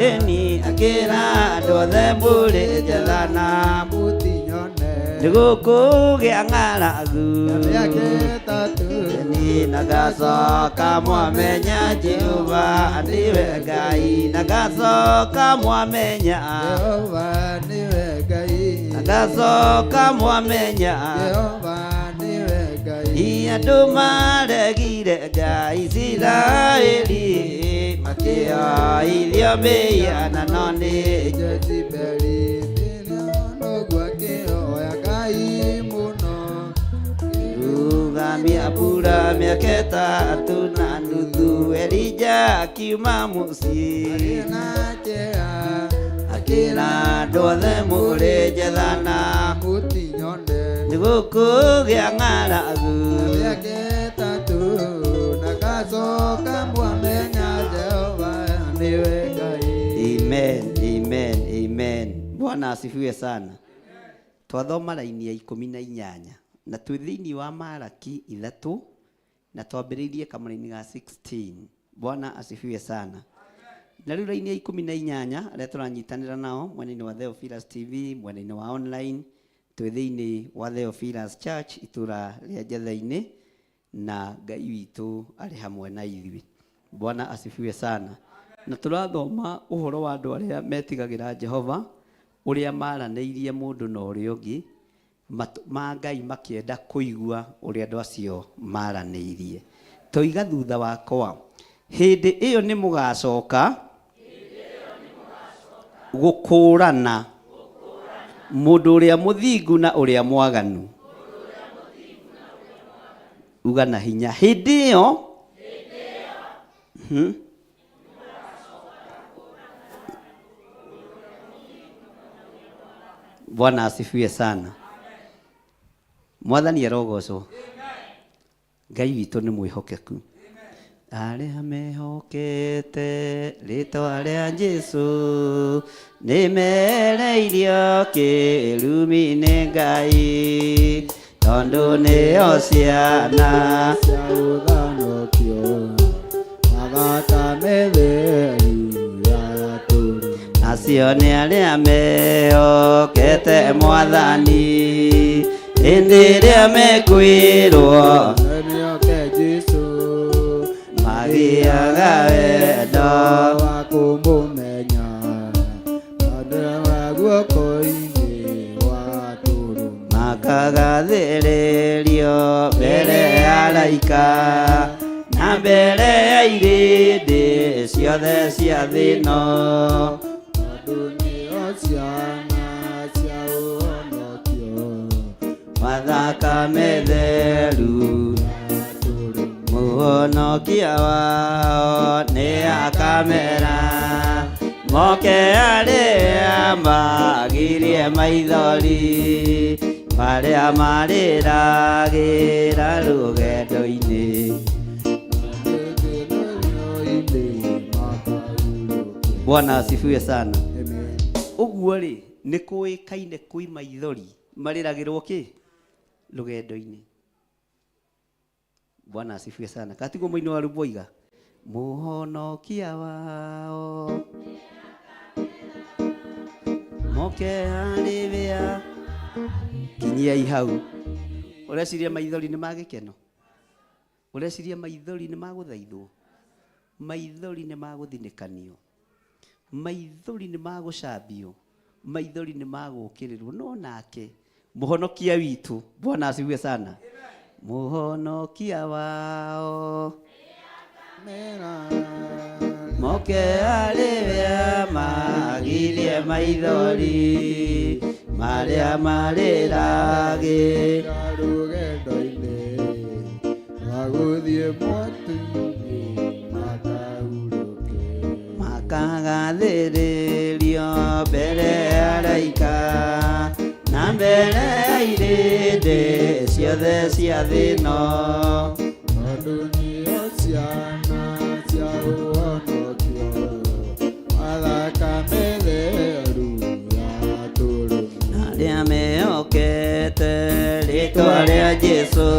Ĩni akĩra andũ othe mũrĩ njethana nĩ gũkũgĩa ng'aragu. Ĩni na ngacoka mwamenya Jehova nĩwe Ngai. Na ngacoka mwamenya. Jehova nĩwe Ngai. Na ngacoka mwamenya. Jehova nĩwe Ngai. Andũ maregire Ngai Isiraeli makĩoithio mĩhianano nĩ Jezebeli noguo akĩhoya Ngai mũno. Rũgamia mbura mĩaka ĩtatũ na nuthu. Elija akiuma mũciĩ. Arĩ na kĩeha. Akĩra andũ othe mũrĩ njethana Mũtinyone. nĩ gũkũgĩa ng'aragu. Mĩaka ĩtatũ na ngacoka mwamenya Jehova nĩwe Ngai. Amen, amen, amen. Bwana asifiwe sana. Twathoma raini ya 18 na twĩ thĩinĩ wa Maraki 3 na twambĩrĩirie kamũraini ga 16. Bwana asifiwe sana. Na rĩu raini ya 18 arĩa tũranyitanĩra nao mwena-inĩ wa Theophilus TV, mwena-inĩ wa online, twĩ thĩinĩ wa Theophilus Church itũra rĩa Njetha-inĩ na Ngai witũ arĩ hamwe na ithuĩ. Bwana asifiwe sana. Na tũrathoma ũhoro wa andũ arĩa metigagĩra Jehova, ũrĩa maranĩirie mũndũ na ũrĩa ũngĩ, ma Ngai makĩenda kũigua ũrĩa andũ acio maranĩirie. Toiga thutha wakwa, hĩndĩ ĩyo nĩ mũgacoka gũkũũrana mũndũ ũrĩa mũthingu na ũrĩa mwaganu. Uga na hinya, hĩndĩ ĩyo. Bwana asifiwe sana. Mwathani arogocwo. Ngai witũ nĩ mwĩhokeku. Arĩa mehokete rĩtwa rĩa Jesũ nĩ mereirio kĩrumi nĩ Ngai tondũ nĩo ciana cia ũthanokio mathakame theru ya tũrũme. Acio nĩ arĩa mehokete Mwathani hĩndĩ ĩrĩa mekwĩrwo Nĩoke Jesũ magĩaga wendo wa kũmũmenya tondũ wa guoko-inĩ gwa tũrũme. Makagathĩrĩrio mbere ya araika na mbere ya irĩndĩ ciothe cia thĩ ĩno. Tondũ nĩo ciana cia ũhonokio Mathakame theru ya tũrũme. Mũhonokia wao nĩ akamera moke arĩa magirie maithori marĩa marĩragĩra rũgendo-inĩ. Gĩkeno-inĩ makahurũke. Bwana asifiwe sana. Amen. Ũguo rĩ nĩ kũĩkaine kwĩ maithori marĩragĩrwo kĩ rũgendo-inĩ. Bwana asifiwe sana. Katiguo mũini wa rwĩmbo oiga mũhonokia wao moke harĩ kinyiai hau. Ũreciria maithori nĩ ma gĩkeno? Ũreciria maithori nĩ ma gũthaithwo? Maithori nĩ ma gũthinĩkanio, maithori nĩ ma gũcambio, maithori nĩ ma gũũkĩrĩrwo. No nake mũhonokia witũ, Bwana asifiwe sana, mũhonokia wao Mera moke arĩa magirie maithori marĩa marĩragĩ rũgendo-inĩ rwa gũthiĩ mwatu-inĩ makahurũke. Makagathĩrĩrio mbere ya araika na mbere ya irĩndĩ ciothe cia thĩ ĩno. Tondũ nĩo ciana cia ũhonokio mathakame theru ya tũrũme. Arĩa mehokete rĩtwa Rĩtwa rĩa Jesũ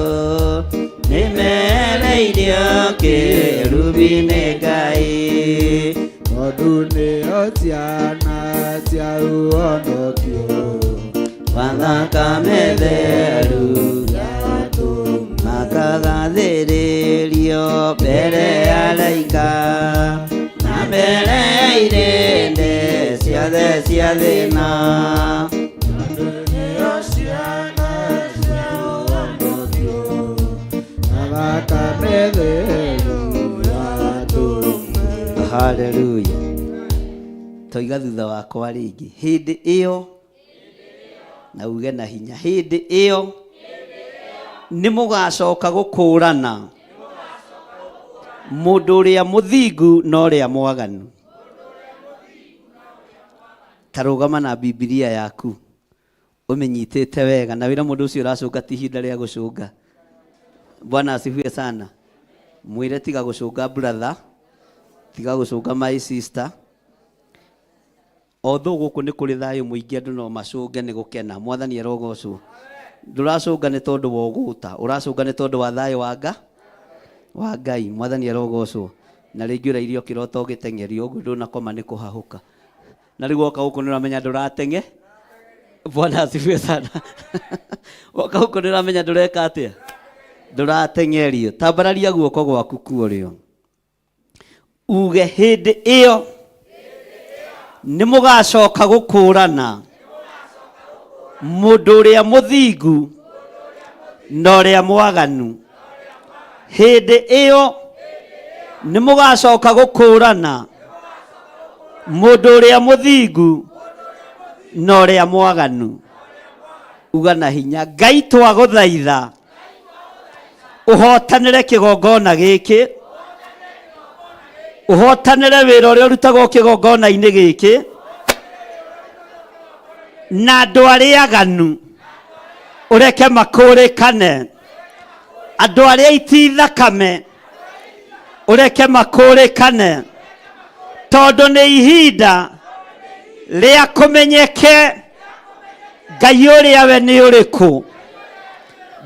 nĩmereirio kĩrubi nĩ Ngai. Tondũ nĩo ciana cia ũhonokio. Wa thakame theru makagathĩrĩrio mbere ya araika na mbere ya irĩndĩ ciothe cia thĩna. Tondũ nĩo ciana cia ũhonokio. Na thakame theru ya Gatũrũme. Haleluya. Toiga thutha wakwa rĩngĩ, hĩndĩ ĩyo, na uge na hinya, hĩndĩ ĩyo nĩ mũgacoka gũkũrana mũndũ ũrĩa mũthingu na ũrĩa mwaganu. Ta rũgama na Bibilia yaku ũmĩnyitĩte wega, na wĩra mũndũ ũcio ũracũnga ti ihinda rĩa gũcũnga. Bwana asifiwe sana. Mwĩre tiga gũcũnga brother, tiga gũcũnga my sister. Although gũkũ nĩ kũrĩ thayũ mũingĩ, andũ no macũnge nĩ gũkena. Mwathani arogocwo. Ndũracũnga nĩ tondũ wa ũgũta, ũracũnga nĩ tondũ wa thayũ wa nga wa Ngai. Mwathani arogocwo. Na rĩngĩ ũrairio kĩroto ũgĩteng'erio, ũguo ndũnakoma nĩ kũhahũka. Na rĩu woka gũkũ nĩ ũramenya ndũrateng'e. Bwana asifiwe sana. Woka gũkũ nĩ ũramenya ndũreka atĩa, ndũrateng'erio. Tambararia guoko gwaku kuorĩo, uge, hĩndĩ ĩyo nĩ mũgacoka gũkũrana mũndũ ũrĩa mũthingu na ũrĩa mwaganu. Hĩndĩ ĩyo nĩ mũgacoka gũkũrana mũndũ ũrĩa mũthingu na ũrĩa mwaganu. Uga na hinya, Ngai, twagũthaitha ũhotanĩre kĩgongona gĩkĩ, ũhotanĩre wĩra ũrĩa ũrutagwo kĩgongona-inĩ gĩkĩ, na andũ arĩa aganu ũreke makũrĩkane, andũ arĩa aiti thakame ũreke makũrĩkane, tondũ nĩ ihinda rĩa kũmenyeke Ngai ũrĩa we nĩ ũrĩkũ,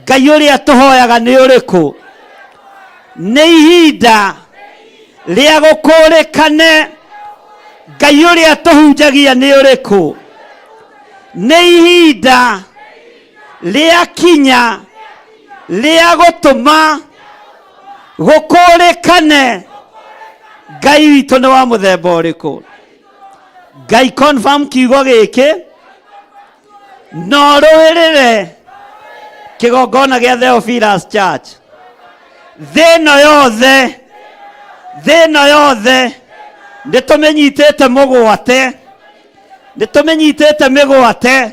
Ngai ũrĩa tũhoyaga nĩ ũrĩkũ. Nĩ ihinda rĩa gũkũrĩkane Ngai ũrĩa tũhunjagia nĩ ũrĩkũ. Nĩ ihinda rĩa kinya rĩa gũtũma gũkũrĩkane Ngai witũ nĩ wa mũthemba ũrĩkũ. Ngai, confirm kiugo gĩkĩ na ũrũĩrĩre kĩgongona gĩa Theophilus Church thĩ ĩno yothe. Thĩ ĩno yothe nĩ tũmĩnyitĩte mũgwate, nĩ tũmĩnyitĩte mĩgwate,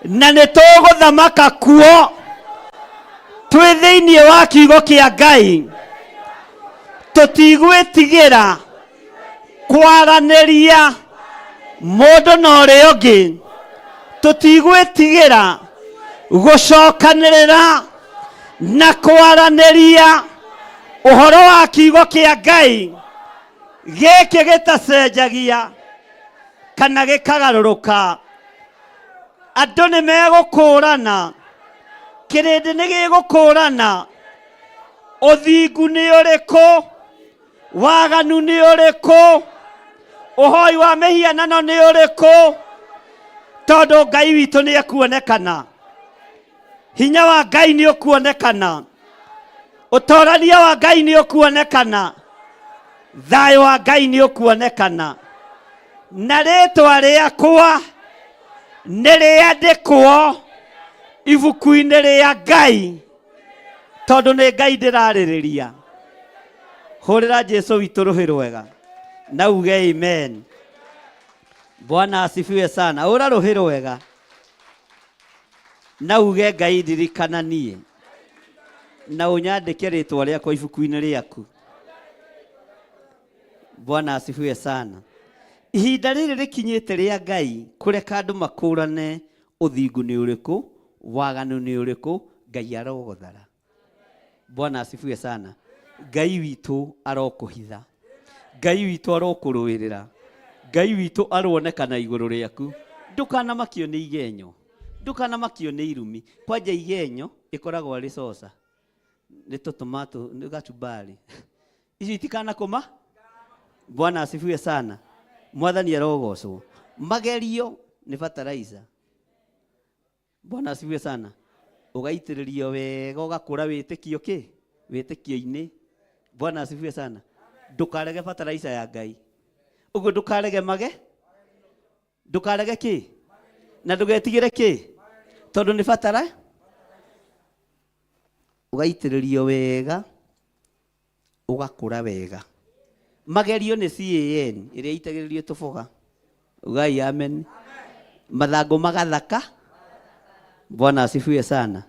na nĩ tũgũthamaka kuo twĩ thĩinĩ wa kiugo kĩa Ngai. Tũtigwĩtigĩra kwaranĩria mũndũ na ũrĩa ũngĩ, tũtigwĩtigĩra gũcokanĩrĩra na kwaranĩria ũhoro wa kiugo kĩa Ngai gĩkĩ gĩtacenjagia kana gĩkagarũrũka. Andũ nĩ megũkũrana, kĩrĩndĩ nĩ gĩgũkũrana ũthingu nĩ ũrĩkũ, waganu nĩ ũrĩkũ, ũhoi wa mĩhianano nĩ ũrĩkũ, tondũ Ngai witũ nĩ ekuonekana, hinya wa Ngai nĩ ũkuonekana, ũtorania wa Ngai nĩ ũkuonekana, thayũ wa Ngai nĩ ũkuonekana, na rĩtwa rĩakwa nĩ rĩandĩkwo ibuku-inĩ rĩa Ngai, tondũ nĩ Ngai ndĩrarĩrĩria. Hũrĩra Jesu witũ rũhĩ rwega na uge amen. Bwana asifiwe sana. Ũra rũhĩ rwega na uge, Ngai, ndirikana niĩ na ũnyandĩke rĩtwa rĩakwa ibuku-inĩ rĩaku. Bwana asifiwe sana. Ihinda rĩrĩ rĩkinyĩte rĩa Ngai kũreka andũ makũrane ũthingu nĩ ũrĩkũ, waganu nĩ ũrĩkũ. Ngai arogothara. Bwana asifiwe sana. Ngai witũ arokũhitha, Ngai witũ arokũrũĩrĩra, Ngai witũ aronekana igũrũ rĩaku. Ndũkanamakio nĩ igenyo. Ndũkanamakio nĩ irumi. Kwanja igenyo ĩkoragwo arĩ coca. Nĩ tũtomato, nĩ gacumbari. Icio itikanakũma. Bwana asifiwe sana. Mwathani arogocwo. Magerio nĩ fertilizer. Bwana asifiwe sana. Ũgaitĩrĩrio wega ũgakũra wĩtĩkio kĩ? Wĩtĩkio-inĩ. Bwana asifiwe sana. Ndũkarege fertilizer ya Ngai. Ũguo ndũkarege mage? Ndũkarege kĩ? Na ndũgetigĩre kĩ? Tondũ nĩ batara ũgaitĩrĩrio wega ũgakũra wega. Magerio nĩ CAN ĩrĩa ĩitagĩrĩrio tũboga. Ugai amen. Mathangũ magathaka. Bwana asifiwe sana.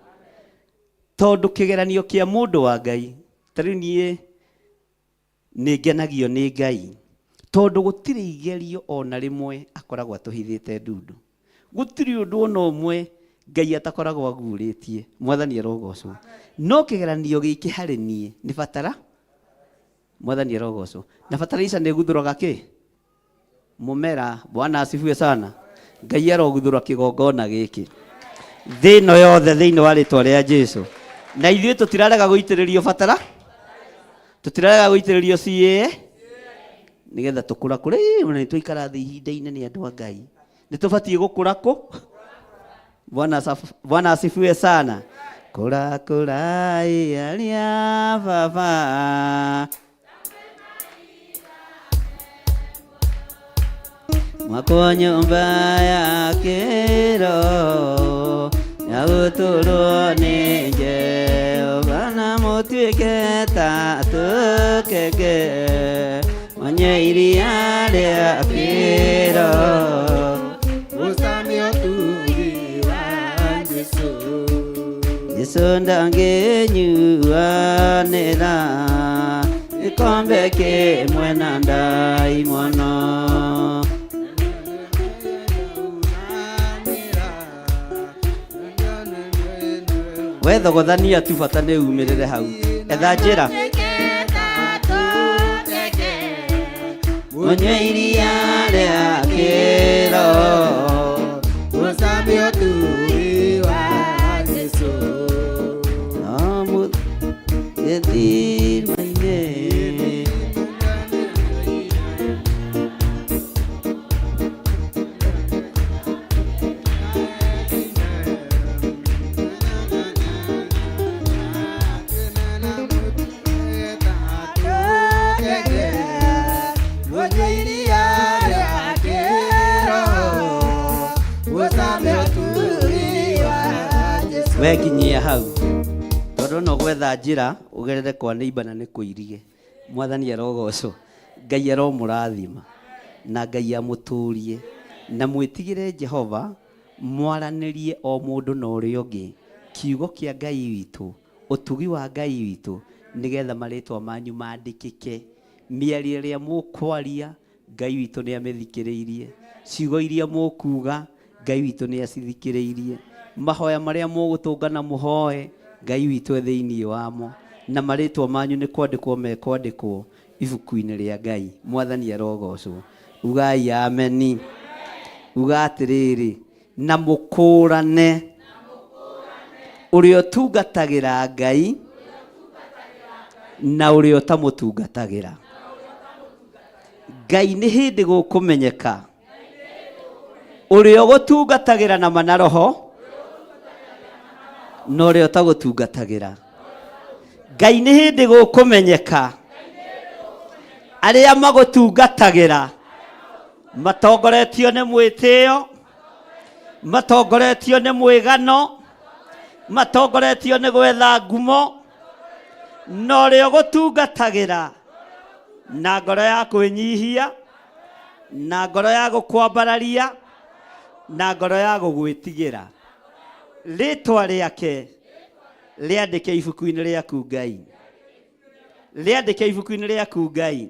Tondũ kĩgeranio kĩa mũndũ wa Ngai, ta rĩu niĩ nĩ ngenagio nĩ Ngai tondũ gũtirĩ igerio ona rĩmwe akoragwo atũhithĩte ndundu. Gũtirĩ ũndũ ona ũmwe Ngai atakoragwo aguũrĩtie. Mwathani arogocwo. No kĩgeranio gĩkĩ harĩ niĩ nĩ batara. Mwathani arogocwo. Na fertilizer nĩ ĩguthũraga kĩ? Mũmera. Bwana asifiwe sana. Ngai aroguthũra kĩgongona gĩkĩ thĩ ĩno yothe thĩinĩ wa rĩtwa rĩa Jesu. Na ithuĩ tũtirarega gũitĩrĩrio batara, tũtirarega gũitĩrĩrio CAA nĩgetha tũkũrakũre. Ĩ, ona nĩ twaikara thĩ ihinda inene andũ a Ngai, nĩ tũbatiĩ gũkũra kũ. Bwana asifiwe sana. Kũra kũra ĩ arĩa baba mwakwo nyũmba ya kĩro ya gũtũrwo nĩ Jehova na mũtuĩke ta tũkenge manyue iria rĩa kĩro. Ũcamio ũtugi wa Jesũ. Jesũ ndangĩnyuanĩra gĩkombe kĩmwe na ndaimono. We thogothania tu bata nĩ umĩrĩre hau. Etha njĩra. Mũnyue iria rĩa kĩro. Ũcamio ũtugi wa Jesũ. No gĩthima-inĩ. We nginyia hau tondũ no gwetha njĩra ũgerere kwa neighbor na nĩ kũirige. Mwathani arogocwo. Ngai aromũrathima na Ngai amũtũrie na mwĩtigĩre Jehova, mwaranĩrie o mũndũ na ũrĩa ũngĩ kiugo kĩa Ngai witũ, ũtugi wa Ngai witũ, nĩgetha marĩtwa manyu mandĩkĩke. Mĩario ĩrĩa mũkwaria Ngai witũ nĩ amĩthikĩrĩirie. Ciugo iria mũkuga Ngai witũ nĩ acithikĩrĩirie. Mahoya marĩa mũgũtũngana mũhoe Ngai witũ e thĩinĩ wamo. Na marĩtwa manyu nĩ kwandĩkwo mekwandĩkwo ibuku-inĩ rĩa Ngai. Mwathani arogocwo. Ugai ameni. Uga atĩrĩrĩ, na mũkũrane ũrĩa ũtungatagĩra Ngai na ũrĩa ũtamũtungatagĩra. Ngai nĩ hĩndĩ gũkũmenyeka ũrĩa ũgũtungatagĩra na ma na roho na ũrĩa ũtagũtungatagĩra. Ngai nĩ hĩndĩ gũkũmenyeka arĩa magũtungatagĩra matongoretio nĩ mwĩtĩo, matongoretio nĩ mwĩgano, matongoretio nĩ gwetha ngumo, na ũrĩa ũgũtungatagĩra na ngoro ya kwĩnyihia, na ngoro ya gũkwambararia, na ngoro ya gũgwĩtigĩra. Rĩtwa rĩake rĩandĩke ibuku-inĩ rĩaku Ngai, rĩandĩke ibuku-inĩ rĩaku Ngai.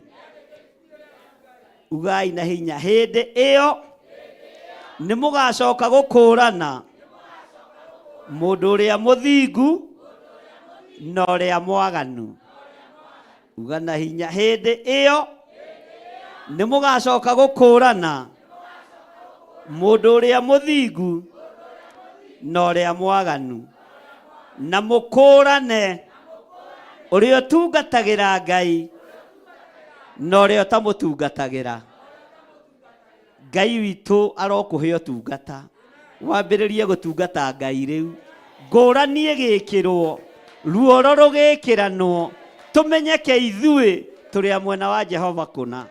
Ugai na hinya, hĩndĩ ĩyo nĩ mũgacoka gũkũrana mũndũ ũrĩa mũthingu na ũrĩa mwaganu. Uga na hinya, hĩndĩ ĩyo nĩ mũgacoka gũkũrana mũndũ ũrĩa mũthingu Na ũrĩa mwaganu na mũkũrane ũrĩa ũtungatagĩra Ngai na ũrĩa ũtamũtungatagĩra. Ngai witũ arokũhe ũtungata, wambĩrĩrie gũtungata Ngai rĩu. Ngũrani ĩgĩkĩrwo, ruoro rũgĩkĩranwo, tũmenyeke ithuĩ tũrĩ a mwena wa Jehova kũna.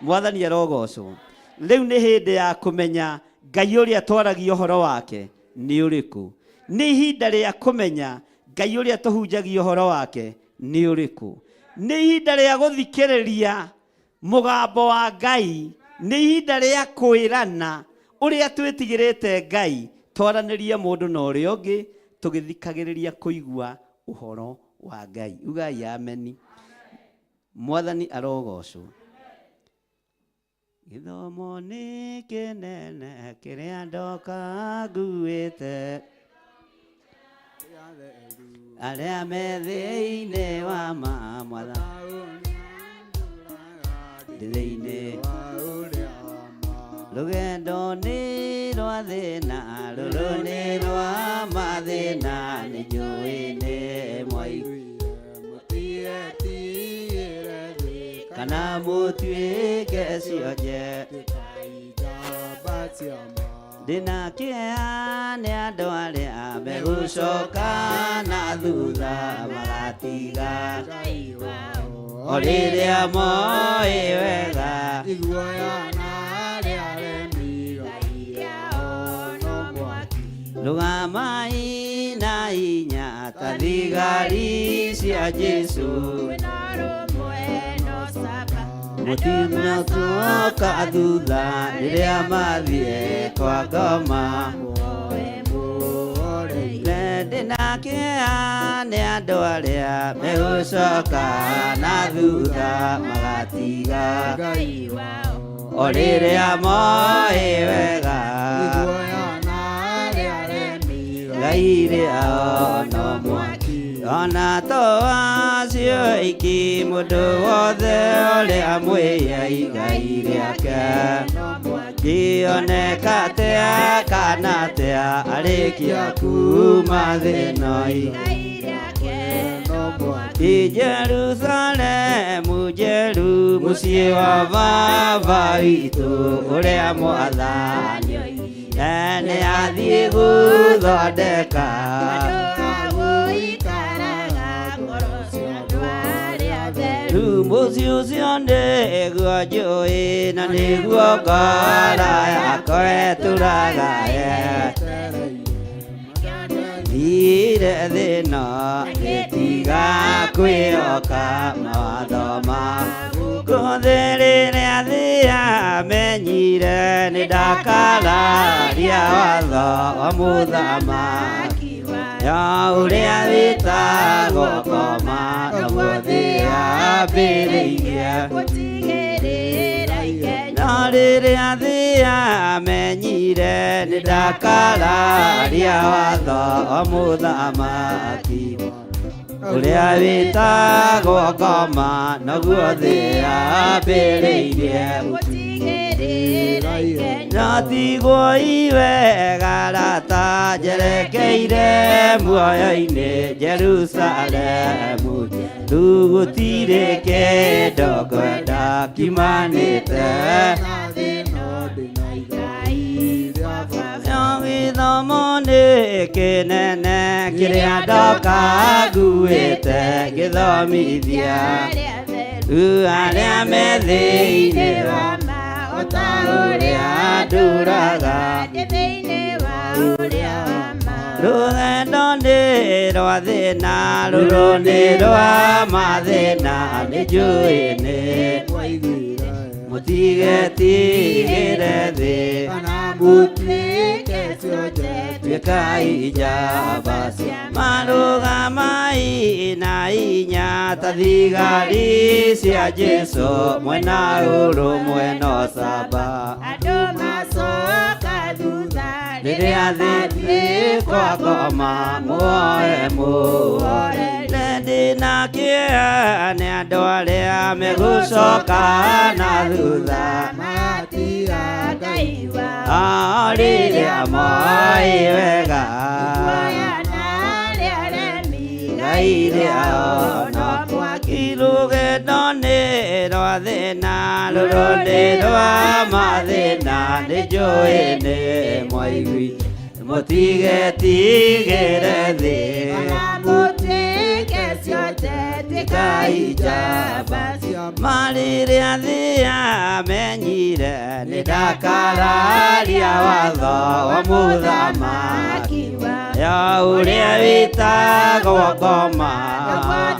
Mwathani arogocwo. Rĩu nĩ hĩndĩ ya kũmenya Ngai ũrĩa twaragia ũhoro wake nĩ ũrĩkũ. Nĩ ihinda rĩa kũmenya Ngai ũrĩa tũhunjagia ũhoro wake nĩ ũrĩkũ. Nĩ ihinda rĩa gũthikĩrĩria mũgambo wa Ngai. Nĩ ihinda rĩa kwĩrana ũrĩa twĩtigĩrĩte Ngai, twaranĩrie mũndũ na ũrĩa ũngĩ tũgĩthikagĩrĩria kũigua ũhoro wa Ngai. Ugai ameni. Mwathani arogocwo. Gĩthomo nĩ kĩnene kĩrĩa ndoka nguĩte, arĩa me thĩinĩ wa ma Mwathani ndĩ thĩinĩ. Rũgendo nĩ rwa thĩna, rũrũ nĩ rwa mathĩna, nĩ njũĩ nĩ mwaigua kana mũtuĩke cionje. Ndĩna kĩeha nĩ andũ arĩa megũcoka na thutha magatiga o rĩrĩa moĩ wega. Rũgamai na hinya ta thigari cia Jesu, mũtinacoka thutha rĩrĩa mathiĩ kwa ngoma. Ndĩna kĩeha nĩ andũ arĩa megũcoka na thutha magatiga o rĩrĩa moĩ wega. Ngai rĩao no mwaki, ona to acio aingĩ, mũndũ wothe ũrĩa mwĩya igai rĩake kĩoneka atĩa kana atĩa arĩkia kuma thĩna. Jerusalemu njeru, mũciĩ wa baba witũ ũrĩa Mwathani nĩ athiĩ gũthondeka. Rĩu mũciĩ ũcio nĩguo njũĩ na nĩguo ngoro yakwa ĩtũraga thire thĩna, ngĩtiga kwĩhoka mawatho ma gũkũ thĩ. Rĩrĩa thĩ yamenyire nĩ ndakararia watho wa mũthamaki ya ũrĩa wĩtagwo ngoma, naguo thĩ yambĩrĩirie. No rĩrĩa thĩ yamenyire nĩ ndakararia watho wa mũthamaki ũrĩa wĩtagwo ngoma, naguo thĩ yambĩrĩirie. Natigwo iwega rata njerekeire muoyo-inĩ Jerusalemu, rĩu gũtirĩ kĩndũ ngwenda kiumanĩte. Gĩthomo nĩ kĩnene kĩrĩa ndoka nguĩte, gĩthomithia arĩa me thĩinĩ wa ũrĩa nduraga. Rũgendo nĩ rwa thĩna, rũrũ nĩ rwa mathĩna, nĩ njũĩ nĩ mũtigetigĩre thĩ, tuĩkai njamba cia marũgamai na hinya ta thigari cia Jesu, mwena ũrũmwe na ũcamba. Andũ macoka thutha rĩrĩa thĩ kwa ngoma, muoe muoe. Ndĩna kĩeha nĩ andũ arĩa megũcoka na thutha matiga Ngai wao rĩrĩa moĩ wega. rwa thĩna, rũrũ nĩ rwa mathĩna, nĩ njũĩ nĩ mwaigui mũtigetigĩre thĩ. Ona mũtuĩke ciothe, tuĩkai njamba cia Marĩrĩa thĩ amenyire nĩ ndakararia watho wa mũthamaki wa ya ũrĩa wĩtagwo ngoma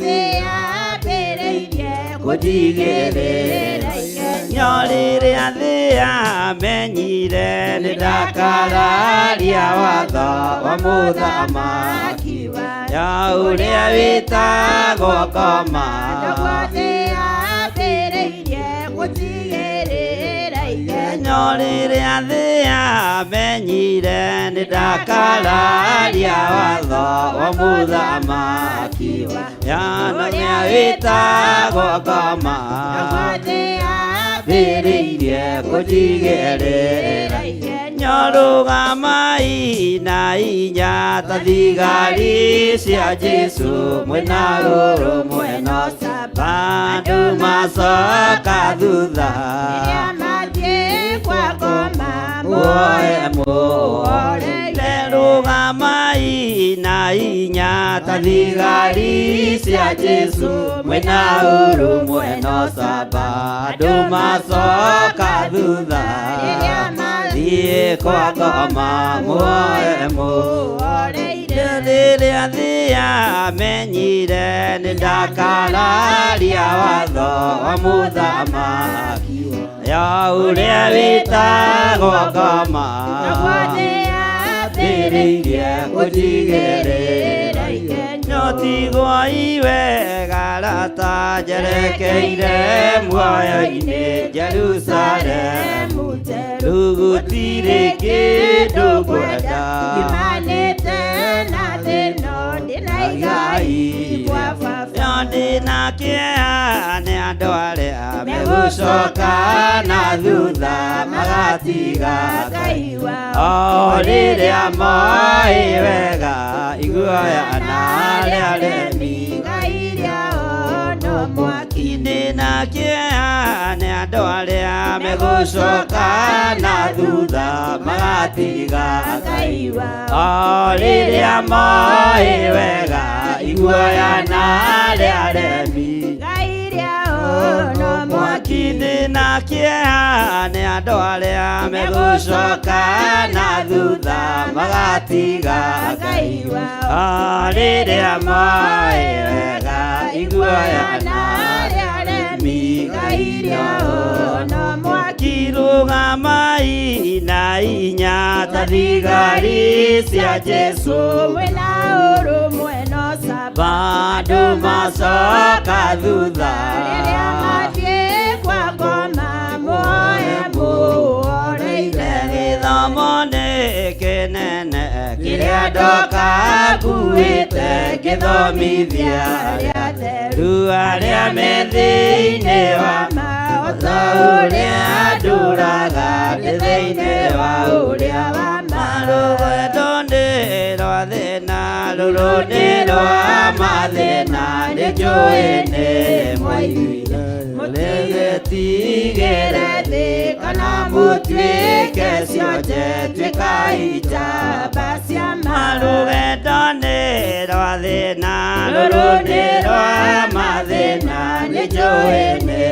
Thĩ yambĩrĩirie kũnjigĩrĩra igenyo. Rĩrĩa thĩ amenyire nĩ ndakararia watho wa mũthamaki wa ya ũrĩa wĩtagwo ngoma. Thĩ yambĩrĩirie kũnjigĩrĩra igenyo. Rĩrĩa thĩ amenyire nĩ ndakararia watho wa mũthamaki ya ũrĩa wĩtagwo ngoma. Thĩ Mbĩrĩirie kũnjigĩrĩra igenyo. Rũgamai na inya ta thigari cia Jesũ, mwĩna ũrũmwe na ũcamba, andũ macoka thutha. Rĩrĩa mathiĩ kwa ngoma, Muoe muoe rũgamai na inya ta thigari cia Jesũ, mwĩna ũrũmwe na ũcamba, andũ macoka thutha. Rĩrĩa Thiĩ kwa ngoma, muoe muoreire. Rĩrĩa thĩ amenyire nĩ ndakararia watho wa mũthamaki ya ũrĩa wĩtagwo ngoma. Thĩ Mbĩrĩirie kũnjigĩrĩra igenyo. Tigwo iwe garata njerekeire muoyo-inĩ Jerusalemu njerũ. Gũtirĩ kĩndũ ngwenda Ngimanĩte na thĩno, ndĩna igai kwa baba. Yo ndĩna kĩeha nĩ andũ arĩa megũcoka na thutha magatiga Ngai wao. O rĩrĩa moĩ wega iguoya na arĩa aremi. Ngai rĩao no mwaki. Ndĩna kĩeha nĩ andũ arĩa megũcoka na thutha magatiga Ngai wao. O rĩrĩa moĩ wega iguoya na arĩa aremi. Ngai rĩao no mwaki. Ndĩna kĩeha nĩ andũ arĩa megũcoka na thutha magatiga Ngai wao. O rĩrĩa moĩ wega iguoya na arĩa aremi. Ngai rĩao no mwaki. Kirũgamai na inya ta thigari cia Jesũ, Mwĩna ũrũmwe na ũcamba, bandũ macoka thutha. Rĩrĩa mathiĩ kwa ngoma, muoe muoreire. Gĩthomo nĩ kĩnene kĩrĩa ndoka kuĩte ngĩthomithia Arĩa atheru rĩu arĩa me thĩinĩ wa ma o ta ũrĩa ndũraga ndĩ thĩinĩ wa ũrĩa wa ma. Rũgendo nĩ rwa thĩna, rũrũ nĩ rwa mathĩna, nĩ njũĩ nĩ mwaiguire mũtigetigĩre thĩ kana mũtuĩke cionje, tuĩkai njamba cia ma. Rũgendo nĩ rwa thĩna, rũrũ nĩ rwa mathĩna, nĩ njũĩ nĩ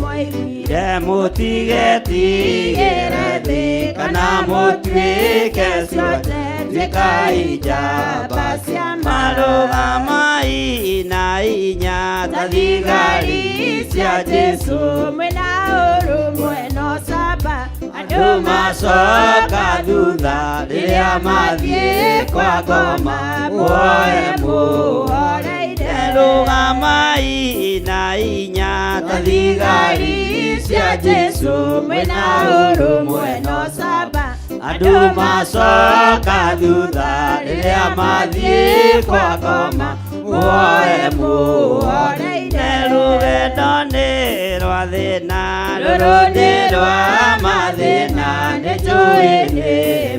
mwaiguire mũtigetigĩre thĩ kana mũtuĩke cionje, tuĩkai njamba cia ma. Marũgamai na inya ta thigari cia Jesũ, mwĩna ũrũmwe na ũcamba, andũ macoka thutha rĩrĩa mathiĩ kwa ngoma, muoe muoreire. Rũgamai na inya ta thigari cia Jesũ, mwĩna ũrũmwe na ũcamba, andũ macoka thutha rĩrĩa mathiĩ kwa ngoma, muoe muoreire. Rũgendo nĩ rwa thĩna, rũrũ nĩ rwa mathĩna, nĩ njũĩ nĩ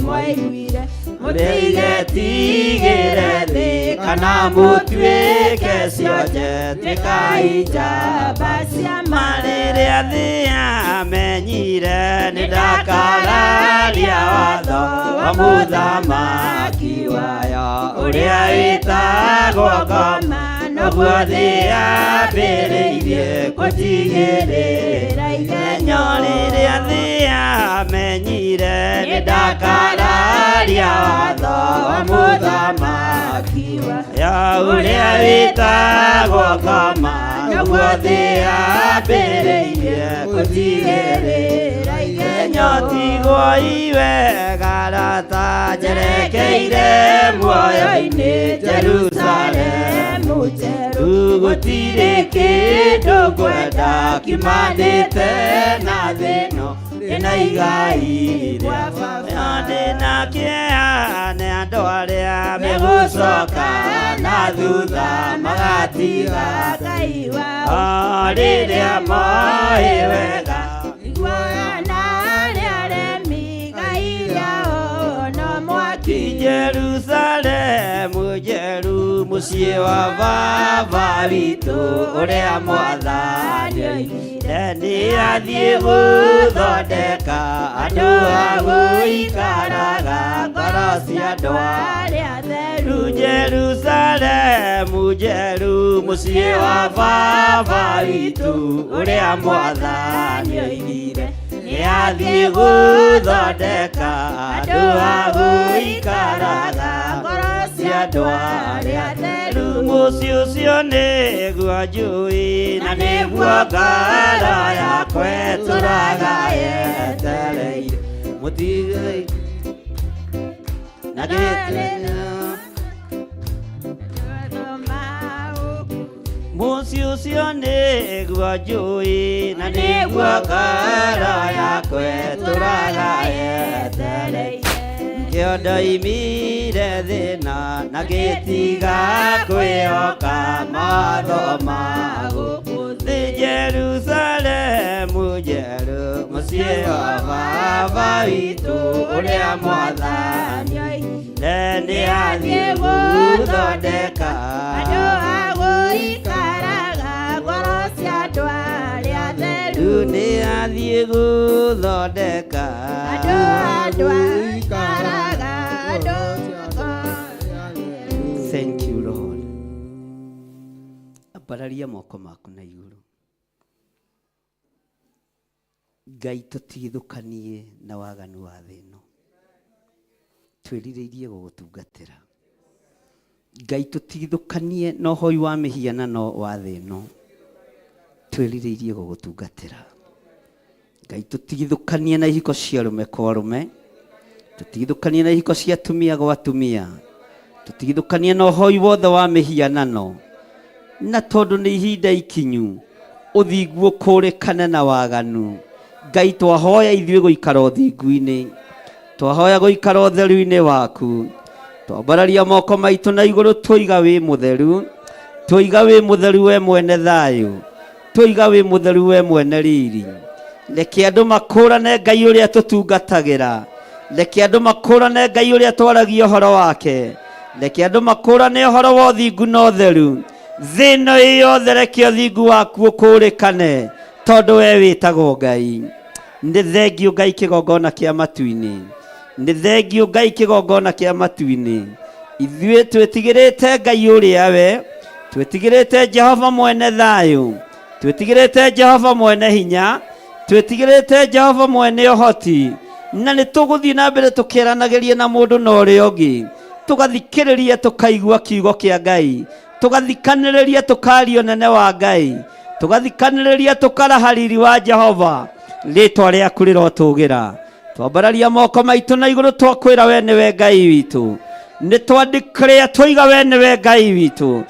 mwaiguire mũtigetigĩre thĩ. Kana mũtuĩke cionje, tuĩkai njamba cia ma. Rĩrĩa thĩ yamenyire nĩ ndakararia watho wa mũthamaki wayo ũrĩa wĩtagwo ngoma, noguo thĩ yambĩrĩirie kũnjigĩrĩra igenyo. Rĩrĩa thĩ yamenyire nĩ ndakararia watho wa mũthamaki wayo ũrĩa wĩtagwo ngoma, noguo thĩ yambĩrĩirie kũnjigĩrĩra igenyo. Tigwo iwe garata njerekeire muoyo-inĩ Jerusalemu njerũ, gũtirĩ kĩndũ ngwenda kiumanĩte na thĩ ĩno, ndĩna igai rĩa baba, ndĩna kĩeha nĩ andũ arĩa megũcoka na thutha magatiga Ngai wao o rĩrĩa moĩ wega. Iguana arĩa aremi Ngai rĩao no mwaki. Jerusalemu njeru mũciĩ wa baba witũ ũrĩa mwathani oigire nĩ athiĩ gũthondeka andũ a gũikaraga ngoro cia andũ arĩa atheru. Jerusalemu njeru mũciĩ wa baba witũ ũrĩa mwathani oigire nĩ athiĩ gũthondeka andũ a gũikaraga ngoro cia andũ arĩa atheru. Mũciĩ ũcio nĩguo njũĩ na nĩguo ngoro yakwa ĩtũraga yetereire mũtige na gĩtĩ mũciĩ ũcio nĩguo njũĩ na nĩguo ngoro yakwa ĩtũraga yetereire. Kĩo ndoimire thĩna na ngĩtiga kwĩhoka mawatho ma gũkũ thĩ. Jerusalemu njerũ mũciĩ wa baba witũ ũrĩa mwathani oigire nĩ athiĩ gũthondeka andũ a gũikaraga ngoro cia andũ arĩa atheru. Rĩu nĩ athiĩ gũthondeka andũ aikaraga andũ. Thank you, Lord. Ambararia moko maku na igũrũ. Ngai tũtigithũkanie na waganu wa thĩ ĩno. Twĩrirĩirie gũgũtungatĩra. Ngai tũtigithũkanie na ũhoi wa mĩhianano wa thĩ ĩno. Twĩrirĩirie gũgũtungatĩra. Ngai tũtigithũkanie na ihiko cia arũme kwa arũme. Tũtigithũkanie na ihiko cia atumia gwa atumia. Tũtigithũkanie na ũhoi wothe wa mĩhianano. Na tondũ nĩ ihinda ikinyu ũthingu ũkũrĩkane na waganu. Ngai twahoya ithuĩ gũikara ũthingu-inĩ. Twahoya gũikara ũtheru-inĩ waku. Twambararia moko maitũ na igũrũ tũiga wĩ mũtheru. Tũiga wĩ mũtheru we mwene thayũ. Tũiga wĩ mũtheru we mwene riri. Reke andũ makũrane Ngai ũrĩa tũtungatagĩra. Reke andũ makũrane Ngai ũrĩa twaragia ũhoro wake. Reke andũ makũrane ũhoro wa ũthingu na ũtheru. Thĩ ĩno ĩ yothe reke ũthingu waku ũkũrĩkane tondũ we wĩtagwo Ngai. Nĩ thengio Ngai kĩgongona kĩa matu-inĩ. Nĩ thengio Ngai kĩgongona kĩa matu-inĩ. Ithuĩ twĩtigĩrĩte Ngai ũrĩa we, twĩtigĩrĩte Jehova mwene thayũ, twĩtigĩrĩte Jehova mwene hinya, twĩtigĩrĩte Jehova mwene ũhoti, na nĩ tũgũthiĩ na mbere tũkĩaranagĩria na mũndũ na ũrĩa ũngĩ, tũgathikĩrĩria tũkaigua kiugo kĩa Ngai, tũgathikanĩrĩria tũkaria ũnene wa Ngai, tũgathikanĩrĩria tũkaraha riri wa Jehova. Rĩtwa rĩaku rĩrotũgĩra. Twambararia moko maitũ na igũrũ twakwĩra we nĩwe Ngai witũ. Nĩ twandĩkĩrĩa tũiga we nĩwe Ngai witũ.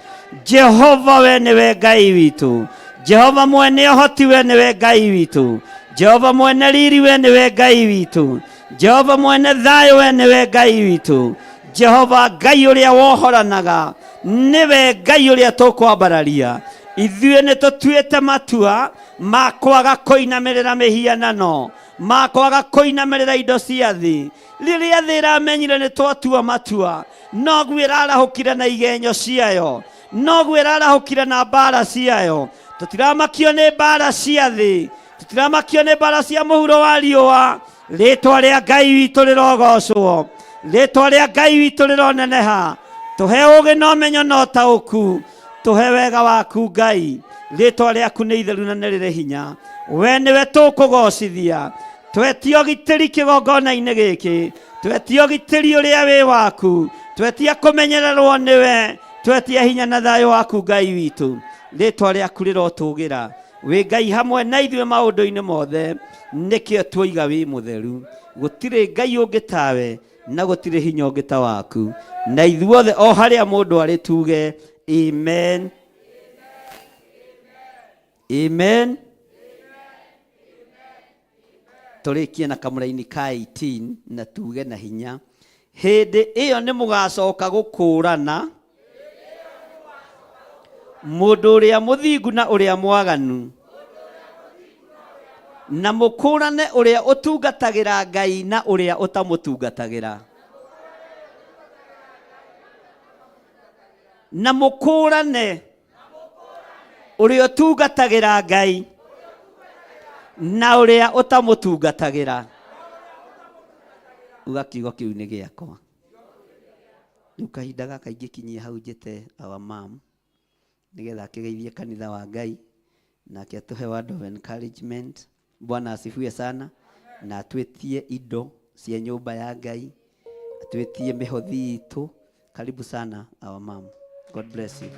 Jehova we nĩwe Ngai witũ. Jehova mwene ũhoti we nĩwe Ngai witũ. Jehova mwene riri we nĩwe Ngai witũ. Jehova mwene thayũ we nĩwe Ngai witũ. Jehova Ngai ũrĩa wohoranaga nĩwe Ngai ũrĩa tũkwambararia. Ithuĩ nĩ tũtuĩte matua ma kwaga kũinamĩrĩra mĩhianano. Ma kwaga kũinamĩrĩra indo cia thĩ. Rĩrĩa thĩ ĩramenyire nĩ twatua matua, noguo ĩrarahũkire na igenyo ciayo, noguo ĩrarahũkire na mbara ciayo. Tũtiramakio nĩ mbara cia thĩ, tũtiramakio nĩ mbara cia mũhuro wa riũa. Rĩtwa rĩa Ngai witũ rĩrogocwo, rĩtwa rĩa Ngai witũ rĩroneneha. Tũhe ũũgĩ na ũmenyo na ũtaũku, tũhe wega waku Ngai. Rĩtwa rĩaku nĩ itheru na nĩ rĩrĩ hinya, we nĩwe tũkũgocithia. Twetia ũgitĩri kĩgongona-inĩ gĩkĩ, twetia ũgitĩri ũrĩa wĩ waku, twetia kũmenyererwo nĩwe, twetia hinya na thayũ waku Ngai witũ. Rĩtwa rĩaku rĩrotũgĩra, wĩ Ngai hamwe na ithuĩ maũndũ-inĩ mothe, nĩkĩo tuoiga wĩ mũtheru. Gũtirĩ Ngai ũngĩ tawe, na gũtirĩ hinya ũngĩ ta waku. Na ithuothe o harĩa mũndũ arĩ tuge amen, amen. Tũrĩkie na kamũraini ka 18 na tuge na hinya, hĩndĩ ĩyo nĩ mũgacoka gũkũũrana mũndũ ũrĩa mũthingu na ũrĩa mwaganu, na mũkũũrane ũrĩa ũtungatagĩra Ngai na ũrĩa ũtamũtungatagĩra, na mũkũũrane ũrĩa ũtungatagĩra Ngai na ũrĩa ũtamũtungatagĩra. Uga kiugo kĩu nĩ gĩakwa. Rĩu kahinda gaka ingĩkinyia hau njĩte our mom nĩgetha akĩgeithie kanitha wa Ngai, nake atũhe word of encouragement. Bwana asifiwe sana. Na atwĩtie indo cia nyũmba ya Ngai, atwĩtie mĩhothi itũ. Karibu sana our mom. God bless you.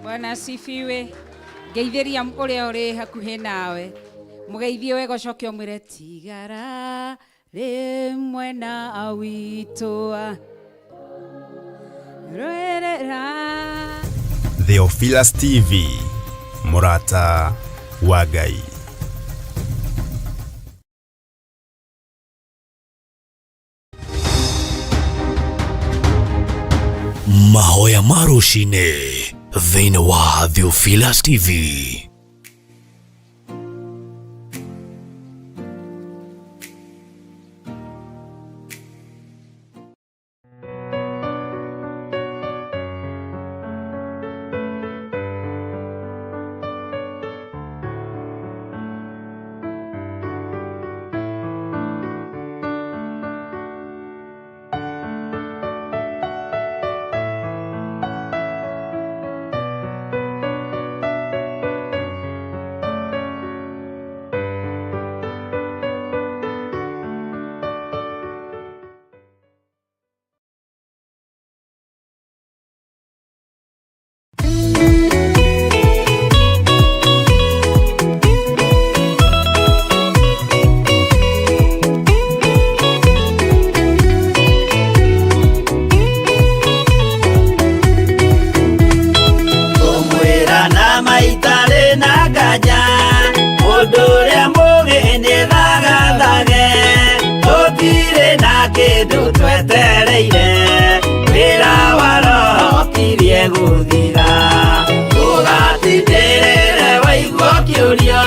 Bwana asifiwe. Ngeithĩria ũrĩa ũrĩ hakuhĩ nawe, mũgeithie wega, ũcoke ũmwĩre tigara rĩ mwena witũ rwerera. Theophilus TV, mũrata wa Ngai. Mahoya ma rũcinĩ thĩinĩ wa Theophilus TV. Kũmwĩra na maitarĩ na nganja, mũndũ ũrĩa mũgĩ nĩ thagathage. Tũtirĩ na kĩndũ twetereire, wĩra wa Roho kirie gũthira. Ũgatindĩrĩre waigua kĩũria,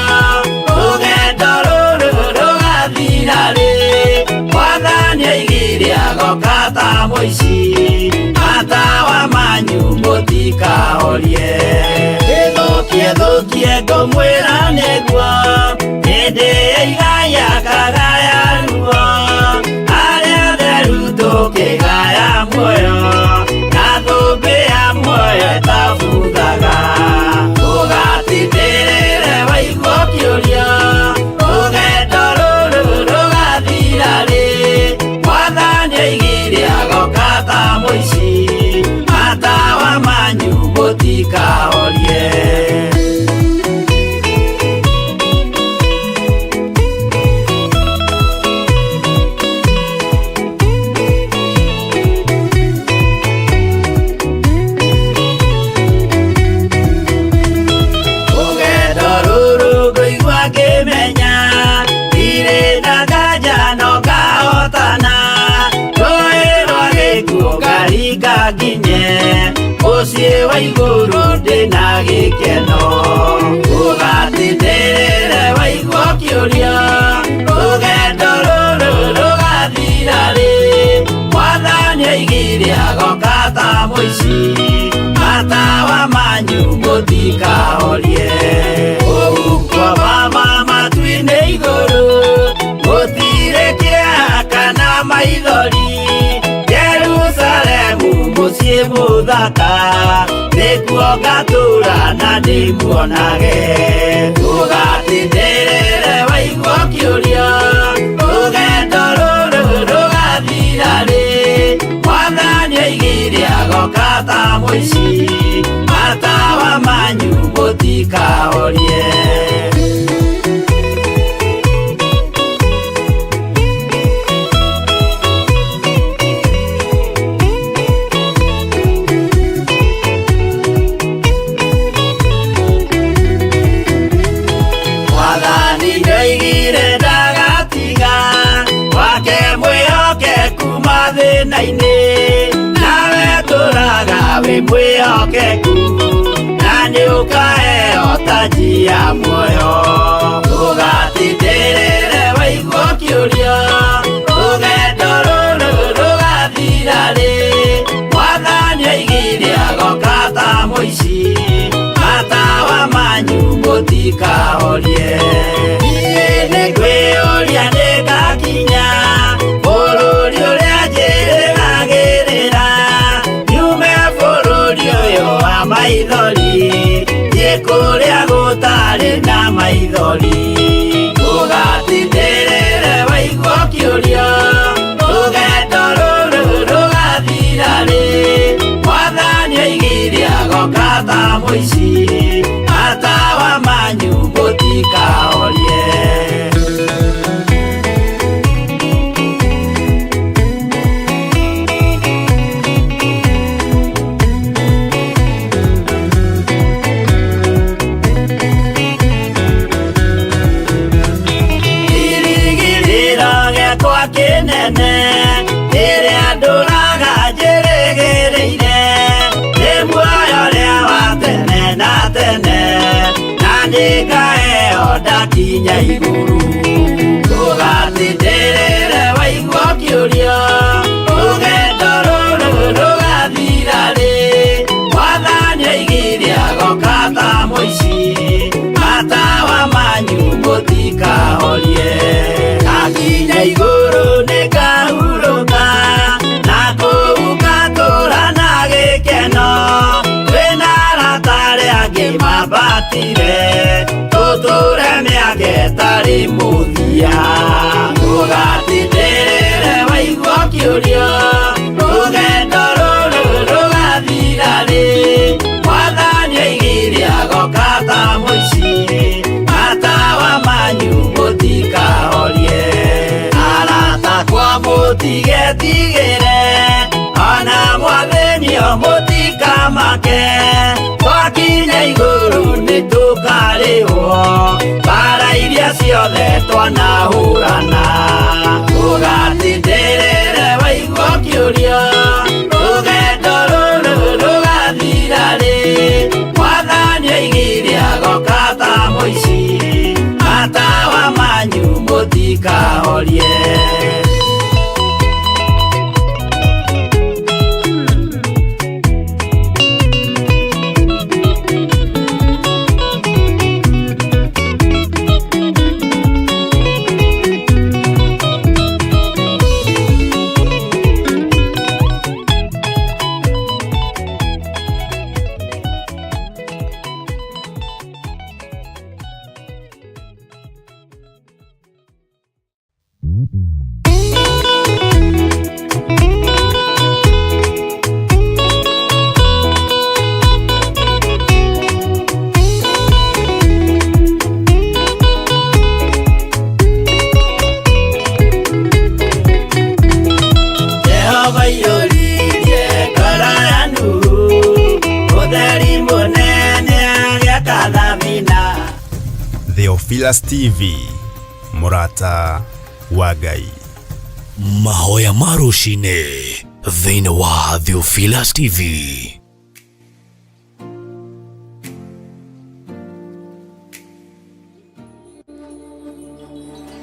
rũgendo rũrũ rũgathira rĩ? Mwathani aigire agoka ta mũici, matawa manyu mũtikahorie. Ĩthũkie thũkie ngũmwĩra nĩguo, hĩndĩ ĩigaya kagaya ruo, arĩa atheru tũkĩgaya muoyo, na thũmbĩ ya muoyo ĩtabuthaga. Ũgatindĩrĩre waigua kĩũria, rũgendo rũrũ rũgathira rĩ? Mwathani aigire agoka ta mũici, matawa manyu mũtikahorie. Rũgendo rũrũ ngũigua ngĩmenya, ndirĩ na nganja no ngahotana. Rũĩ rwa Mũciĩ wa igũrũ ndĩna gĩkeno. Ũgatindĩrĩre waigua ũkĩũria, rũgendo rũrũ rũgathira rĩ? Mwathani oigire agoka ta mũici, matawa manyu mũtikahorie. Kũu kwa mama matu-inĩ igũrũ, gũtirĩ kĩeha kana maithori. Jerusalemu mũciĩ mũthaka, nĩkuo ngatũũra na ndĩmuonage. Ũgatindĩrĩre waigua ũkĩũria, rũgendo rũrũ rũgathira rĩ? Mwathani oigire agoka ta mũici, matawa manyu mũtikahorie. Mwathani nĩoigire ndagatiga wake mwĩhokeku mathĩna-inĩ, nawe tũraga wĩ mwĩhokeku, na nĩũkaheo taji ya muoyo. Ũgatindĩrĩre waigua ũkĩũria, rũgendo rũrũ rũgathira rĩ? Mwathani oigire agoka ta mũici, matawa manyu mũtikahorie. Niĩ nĩngwĩyũria nĩngakinya bũrũri ũrĩa njĩrĩgagĩrĩra, nyume bũrũri ũyũ wa maithori, thiĩ kũrĩa gũtarĩ na maithori. Ũgatindĩrĩre waigua ũkĩũria, rũgendo rũrũ rũgathira rĩ? Mwathani oigire agoka ta mũici, matawa manyu mũtikahorie. Kĩrĩgĩrĩro gĩakwa kĩnene, kĩrĩa ndũraga njĩrĩgĩrĩire, nĩ muoyo ũrĩa wa tene na tene, na nĩngaheo ndakinya igũrũ. Ũgatindĩrĩre waigua ũkĩũria, rũgendo rũrũ rũgathira rĩ? Mwathani oigire agoka ta mũici, matawa manyu mũtikahorie. Ndakinya igũrũ nĩngahurũka, na kũu ngatũũra na gĩkeno. Twĩna arata arĩa angĩ mambatire, tũtũũre mĩaka ĩtarĩ mũthia. Ũgatindĩrĩre waigua ũkĩũria, rũgendo rũrũ rũgathira rĩ? Mwathani oigire agoka ta mũici, matawa manyu mũtikahorie. Arata akwa mũtigetigĩre, ona mwathĩnio mũtikamake, twakinya igũrũ nĩtũkarĩhwo mbara iria ciothe twanahũrana. Ũgatindĩrĩre waigua ũkĩũria, rũgendo rũrũ rũgathira rĩ? Mwathani oigire agoka ta mũici, matawa manyu mũtikahorie. Jehova iyũririe ngoro ya Nuhu, ũtheri mũnene agĩaka thabina. Theophilus TV, mũrata wa Ngai. Mahoya ma rũcinĩ thĩinĩ wa Theophilus TV.